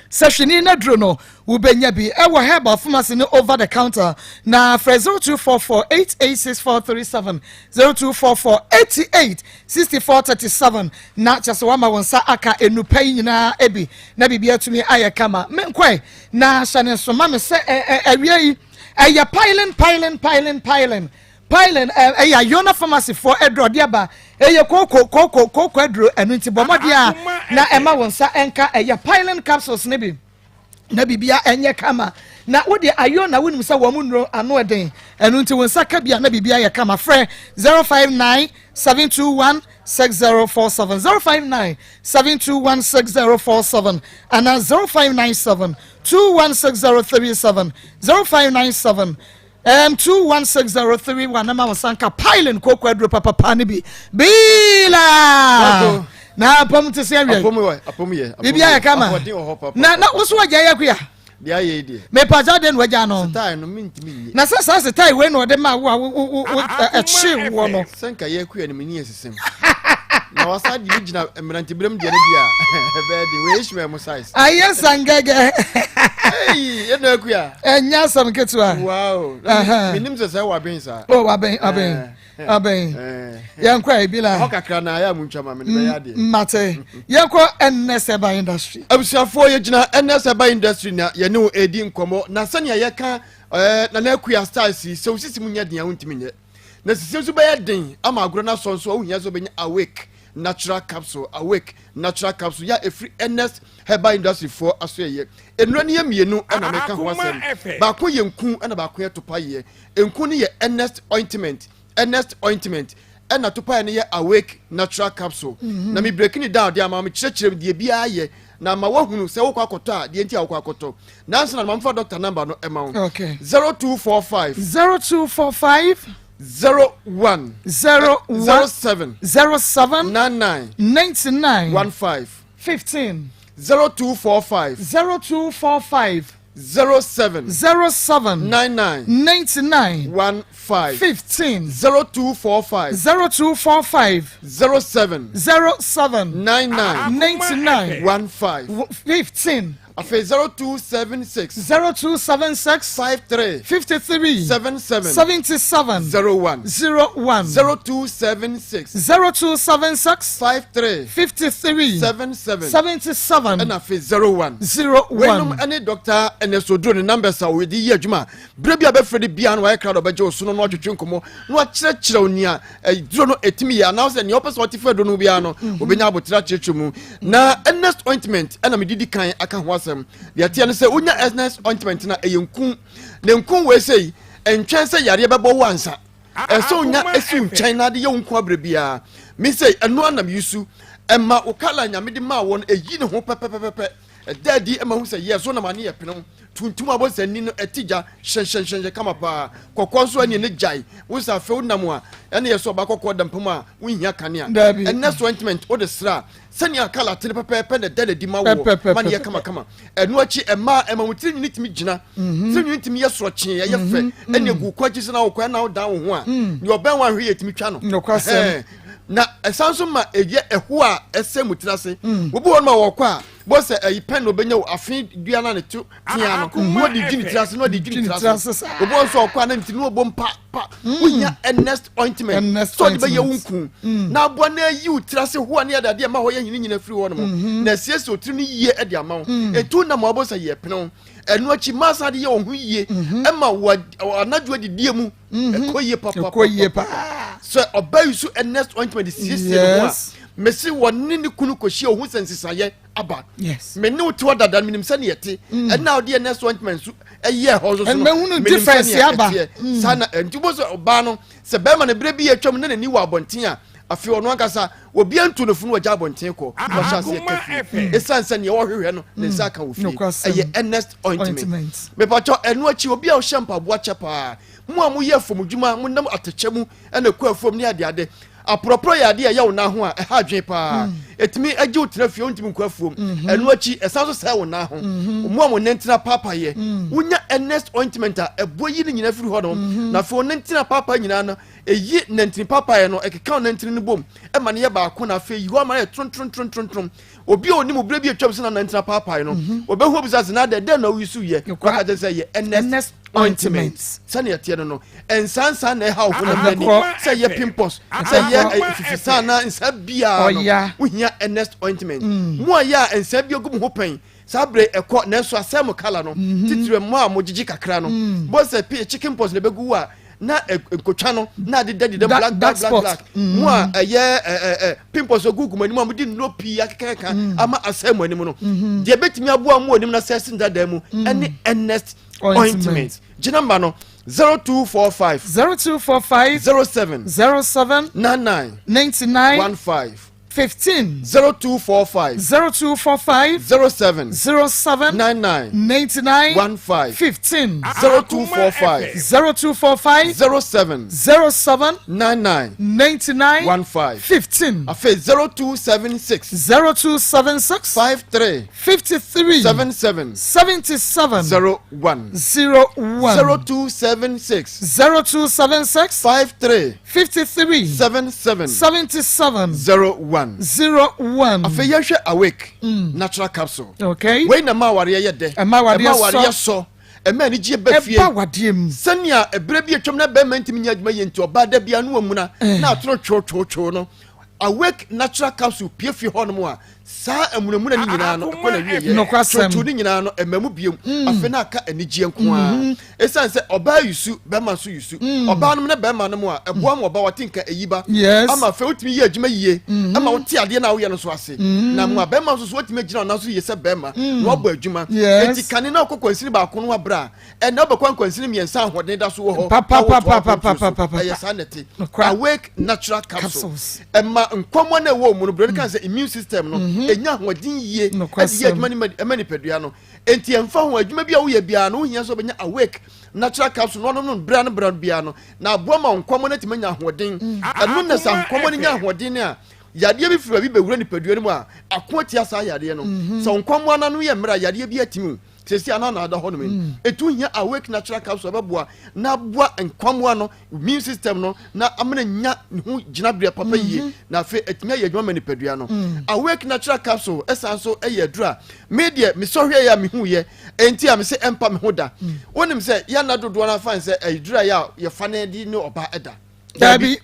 sɛ hwene no aduro no wobɛnya bi ɛwɔ herbal pharmacy ne over the counter na frɛ 0244 886437 0244 88 6437 na kyɛ sɛ wama wo nsa aka nnupa yi nyinaa bi na biribi atumi ayɛ kama menkɔe na hyɛ ne nso ma me sɛ awia yi ɛyɛ piling piling piling piling piling ɛyɛ Ayona pharmacy foɔ aduro ɔde aba ɛyɛ kooko kooko kooko aduro ɛno nti bɔ mmɔden a na ɛma wo nsa ɛnka ɛyɛ piling capsules ne bi na biribia ɛnyɛ kama na wode Ayona wonim sɛ wɔn nnuro ano ɛden ɛno nti wo nsa ka bi a na biribia yɛ kama frɛ 059 721 6047 059 721 6047 ana 0597 216037 0597 Um, 216031 na ma wo sanka piling koko aduro papapa ne bi biila na apam te sɛ awiɛ biribi ayɛ kama na na wo so wagya yɛ kuya mepagya de na wagya no na sɛ saa setae wei na ɔde ma wo a wo ɛkye woɔ no sɛ nka yɛ kuya no meni asesɛm na wasa de bi gyina mmeranteberɛm deɛ no bi a ɛbɛyɛ de wei Ishmael mo size ayɛ sangɛgɛ ɛna akuya ɛnyɛ asɛm ketewa wow menim sɛ sɛ waben saa oh waben waben eh. Abɛn. Yɛnkɔ ɛ bi la. Ɛhɔ kakra na ayɛ a mu ntwa ma me no bɛyɛ adeɛ. Mate. Yɛnkɔ Ernest Herbal Industry. Abusuafoɔ yɛgyina Ernest Herbal Industry na yɛne wo ɛredi nkɔmmɔ na sɛnea yɛka ɛɛ Nana Akua styles yi sɛ wo sisi mu nyɛ den a wontumi nyɛ na sisi nso bɛyɛ den ama agorɔ no asɔ nso a wohia sɛ wobɛnya awake natural capsule awake natural capsule yɛ a ɛfiri Ernest Herbal Industry foɔ asoɛyɛ nnuro no yɛ mmienu ɛna meka ho asɛm baako yɛ nku ɛna baako yɛ topayeɛ nku no yɛ Ernest ointment Ernest ointment ɛna topaeɛ no yɛ awake natural capsule mm -hmm. na me break ne down de ama me kyerɛkyerɛ deɛ biara yɛ na ama woahunu sɛ wokɔ akɔtɔ a deɛ nti a wokɔ akɔtɔ nanso na mamfa doctor number no ɛma wo okay. 0245 0245 01 01 07 07 99 99 15 15 0245 0245 07 07 99 99 15 15 0245 0245 07 07 99 99 15 15 afei 0276 0276 53 53 77 77 01 01 0276 0276 53 53 77 77 ɛna afei 01 01 weinom ne Dr. Ernest Oduro ne numbers a wɔde yi adwuma berɛ bi a bɛfrɛ no biara no wayɛ krado ɔbɛgye wo so no na watwetwe nkɔmmɔ na wakyerɛkyerɛ wo nea aduro no ɛtumi yɛ anaasɛ nea ɔpɛ sɛ ɔte fa aduro no biara no mhm. obɛnya abotere akyerɛkyerɛ mu na Ernest ointment ɛna mede di kan aka ho asɛm deɛ ɛteɛ no sɛ wonya Ernest ointment no a ɛyɛ nku na nku wei sei ɛntwɛn sɛ yareɛ bɛbɔ wo ansa ɛsɛ onya esi nkyɛn na ade yɛ wo nko abrɛ biara me sɛ ɛno anam yi su ɛma wo kala nyame de maa wɔn ɛyi ne ho pɛpɛpɛpɛ Ɛda adi ma hu sɛ yɛ so nam ani yɛ penew, tuntum a bɔsɛ ani no ɛte gya hyɛnhyɛnhyɛnhyɛn kama paa. Kɔkɔɔ nso ani ne gyae. Wo sɛ afei wonam a ɛne yɛ sɛ ɔbaa kɔkɔɔ da mpam a wonhia kanea. Daabi. Ɛnɛ so ointment wode sra a, sɛnea kala te no pɛpɛɛpɛ na ɛda no adi ma woɔ Pɛpɛpɛpɛ. ma no yɛ kamakama. Ɛno akyi ɛmaa ɛma wo tiri nwini tumi gyina. Mhm. Tiri nwini tumi yɛ sorɔkyee, ɛyɛ fɛ. Ɛne egu wo kɔn akyi sɛ na wokɔ ɛna wodan wo ho a, nea ɔbɛn wo anhwɛ yie tumi twa no. Nokwasɛm. Ɛhɛn. Na ɛsan nso ma ɛyɛ ɛho a ɛsɛ mu tiri ase. Obi wɔ hɔ nom a wɔkɔ a, bɔ sɛ ɛyi pɛn na obɛnya o afe dua na ne to tea no na ɔde dwi ne tiri ase na ɔde dwi ne tiri ase obi wɔ nso ɔkɔ a na ne ti na ɔbɔ mpa pa mm. wonya earnest ointment sɛ ɔde bɛyɛ wo nku mm. na aboa na ayi wo tiri ase hoa ne adeade ɛma hɔ yɛ nyina nyina firi hɔ nom mm-hmm. na asiesie wo tiri no yie de ama wo mm. ɛtu nam abɔ sɛ yɛ pene wo ɛno akyi maa san de yɛ wo ho yie mm-hmm. ɛma wɔ anadwo adidie mu mm-hmm. ɛkɔ yie papapapa sɛ ɔba yi so earnest ointment siesie ne ho a mesi wɔne ne kunu kɔhyia ohun sɛ nsesayɛ aba me ne wo te hɔ dada menim sɛne yɛte mm. ɛna wode earnest ointment so ɛyɛ hɔ nso so no menim sɛne ɛteɛ mm. saa na nti wobɔ sɛ ɔbaa no sɛ bɛrima no berɛ bi atwam na n'ani wɔ abɔnten a afei ɔno ankasa obi antu no fo no wagya abɔnten kɔ na ɔhyɛ aseɛ ka fie ɛsiane sɛ neɛ wɔhwehwɛ no ne nsa aka wɔ fie ɛyɛ earnest ointment mepatɔ ɛno akyi obi a ɔhyɛ mpaboa kyɛ paa Mo a moyɛ afuomdwuma, monam atɛkyɛ mu na ɛkɔ afuom ne adeade. Aporɔporɔ yɛ adeɛ a ɛyɛ wo nan ho a ɛha adwene paa. Ɛtumi gye wo tena fie, wontumi nkɔ afuom. Ɛno akyi, ɛsan nso sɛe wo nan ho. Mo a mo nantin apaapaeɛ, wonya Ernest ointment a, ɛboa yi ne nyinaa firi hɔ nom. Na afei wo nantin apaapae nyinaa no, ɛyi nantin paapaeɛ no, ɛkeka wo nantin no bom ma no yɛ baako, na afei yi hɔ ama no ayɛ trontrontrontrontrom. Obi a onim bere bi atwam sɛ na nantin apaapae no, mhm. obehu obisa sɛ na dɛn dɛn na oyi so yɛ. Waka kyerɛ sɛ yɛ Ernest ointment. Sɛnea ɛteɛ no no, nsansan na ɛha honam ani sɛ yɛ pimples, sɛ yɛ eh, fifisa na nsa biara no, wohia Ernest ointment. Mm. Mo a yɛ a nsa bi agu mo ho pɛn saa bere ɛkɔ nanso asɛe mo kala no mhm. titire mo a mo gyegye kakra no mm. bɔ sɛ chicken pox na ebegu wo a na nkotwa no na ade da deda black black black black mm. mu a ɛyɛ ɛɛ ɛ pimples ogu gu mu anim a wɔde nnuro pii akekaka mm. ama asɛe mu anim no mm-hmm. deɛ ebetumi aboa mu anim na sɛ ɛsi dada mu mm. ɛne Ernest ointment gyina mba no 0245 0245 07 07 99 99 15 15. 0245. 0245. 07. 07. 99. 99. 15. 15. 0245. 0245. 07. 07. 99. 99. 15. 15. Afei 0276. 0276. 53. 53. 77. 77. 01. 01. 0276. 0276. 53. 53. 77. 77. 01. 01. Afei yɛnhwɛ awake mm. natural capsule. Okay. Wei na ɛma awareɛ yɛ dɛ. Ɛma awareɛ sɔ. sɔ. ɛma anigyeɛ ba fie. Ɛba awadeɛ mu. Sɛnea ɛberɛ bi atwam na bɛrima ntumi nyɛ adwuma yie nti ɔbaa da biara no wamuna Eh. na atoro twotwotwo no. Awake Natural Capsule pue fie hɔnom a, saa amunamuna no nyinaa no ɛkɔ n'awieɛ. Nokwasɛm. Twotwo no nyinaa no ɛma mu biom. Afei na aka anigyeɛ nko ara. Ɛsiane sɛ ɔbaa yusu, bɛrima nso yusu. Ɔbaa nom ne bɛrima nom a, ɛboa ma ɔbaa wate nka ayi ba. Yes. Ama afei wotumi yɛ adwuma yie. Ɛma wote adeɛ no a woyɛ no nso ase. Na ma bɛrima nso so watumi agyina ɔnan so yie sɛ bɛrima na wabɔ adwuma. Yes. Enti kane na wokɔ kwansini baako no abrɛ a, ɛnna wobɛkɔ nkwansini mmiɛnsa ahoɔden da so wɔ hɔ. Na wotoa akwantuo so. Ɛyɛ saa na ɛte. Awake Natural Capsules. Ɛma nkwammoa no a ɛwɔ mu no, buroni ka sɛ immune system no, ɛnya ahoɔden yie ɛde yɛ adwuma no ma nipadua no. Enti ɛmfa ho adwuma bi a woyɛ biara no, wohia sɛ wobɛnya Awake Natural Capsule na wɔnom no berɛ no berɛ no biara no, na aboa ma nkwammoa no atumi anya ahoɔden. Ɛno na sɛ nkwammoa no nya ahoɔden no a, yadeɛ bi firi baabi bɛwura nipadua no mu a, ako atia saa yadeɛ no. Sɛ nkwammoa no ano yɛ mmerɛ a, yadeɛ bi atumi wo. Seesei a na na ada hɔnom yi, ɛtu hia Awake Natural Capsule ɛbɛboa na aboa nkwammoa no, immune system no, na amena nya ne ho gyinaberɛ papa yie, na afei atumi ayɛ adwuma ma nipadua no. Awake Natural Capsule ɛsan so ɛyɛ aduru a me deɛ mesɔhwɛ yɛ a mehu yɛ, ɛnti a mese ɛmpa me ho da. Wonim sɛ yɛ nna dodoɔ no afa sɛ aduru a yɛ a yɛfa no de ne ɔba ɛda. Dabi.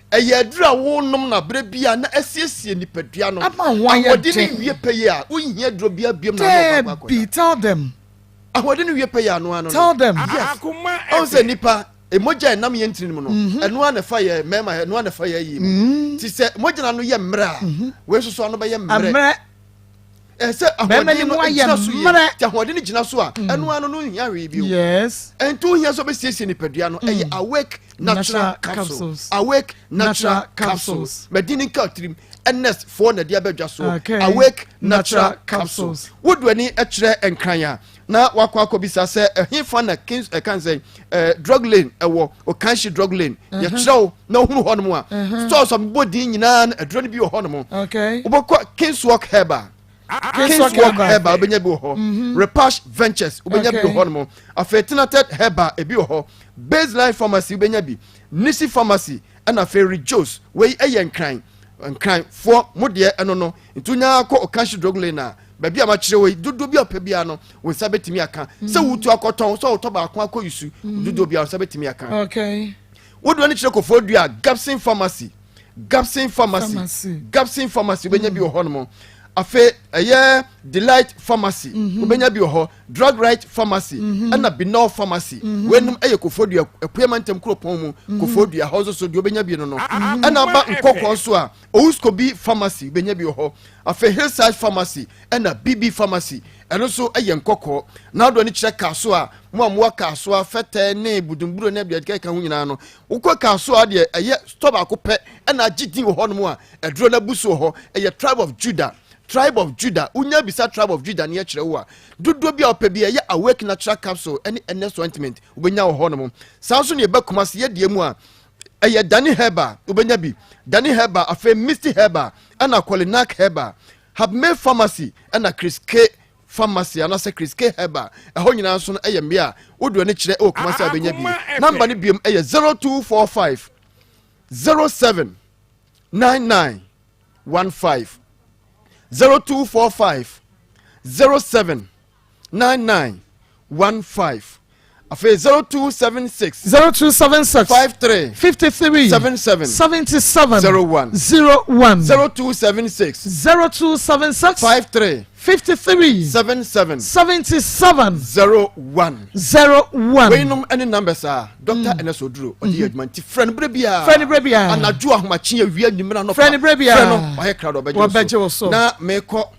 Ɛyɛ aduru a wonom no aberɛ bi a na asiesie nipadua no. Ama ho ayɛ Ahoɔden den. no wie pɛyɛ a, wonhia aduro biara biom na ano ɔba akɔ Dabi, tell them. Ahoɔden no wie pɛyɛ ano ano no. Tell them. Yes. Ɔn sɛ nipa, mogya a ɛnam yɛn ntini mu no, ɛno ara na ɛfa yɛ mmarima, ɛno ara na ɛfa yɛ ayi mu. Ti sɛ mogya no ano yɛ mmerɛ a, wei nso so ano bɛyɛ mmerɛ. Mmerɛ. Ɛsɛ Bɛrima ahoɔden no no mu ayɛ gyina so yie. mmerɛ. Ti ahoɔden no gyina so a, ɛno ara no no nhia hwee bio. Yes. Ɛnti wohia sɛ wobɛsiesie nipadua no, ɛyɛ Awake Natural Capsules. Awake Natural Capsules. Madi ne nka tirim. Ernest foɔ na ɛde abɛdwa soɔ. Okay. Awake Natural Capsules. Wodu ani kyerɛ nkran a, na wakɔ akɔbisa sɛ ɛhefa na Kings ɛka sɛ ɛɛ drug lane ɛwɔ Okanshi drug lane. Yɛkyerɛ wo na wohunu hɔnom a, stores a mebɔ din nyinaa no aduro no bi wɔ hɔnom. Okay. Wobɛkɔ Kingswalk Herbal. Kingswalk Herbal wobɛnya bi wɔ hɔ. Repash Ventures wobɛnya bi wɔ Okay. hɔnom. Afei Tenated Herbal ebi wɔ hɔ. Baseline Pharmacy wobɛnya bi. Nisi Pharmacy ɛna afei Rejos wei ɛyɛ nkran nkranfoɔ mo deɛ ɛno no nti wonya kɔ Okanshi drug lane a baabi a makyerɛ wɔ yi dodoɔ bi a ɔpɛ biara no wo nsa bɛtumi aka sɛ wotu akɔtɔn sɛ wotɔ baako akɔ yusu dodoɔ biara wo nsa bɛtumi aka. Okay. Wodoɔ no kyerɛ kɔfoɔ dua Gabson Pharmacy Gabson Pharmacy Gabson Pharmacy wobɛnya bi wɔ hɔ nom. Afei ɛyɛ Delight Pharmacy wobɛnya bi wɔ hɔ, Drug Right Pharmacy ɛna Binol Pharmacy. Weinom ɛyɛ Koforidua Akuama ntam kuropɔn mu Koforidua hɔ nso so deɛ wobɛnya bi no no. Ɛna aba Nkɔkɔɔ nso a Owuskobi Pharmacy wobɛnya bi wɔ hɔ. Afei Hillside Pharmacy ɛna BB Pharmacy ɛno nso ɛyɛ Nkɔkɔɔ. N'adoɔ no kyerɛ Kasoa, mo a mowɔ Kasoa, Fɛtɛ ne Budumburo ne deɛ ɛkeka ho nyinaa no, wokɔ Kasoa deɛ ɛyɛ store baako pɛ ɛna agye din wɔ hɔnom a aduro no abu so wɔ hɔ, ɛyɛ Tribe of Judah. Tribe of Judah, wonya bisa Tribe of Judah ne ɛkyerɛ wo a, dodoɔ bi a wopɛ bi ɛyɛ Awake Natural Capsule ɛne Ernest Ointment wobɛnya wɔ hɔnom. Saa nso ne ɛba Kumasi yɛdeɛ mu a, ɛyɛ Dani Herbal wobɛnya bi, Dani Herbal, afei Misty Herbal ɛna Kolinak Herbal, Habme Pharmacy ɛna Chris K Pharmacy anaasɛ Chris K Herbal, ɛhɔ nyinaa nso no ɛyɛ mmea a wode w'ani kyerɛ ɛwɔ Kumasi a wobɛnya bi. Namba no biom ɛyɛ 0245 07 99 15 0245 07 99 15 afei 0276 0276 53 53 77 77 01 01 0276 0276 53 53 77 77 01 01. Weinom ne numbers a Dr. Ernest Oduro ɔde yɛ adwuma nti frɛ no berɛ biara. Frɛ no berɛ biara. Anadwo ahomakye awia anwummerɛ anɔpa. Frɛ no berɛ biara. Frɛ no wayɛ krado Wɔbɛgye ɔbɛgye wo wo so. so. Na mekɔ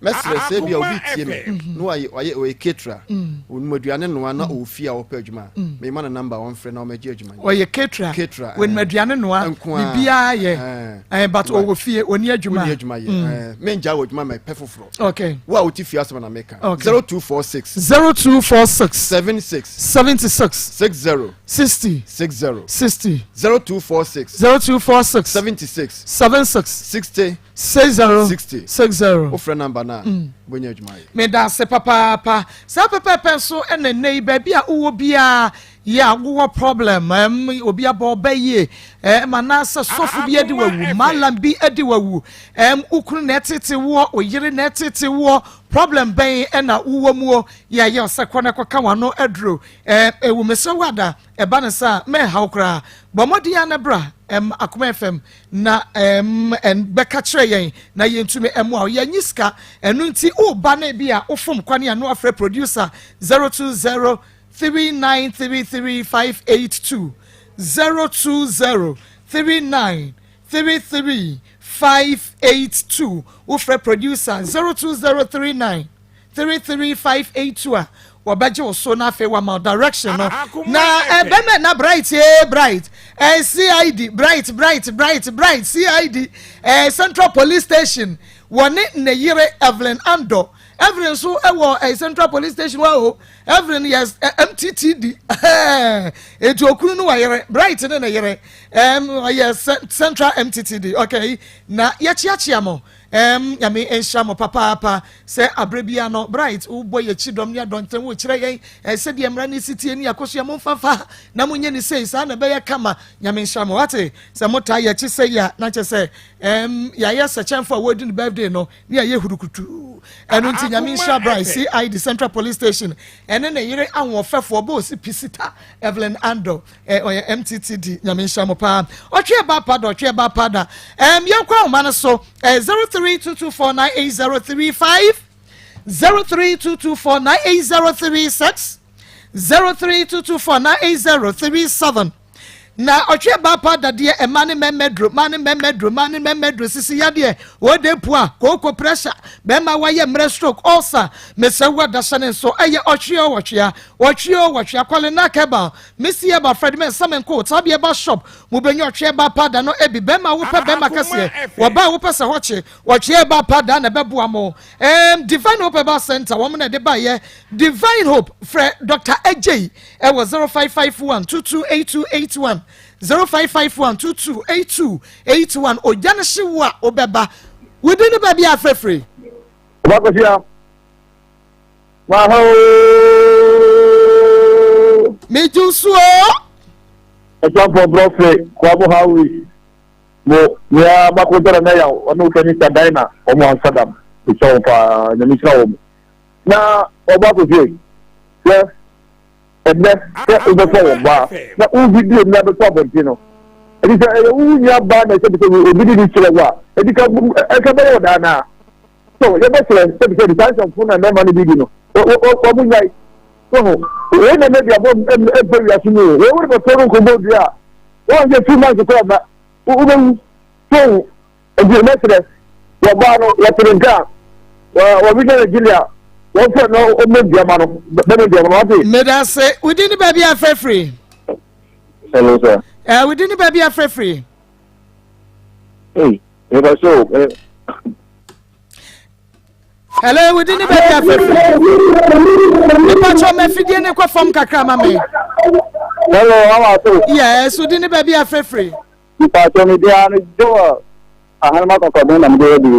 mɛsrɛ sɛ ebia obi tie me na wayɛ wayɛ ɔyɛ caterer onim aduane noa na ɔwɔ fie a ɔpɛ adwuma a mema no number ɔmfrɛ na ɔmɛgye adwuma no. Ɔyɛ caterer. Caterer, Onim aduane noa. Nko ara. Biribiara yɛ. But ɔwɔ fie ɔni adwuma. Wonni adwuma yɛ. Mengyaa wɔ adwuma ma pɛ foforɔ. Okay. Wo a wote fie asɛm na meka. Okay. 0246. 0246. 76. 76. 60. 60. 60. 60. 0246. 0246. 76. 76. 60. 60. 60. 60. Wofrɛ namba no a, wobɛnya adwuma ayɛ. Meda ase papaapa. Saa pɛpɛɛpɛ nso na nnɛ yi baabi a wowɔ biara. Yɛ a wowɔ problem, ɛm, obi abɔ ɔbɛ yie, ɛm, anaasɛ sɔfo bi adi wawu, malam bi adi wawu, ɛm, wo kunu na ɛtete woɔ, wo yere na ɛtete woɔ, problem bɛn ɛna wowɔ muo, yɛ a yɛ sɛ kɔ na kɔka w'ano aduro, ɛm, ɛwɔ mesrɛ wo ada, ɛba ne saa, mɛnhaw koraa, bɔ mmɔden ara na bra, ɛm, Akoma FM, na ɛm, ɛn, bɛka kyerɛ yɛn na yɛntumi ɛmoa wo. Yɛnyi sika, ɛno nti woba na ebi a wofom kwane a na wafrɛ producer 020 3933 582 020 3933 582 Wofrɛ producer 020 39 33 582 a, wɔbɛgye wo so na afei wama wo direction no. Na ɛbɛmɛ na bright ee bright eh, CID bright bright bright bright CID eh, Central Police Station wɔne ne yere Evelyn Andor Evelyn nso wɔ eh, Central Police Station hɔ o. Evelyn yɛ eh, MTTD. Eti okunu no wayere, Bright ne ne yere. Um, ɔyɛ Central MTTD. Okay. Na yɛkyeakyea mo. Um, nyame nhyira mo papaapa sɛ aberɛ bia no Bright wobɔ yɛkyi dɔm ne adɔntɛn wokyerɛ yɛn eh, sɛdeɛ mmara ne si tie ne akosua momfafa na monyɛ ne sei saa na ɛbɛyɛ kama. Nyame nhyira mo. Wate sɛ motaa yɛkyi sɛ yi a na kyɛ sɛ um, yɛayɛ sɛkyɛmfo a wɔredi ne birthday no ne ɛyɛ hurukutuu ɛno nti nyame nhyira bra cid central police station ɛne ne yere ahoɔfɛfoɔ bɔ osi pisita evelyn ando ɔyɛ mttd nyame nhyira mo paa ɔtwe ɛba pada ɔtwe ɛba pada ɛm yɛnkɔ ahoma no so 0322498035 0322498036 0322498037 Na ɔtwe baa pa dadeɛ ɛma ne mɛmɛ duro ma ne mɛmɛ duro ma ne mɛmɛ duro sisi yadeɛ ɔde pua kooko pressure bɛma wayɛ mmerɛ stroke ulcer mesɛ wo adahyɛ ne nso ɛyɛ ɔtwe o ɔtwea ɔtwe o ɔtwea kwale na kɛba mesi ɛba fred mɛ nsɛm nko tabi ɛba shop mo bɛnya ɔtwe ba pa da no ebi bɛma wopɛ bɛma kɛseɛ wɔba wopɛ sɛ hɔkye ɔtwe ba pa da na ɛbɛboa mo Um, Divine Hope Herbal Center, wɔn na ɛde baeɛ. Divine Hope, frɛ Dr. Adjei ɛwɔ 0551 228281 0551 228281. Ogya no hye wo a wobɛba. Wodi ne baabi a afrɛfrɛ. Ɔbakɔsia, maha o. Megye wo so o. Ɛkyɛnfo brɔfe, kwabo hawi. Mo nea mako dɔrɔ na yaw ɔne wo kanisa Dinah wɔn Amsterdam mekyia wɔn paa nyame nhyira wɔn na ɔba akɔsie sɛ ɛnɛ sɛ wobɛfa wɔn baa na wo video no abɛtɔ abɔnten no ɛti sɛ ɛyɛ wo nua baa na ɛsɛ sɛ obi de ne kyerɛ wo a ɛdi ka ɛka bɛyɛ ɔdaa naa so yɛbɛkyerɛ sɛ sɛ saa nsɛmfo na mmarima no bi di no wɔn nyae so ho wei na ɛmɛ duabɔ ɛmpɛ wiase mu o wei wode bɛtɔ no nkɔmmɔ dua a wɔn yɛ 2 months koraa ma wobɛwu so nti mɛkyerɛ wɔbaa no wɔte ne nka a wɔbi gyina Nigeria wɔfrɛ no ɔmmɛ duama no bɛmɛ duama no wate. Medase wodi ne baabi afrɛfiri. Hello sir. Ɛ wodi ne baabi afrɛfiri. Hey, meba so. Eh. Hello, wodi ne baabi afrɛfiri. Mepatwɔ mafidie ne kɔ fam kakra ma me. Hello, how are you? Yes, wodi ne baabi afrɛfiri. Mepatwɔ me biara no Joel ahanoma kɔkɔben na mede adi.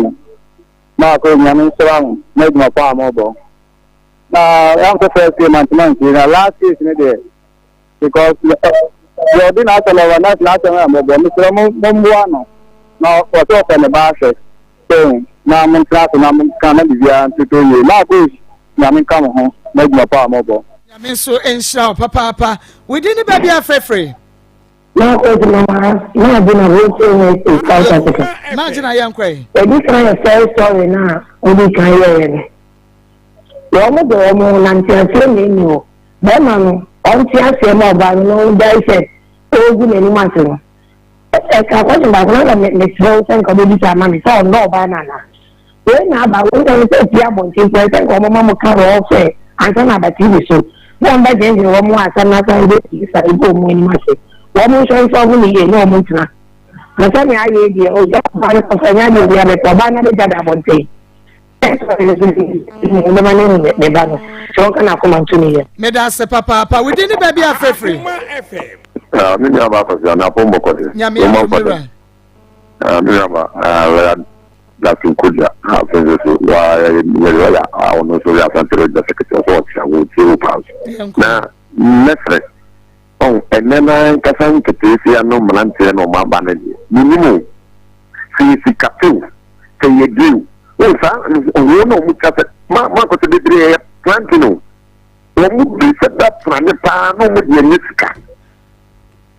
Maakɔ nyame nhyira ho na adwuma pa a mobɔ. Na yɛankɔ first year mantoma ntie na last case ne deɛ because deɛ ɔde n'asɛm ɔba na n'asɛm yɛ mmɔbɔ mesrɛ mo mommoa no na ɔsɛ ɔpɛ ne ba ahwɛ so na montena ase na monka na biribiara ntotɔ yie na akɔs nyame nka mo ho na adwuma pa a mɔbɔ. Nyame nso nhyira wo papaapa. Wo din ne baabi a frɛfrɛ? Na Agye na Wholesale Estate, South Africa. Na Agye na yɛnkɔ ɛ. Yɛdi kan yɛ first story no a wodi kan yɛeɛ no. Wɔn de wɔn ho na nteaseɛ na ɛnni hɔ. Barima no, ɔnte aseɛ ma ɔbaa no na ɔngyae sɛ ɔregu n'anim ase no. Ɛka question baako na nka mesrɛ wo sɛ nka wobɛbisa ama me sɛ ɔnnɔ ɔbaa no anaa. Wei na aba, wei na ɛsɛ sɛ ɛpue abɔnten mpo, ɛsɛ sɛ nka wɔma mo ka welfare ansa na aba TV so. Na wɔn bɛdwendwene wɔn asɛm no asan de bisa egu wɔn anim ase. Wɔn nhwɛ nfa ho ne yie na wɔn ntena. Na sɛnea ayɛ yi deɛ, ogya ɔbaa no kɔfa nyɛ adeɛ obiara bɛpɛ, ɔbaa no abɛgya da abɔnten. Bɛma no ahu ne ba no, sɛ ɔnka n'akoma nto ne yam. Meda ase papaapa. Wo din ne baabi a frɛfiri? Me nua ba Kwasi Ame apɔ mbɔkɔ de. Nyame adom me wura. Me nua ba lɔya Dafin Kodua afei nso so wa yɛ lɔya a ɔno nso yɛ Asante Regional Secretary ɔsɛ ɔkyea wo tie wo paa nso. Na mɛsrɛ. Ɔn, ɛnnɛ no ara nkasa nketeesia no mmeranteɛ na wɔn aba no deɛ, mennim o. Sɛ yɛ sikape o, sɛ yɛ due o. Wohu saa ho na wɔn twa sɛ, ma makɔsɛ bebree ɛyɛ planting o. Wɔn bi sɛ da prane paa na wɔn de anya sika.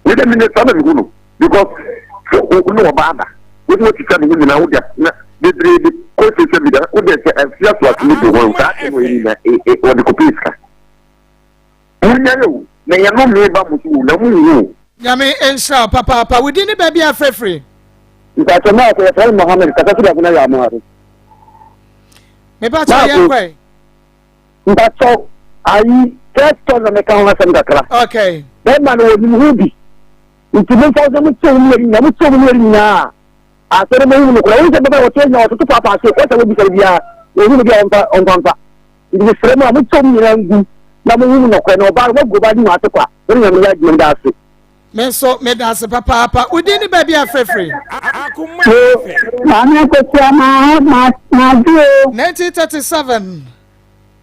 Me de me saa na mehu no because sɛ wo ne ɔbaa da, wo de watwitwa ne ho nyinaa wo de na bebree de kɔ social media wo de sɛ afia so atumi de wɔn saa ade no nyinaa wɔde kɔpɛ sika. Munyare o, na yɛn nnome ba mo so o, na munhu o. Nyame nhyira wo papaapa. Wo din ne baabi a frɛfiri? Mpakyɛ maa sɛ yɛfrɛ me Mohammed kasa firi Abena Yamoah ase. Mepakyɛ yɛn kɔɛ. Mpakyɛ ayi first story na meka ho asɛm kakra. Okay. Bɛrima no wɔnim ho bi. Nti momfa sɛ mokyɛ wo mmienu nyinaa mokyɛ wo mmienu nyinaa a asɛ no mohu no koraa. Wohu sɛ bɛbɛ wɔte nyinaa wɔtoto paapaa so wɔsɛ wɔbisa biara wɔhu no bi a ɔmfa ɔmfa mfa. Nti mesrɛ mo a mokyɛ mo nyinaa ngu na monhu mu nɔkorɛ na ɔbaa no moagu ɔbaa no mu ase kwa. Mo ne Nyame nyɛ adwuma meda ase. Me nso meda ase papaapa. Wo din ne baabi a frɛfrɛ? Yo, Maame Akosua, ma ma madwo o. 1937.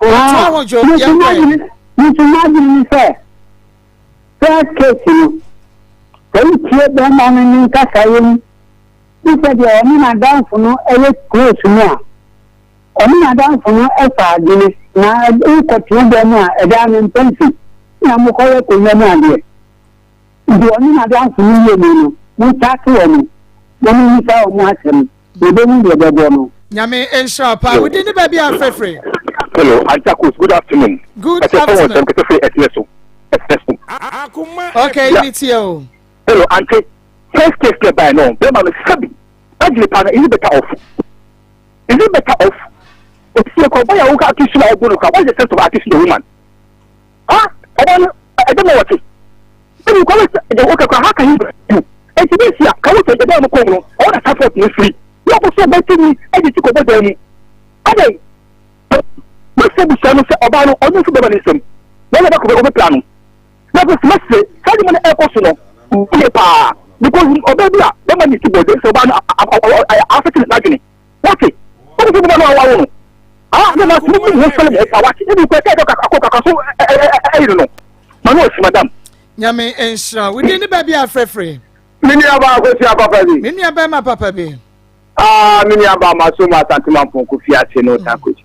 Ato ahodwo yɛn kɔɛ. Nso m'adwene ne sɛ, first case no, sɛ wotie bɛrima no ne nkasaeɛ mu ne sɛdeɛ ɔne n'adamfo no yɛ close no a, Ɔne n'adamfo no fa adwene, na wokɔtena dan mu a, ɛdan no mpɛn fi na mokɔyɛ akonnwa mu adeɛ. Nti ɔne n'adamfo no wie mu no, montaake wɔn na mommisa wɔn asɛm, na ɛbɛhu deɛ ɛbɛbɔ no. Nyame nhyira wo paa. Wo din ne baabi a frɛfrɛ? Hello, Auntie Akos, good afternoon. Good Ɛsɛ afternoon. Ɛsɛ fɔwɔn sɛm ɛsɛ so. Ɛsɛ so. Okay, Yeah. me tie o. Hello, Auntie. First case na by no. Bɛma no sɛbi. Adwene pa no, is it better off? Is it better off? Otie kɔ ɔbaa yi a woka accuse no a ɔbu no kora what is the sense of accusing the woman? Ha ɔbaa no ɛdɛ ma wɔte. Ɛni kɔ wɛ ɛdɛ wɔka kora how can he do? Ɛnti bi si a ka wosɛ ɛdɛ ɔmo kɔn mu no ɔwɔ na support no firi. Yɛ ɔkɔ so ɔbaa ti ni ɛde ti kɔ bɔ dan mu. Adɛn? Mɛsɛ busua no sɛ ɔbaa no ɔno nso bɛma ne nsam. Na ɔyɛ bɛkɔ bɛ ɔbɛpira no. Na afei mɛsɛ saa adwuma no ɛkɔ so no yɛ paa because ɔbaa bi a bɛma ne ti bɔ dan sɛ ɔbaa no afɛte n'adwene. Wate? Wode sɛ bɛma no awawo no. Ah, ne ma tumi mu ho fɛlɛ mu pa wate. Ebi kɔ ɛkɛ ɛkɔ akɔ kaka so ɛyere no. Ma no ɔsi madam. Nyame nhyira wo. Din ne baabi a frɛfrɛ. Me nua baa Akosua papa bi. Me nua bɛrima papa bi. Ah, me nua baa maso mu Asante Mampong Kofi ase no takoji.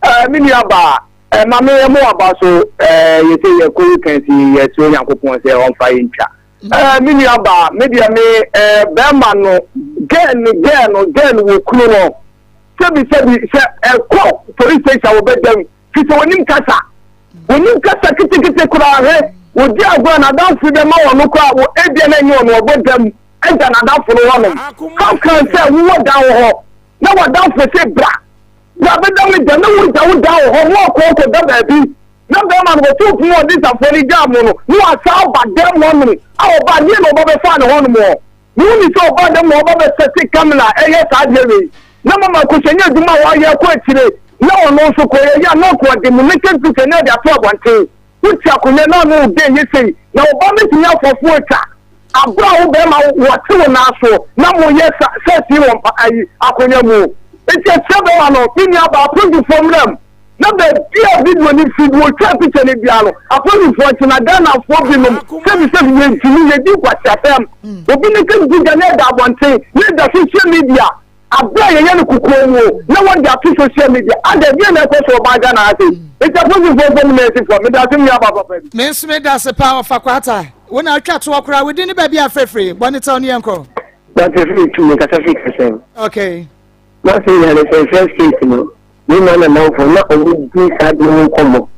Eh, me nua baa, eh, ma me mo aba so eh, yɛsɛ yɛkɔ weekend yɛsrɛ Onyankopɔn sɛ ɔmfa yɛntwa. Eh, me nua baa, me deɛ me eh, bɛrima no, girl no, girl no, girl no wɔ kunu no. Sɛbi sɛbi sɛ ɛkɔ police station wɔbɛda mu, fi sɛ wɔnim kasa. Wɔnim kasa ketekete koraa hwɛ, wɔdi agorɔ a n'adamfo bɛma wɔn no koraa, wɔ ebia na ɛnyɛ wɔn wɔbɔ dam agya n'adamfo no hɔnom. How can sɛ wowɔ dan wɔ hɔ na w'adamfo se bra, bra bɛda me dan na wogya wo dan wɔ hɔ, mo akɔ akɔda baabi. Na bɛrima no wɔtoo pon a ɔde safoa no gyaa mo no, na wasan aba dɛm hɔnom a ɔbaa deɛ na ɔba bɛfaa ne hɔnom hɔ. Monni sɛ ɔbaa dɛm na ɔba bɛsɛte Kamila a ɛyɛ saa adeɛ wei. Na mama kɔhyɛ nyɛ adwuma a wayɛ kɔ akyire na ɔno nso kɔyɛ yɛ a na ɔkɔ ɔde mo naked picture na ɔde ato abɔnten. Wote akonnwa na ano wo gay yɛ sei na ɔba bɛtumi afɔfo atwa aberɛ a wo bɛrima wɔte wo nan soɔ na moyɛ sa sɛsi wɔ mpa ayi akonnwa mu. Nti ɛkyerɛ bɛrima no me nua baa apolisifoɔ mmra mu. Na baabi a video no firi de wɔtwaa picture no biara no, apolisifoɔ nkye na Ghanafoɔ binom sɛbisɛbi yɛntumi, yɛdi nkwaseasɛm. Obi ne sɛ gyiga na ɛda abɔnten, na ɛda social media, aberɛ a yɛyɛ no kokoa mu o, na wɔde ato social media. Adɛn, deɛn na ɛkɔ so wɔ ɔman Ghana ha sei? Nti apolisifoɔ mfa mu nɛɛsefoɔ, meda ase me nuabaa papa bi. Me nso meda ase paa ɔfa kwata. Wo na atwa toɔ koraa, wo din ne baabi a frɛfiri, bɔ ne tɛw ne yɛnkɔ. Dr. Philip Twum, mekasa firi Kasɛm. Okay. M'asɛm nyinaa ne sɛ first case no, me nua nanamfo na ɔmo di saa ade no ho nkɔmmɔ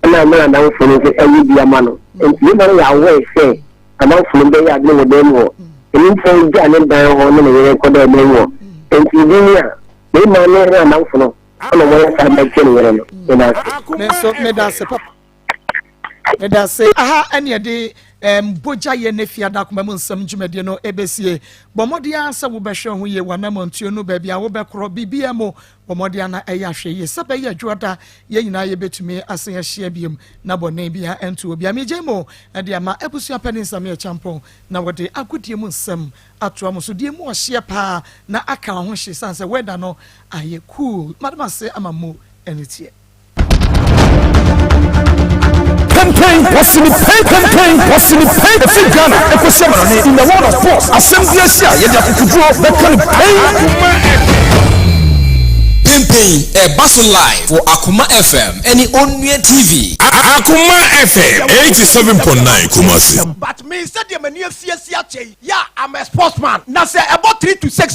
ɛna me nanamfo no nso ɛyɛ bi ama no. Nti me ma no yɛ aware sɛ amanfo no bɛyɛ ade no wɔ dan mu hɔ. Ɛno nti ɔgyaa ne dan hɔ ne ne yere kɔdaa dan mu hɔ. Nti ebi ni a, me ma ne nanamfo no ɛna ɔmo yɛ saa de akyɛ ne yere no. Meda ase. Me nso meda ase papa. Meda ase. Aha ɛne ɛde um, bogya yɛ ne fiada akoma mu nsɛm dwumadie no ɛbɛsie. Bɔ mmɔden ara sɛ wobɛhwɛ ho yie w'anammɔntuo no baabi a wobɛkorɔ biribiara mu. Bɔ mmɔden ara na ɛyɛ ahwɛ yie sɛ bɛyɛ adwoada yɛn nyinaa yɛbɛtumi asan ahyia biom na bɔne biara ɛnto obiara. Megye mo de ama abusua panin Samia Kyampɔn na wɔde agodie mu nsɛm atoa mo so. Deɛ mu ɔhyeɛ paa na aka ho hye sane sɛ weather no ayɛ cool. Madam ase ama mo aniteɛ. Pɛmpɛn wɔsi ne pɛn pɛmpɛn wɔsi ne pɛn efi Ghana ekosi amanɔne in the world of sports asɛm bi asi a yɛde akokoduro bɛka no pɛn. Pɛmpɛn ɛba so live wɔ Akoma FM ɛne Onua TV. Akoma FM 87.9 Kumasi. But me sɛdeɛ m'ani afi asi akyɛ yi, yeah, I'm a sportsman. Na sɛ ɛbɔ 3 to 6.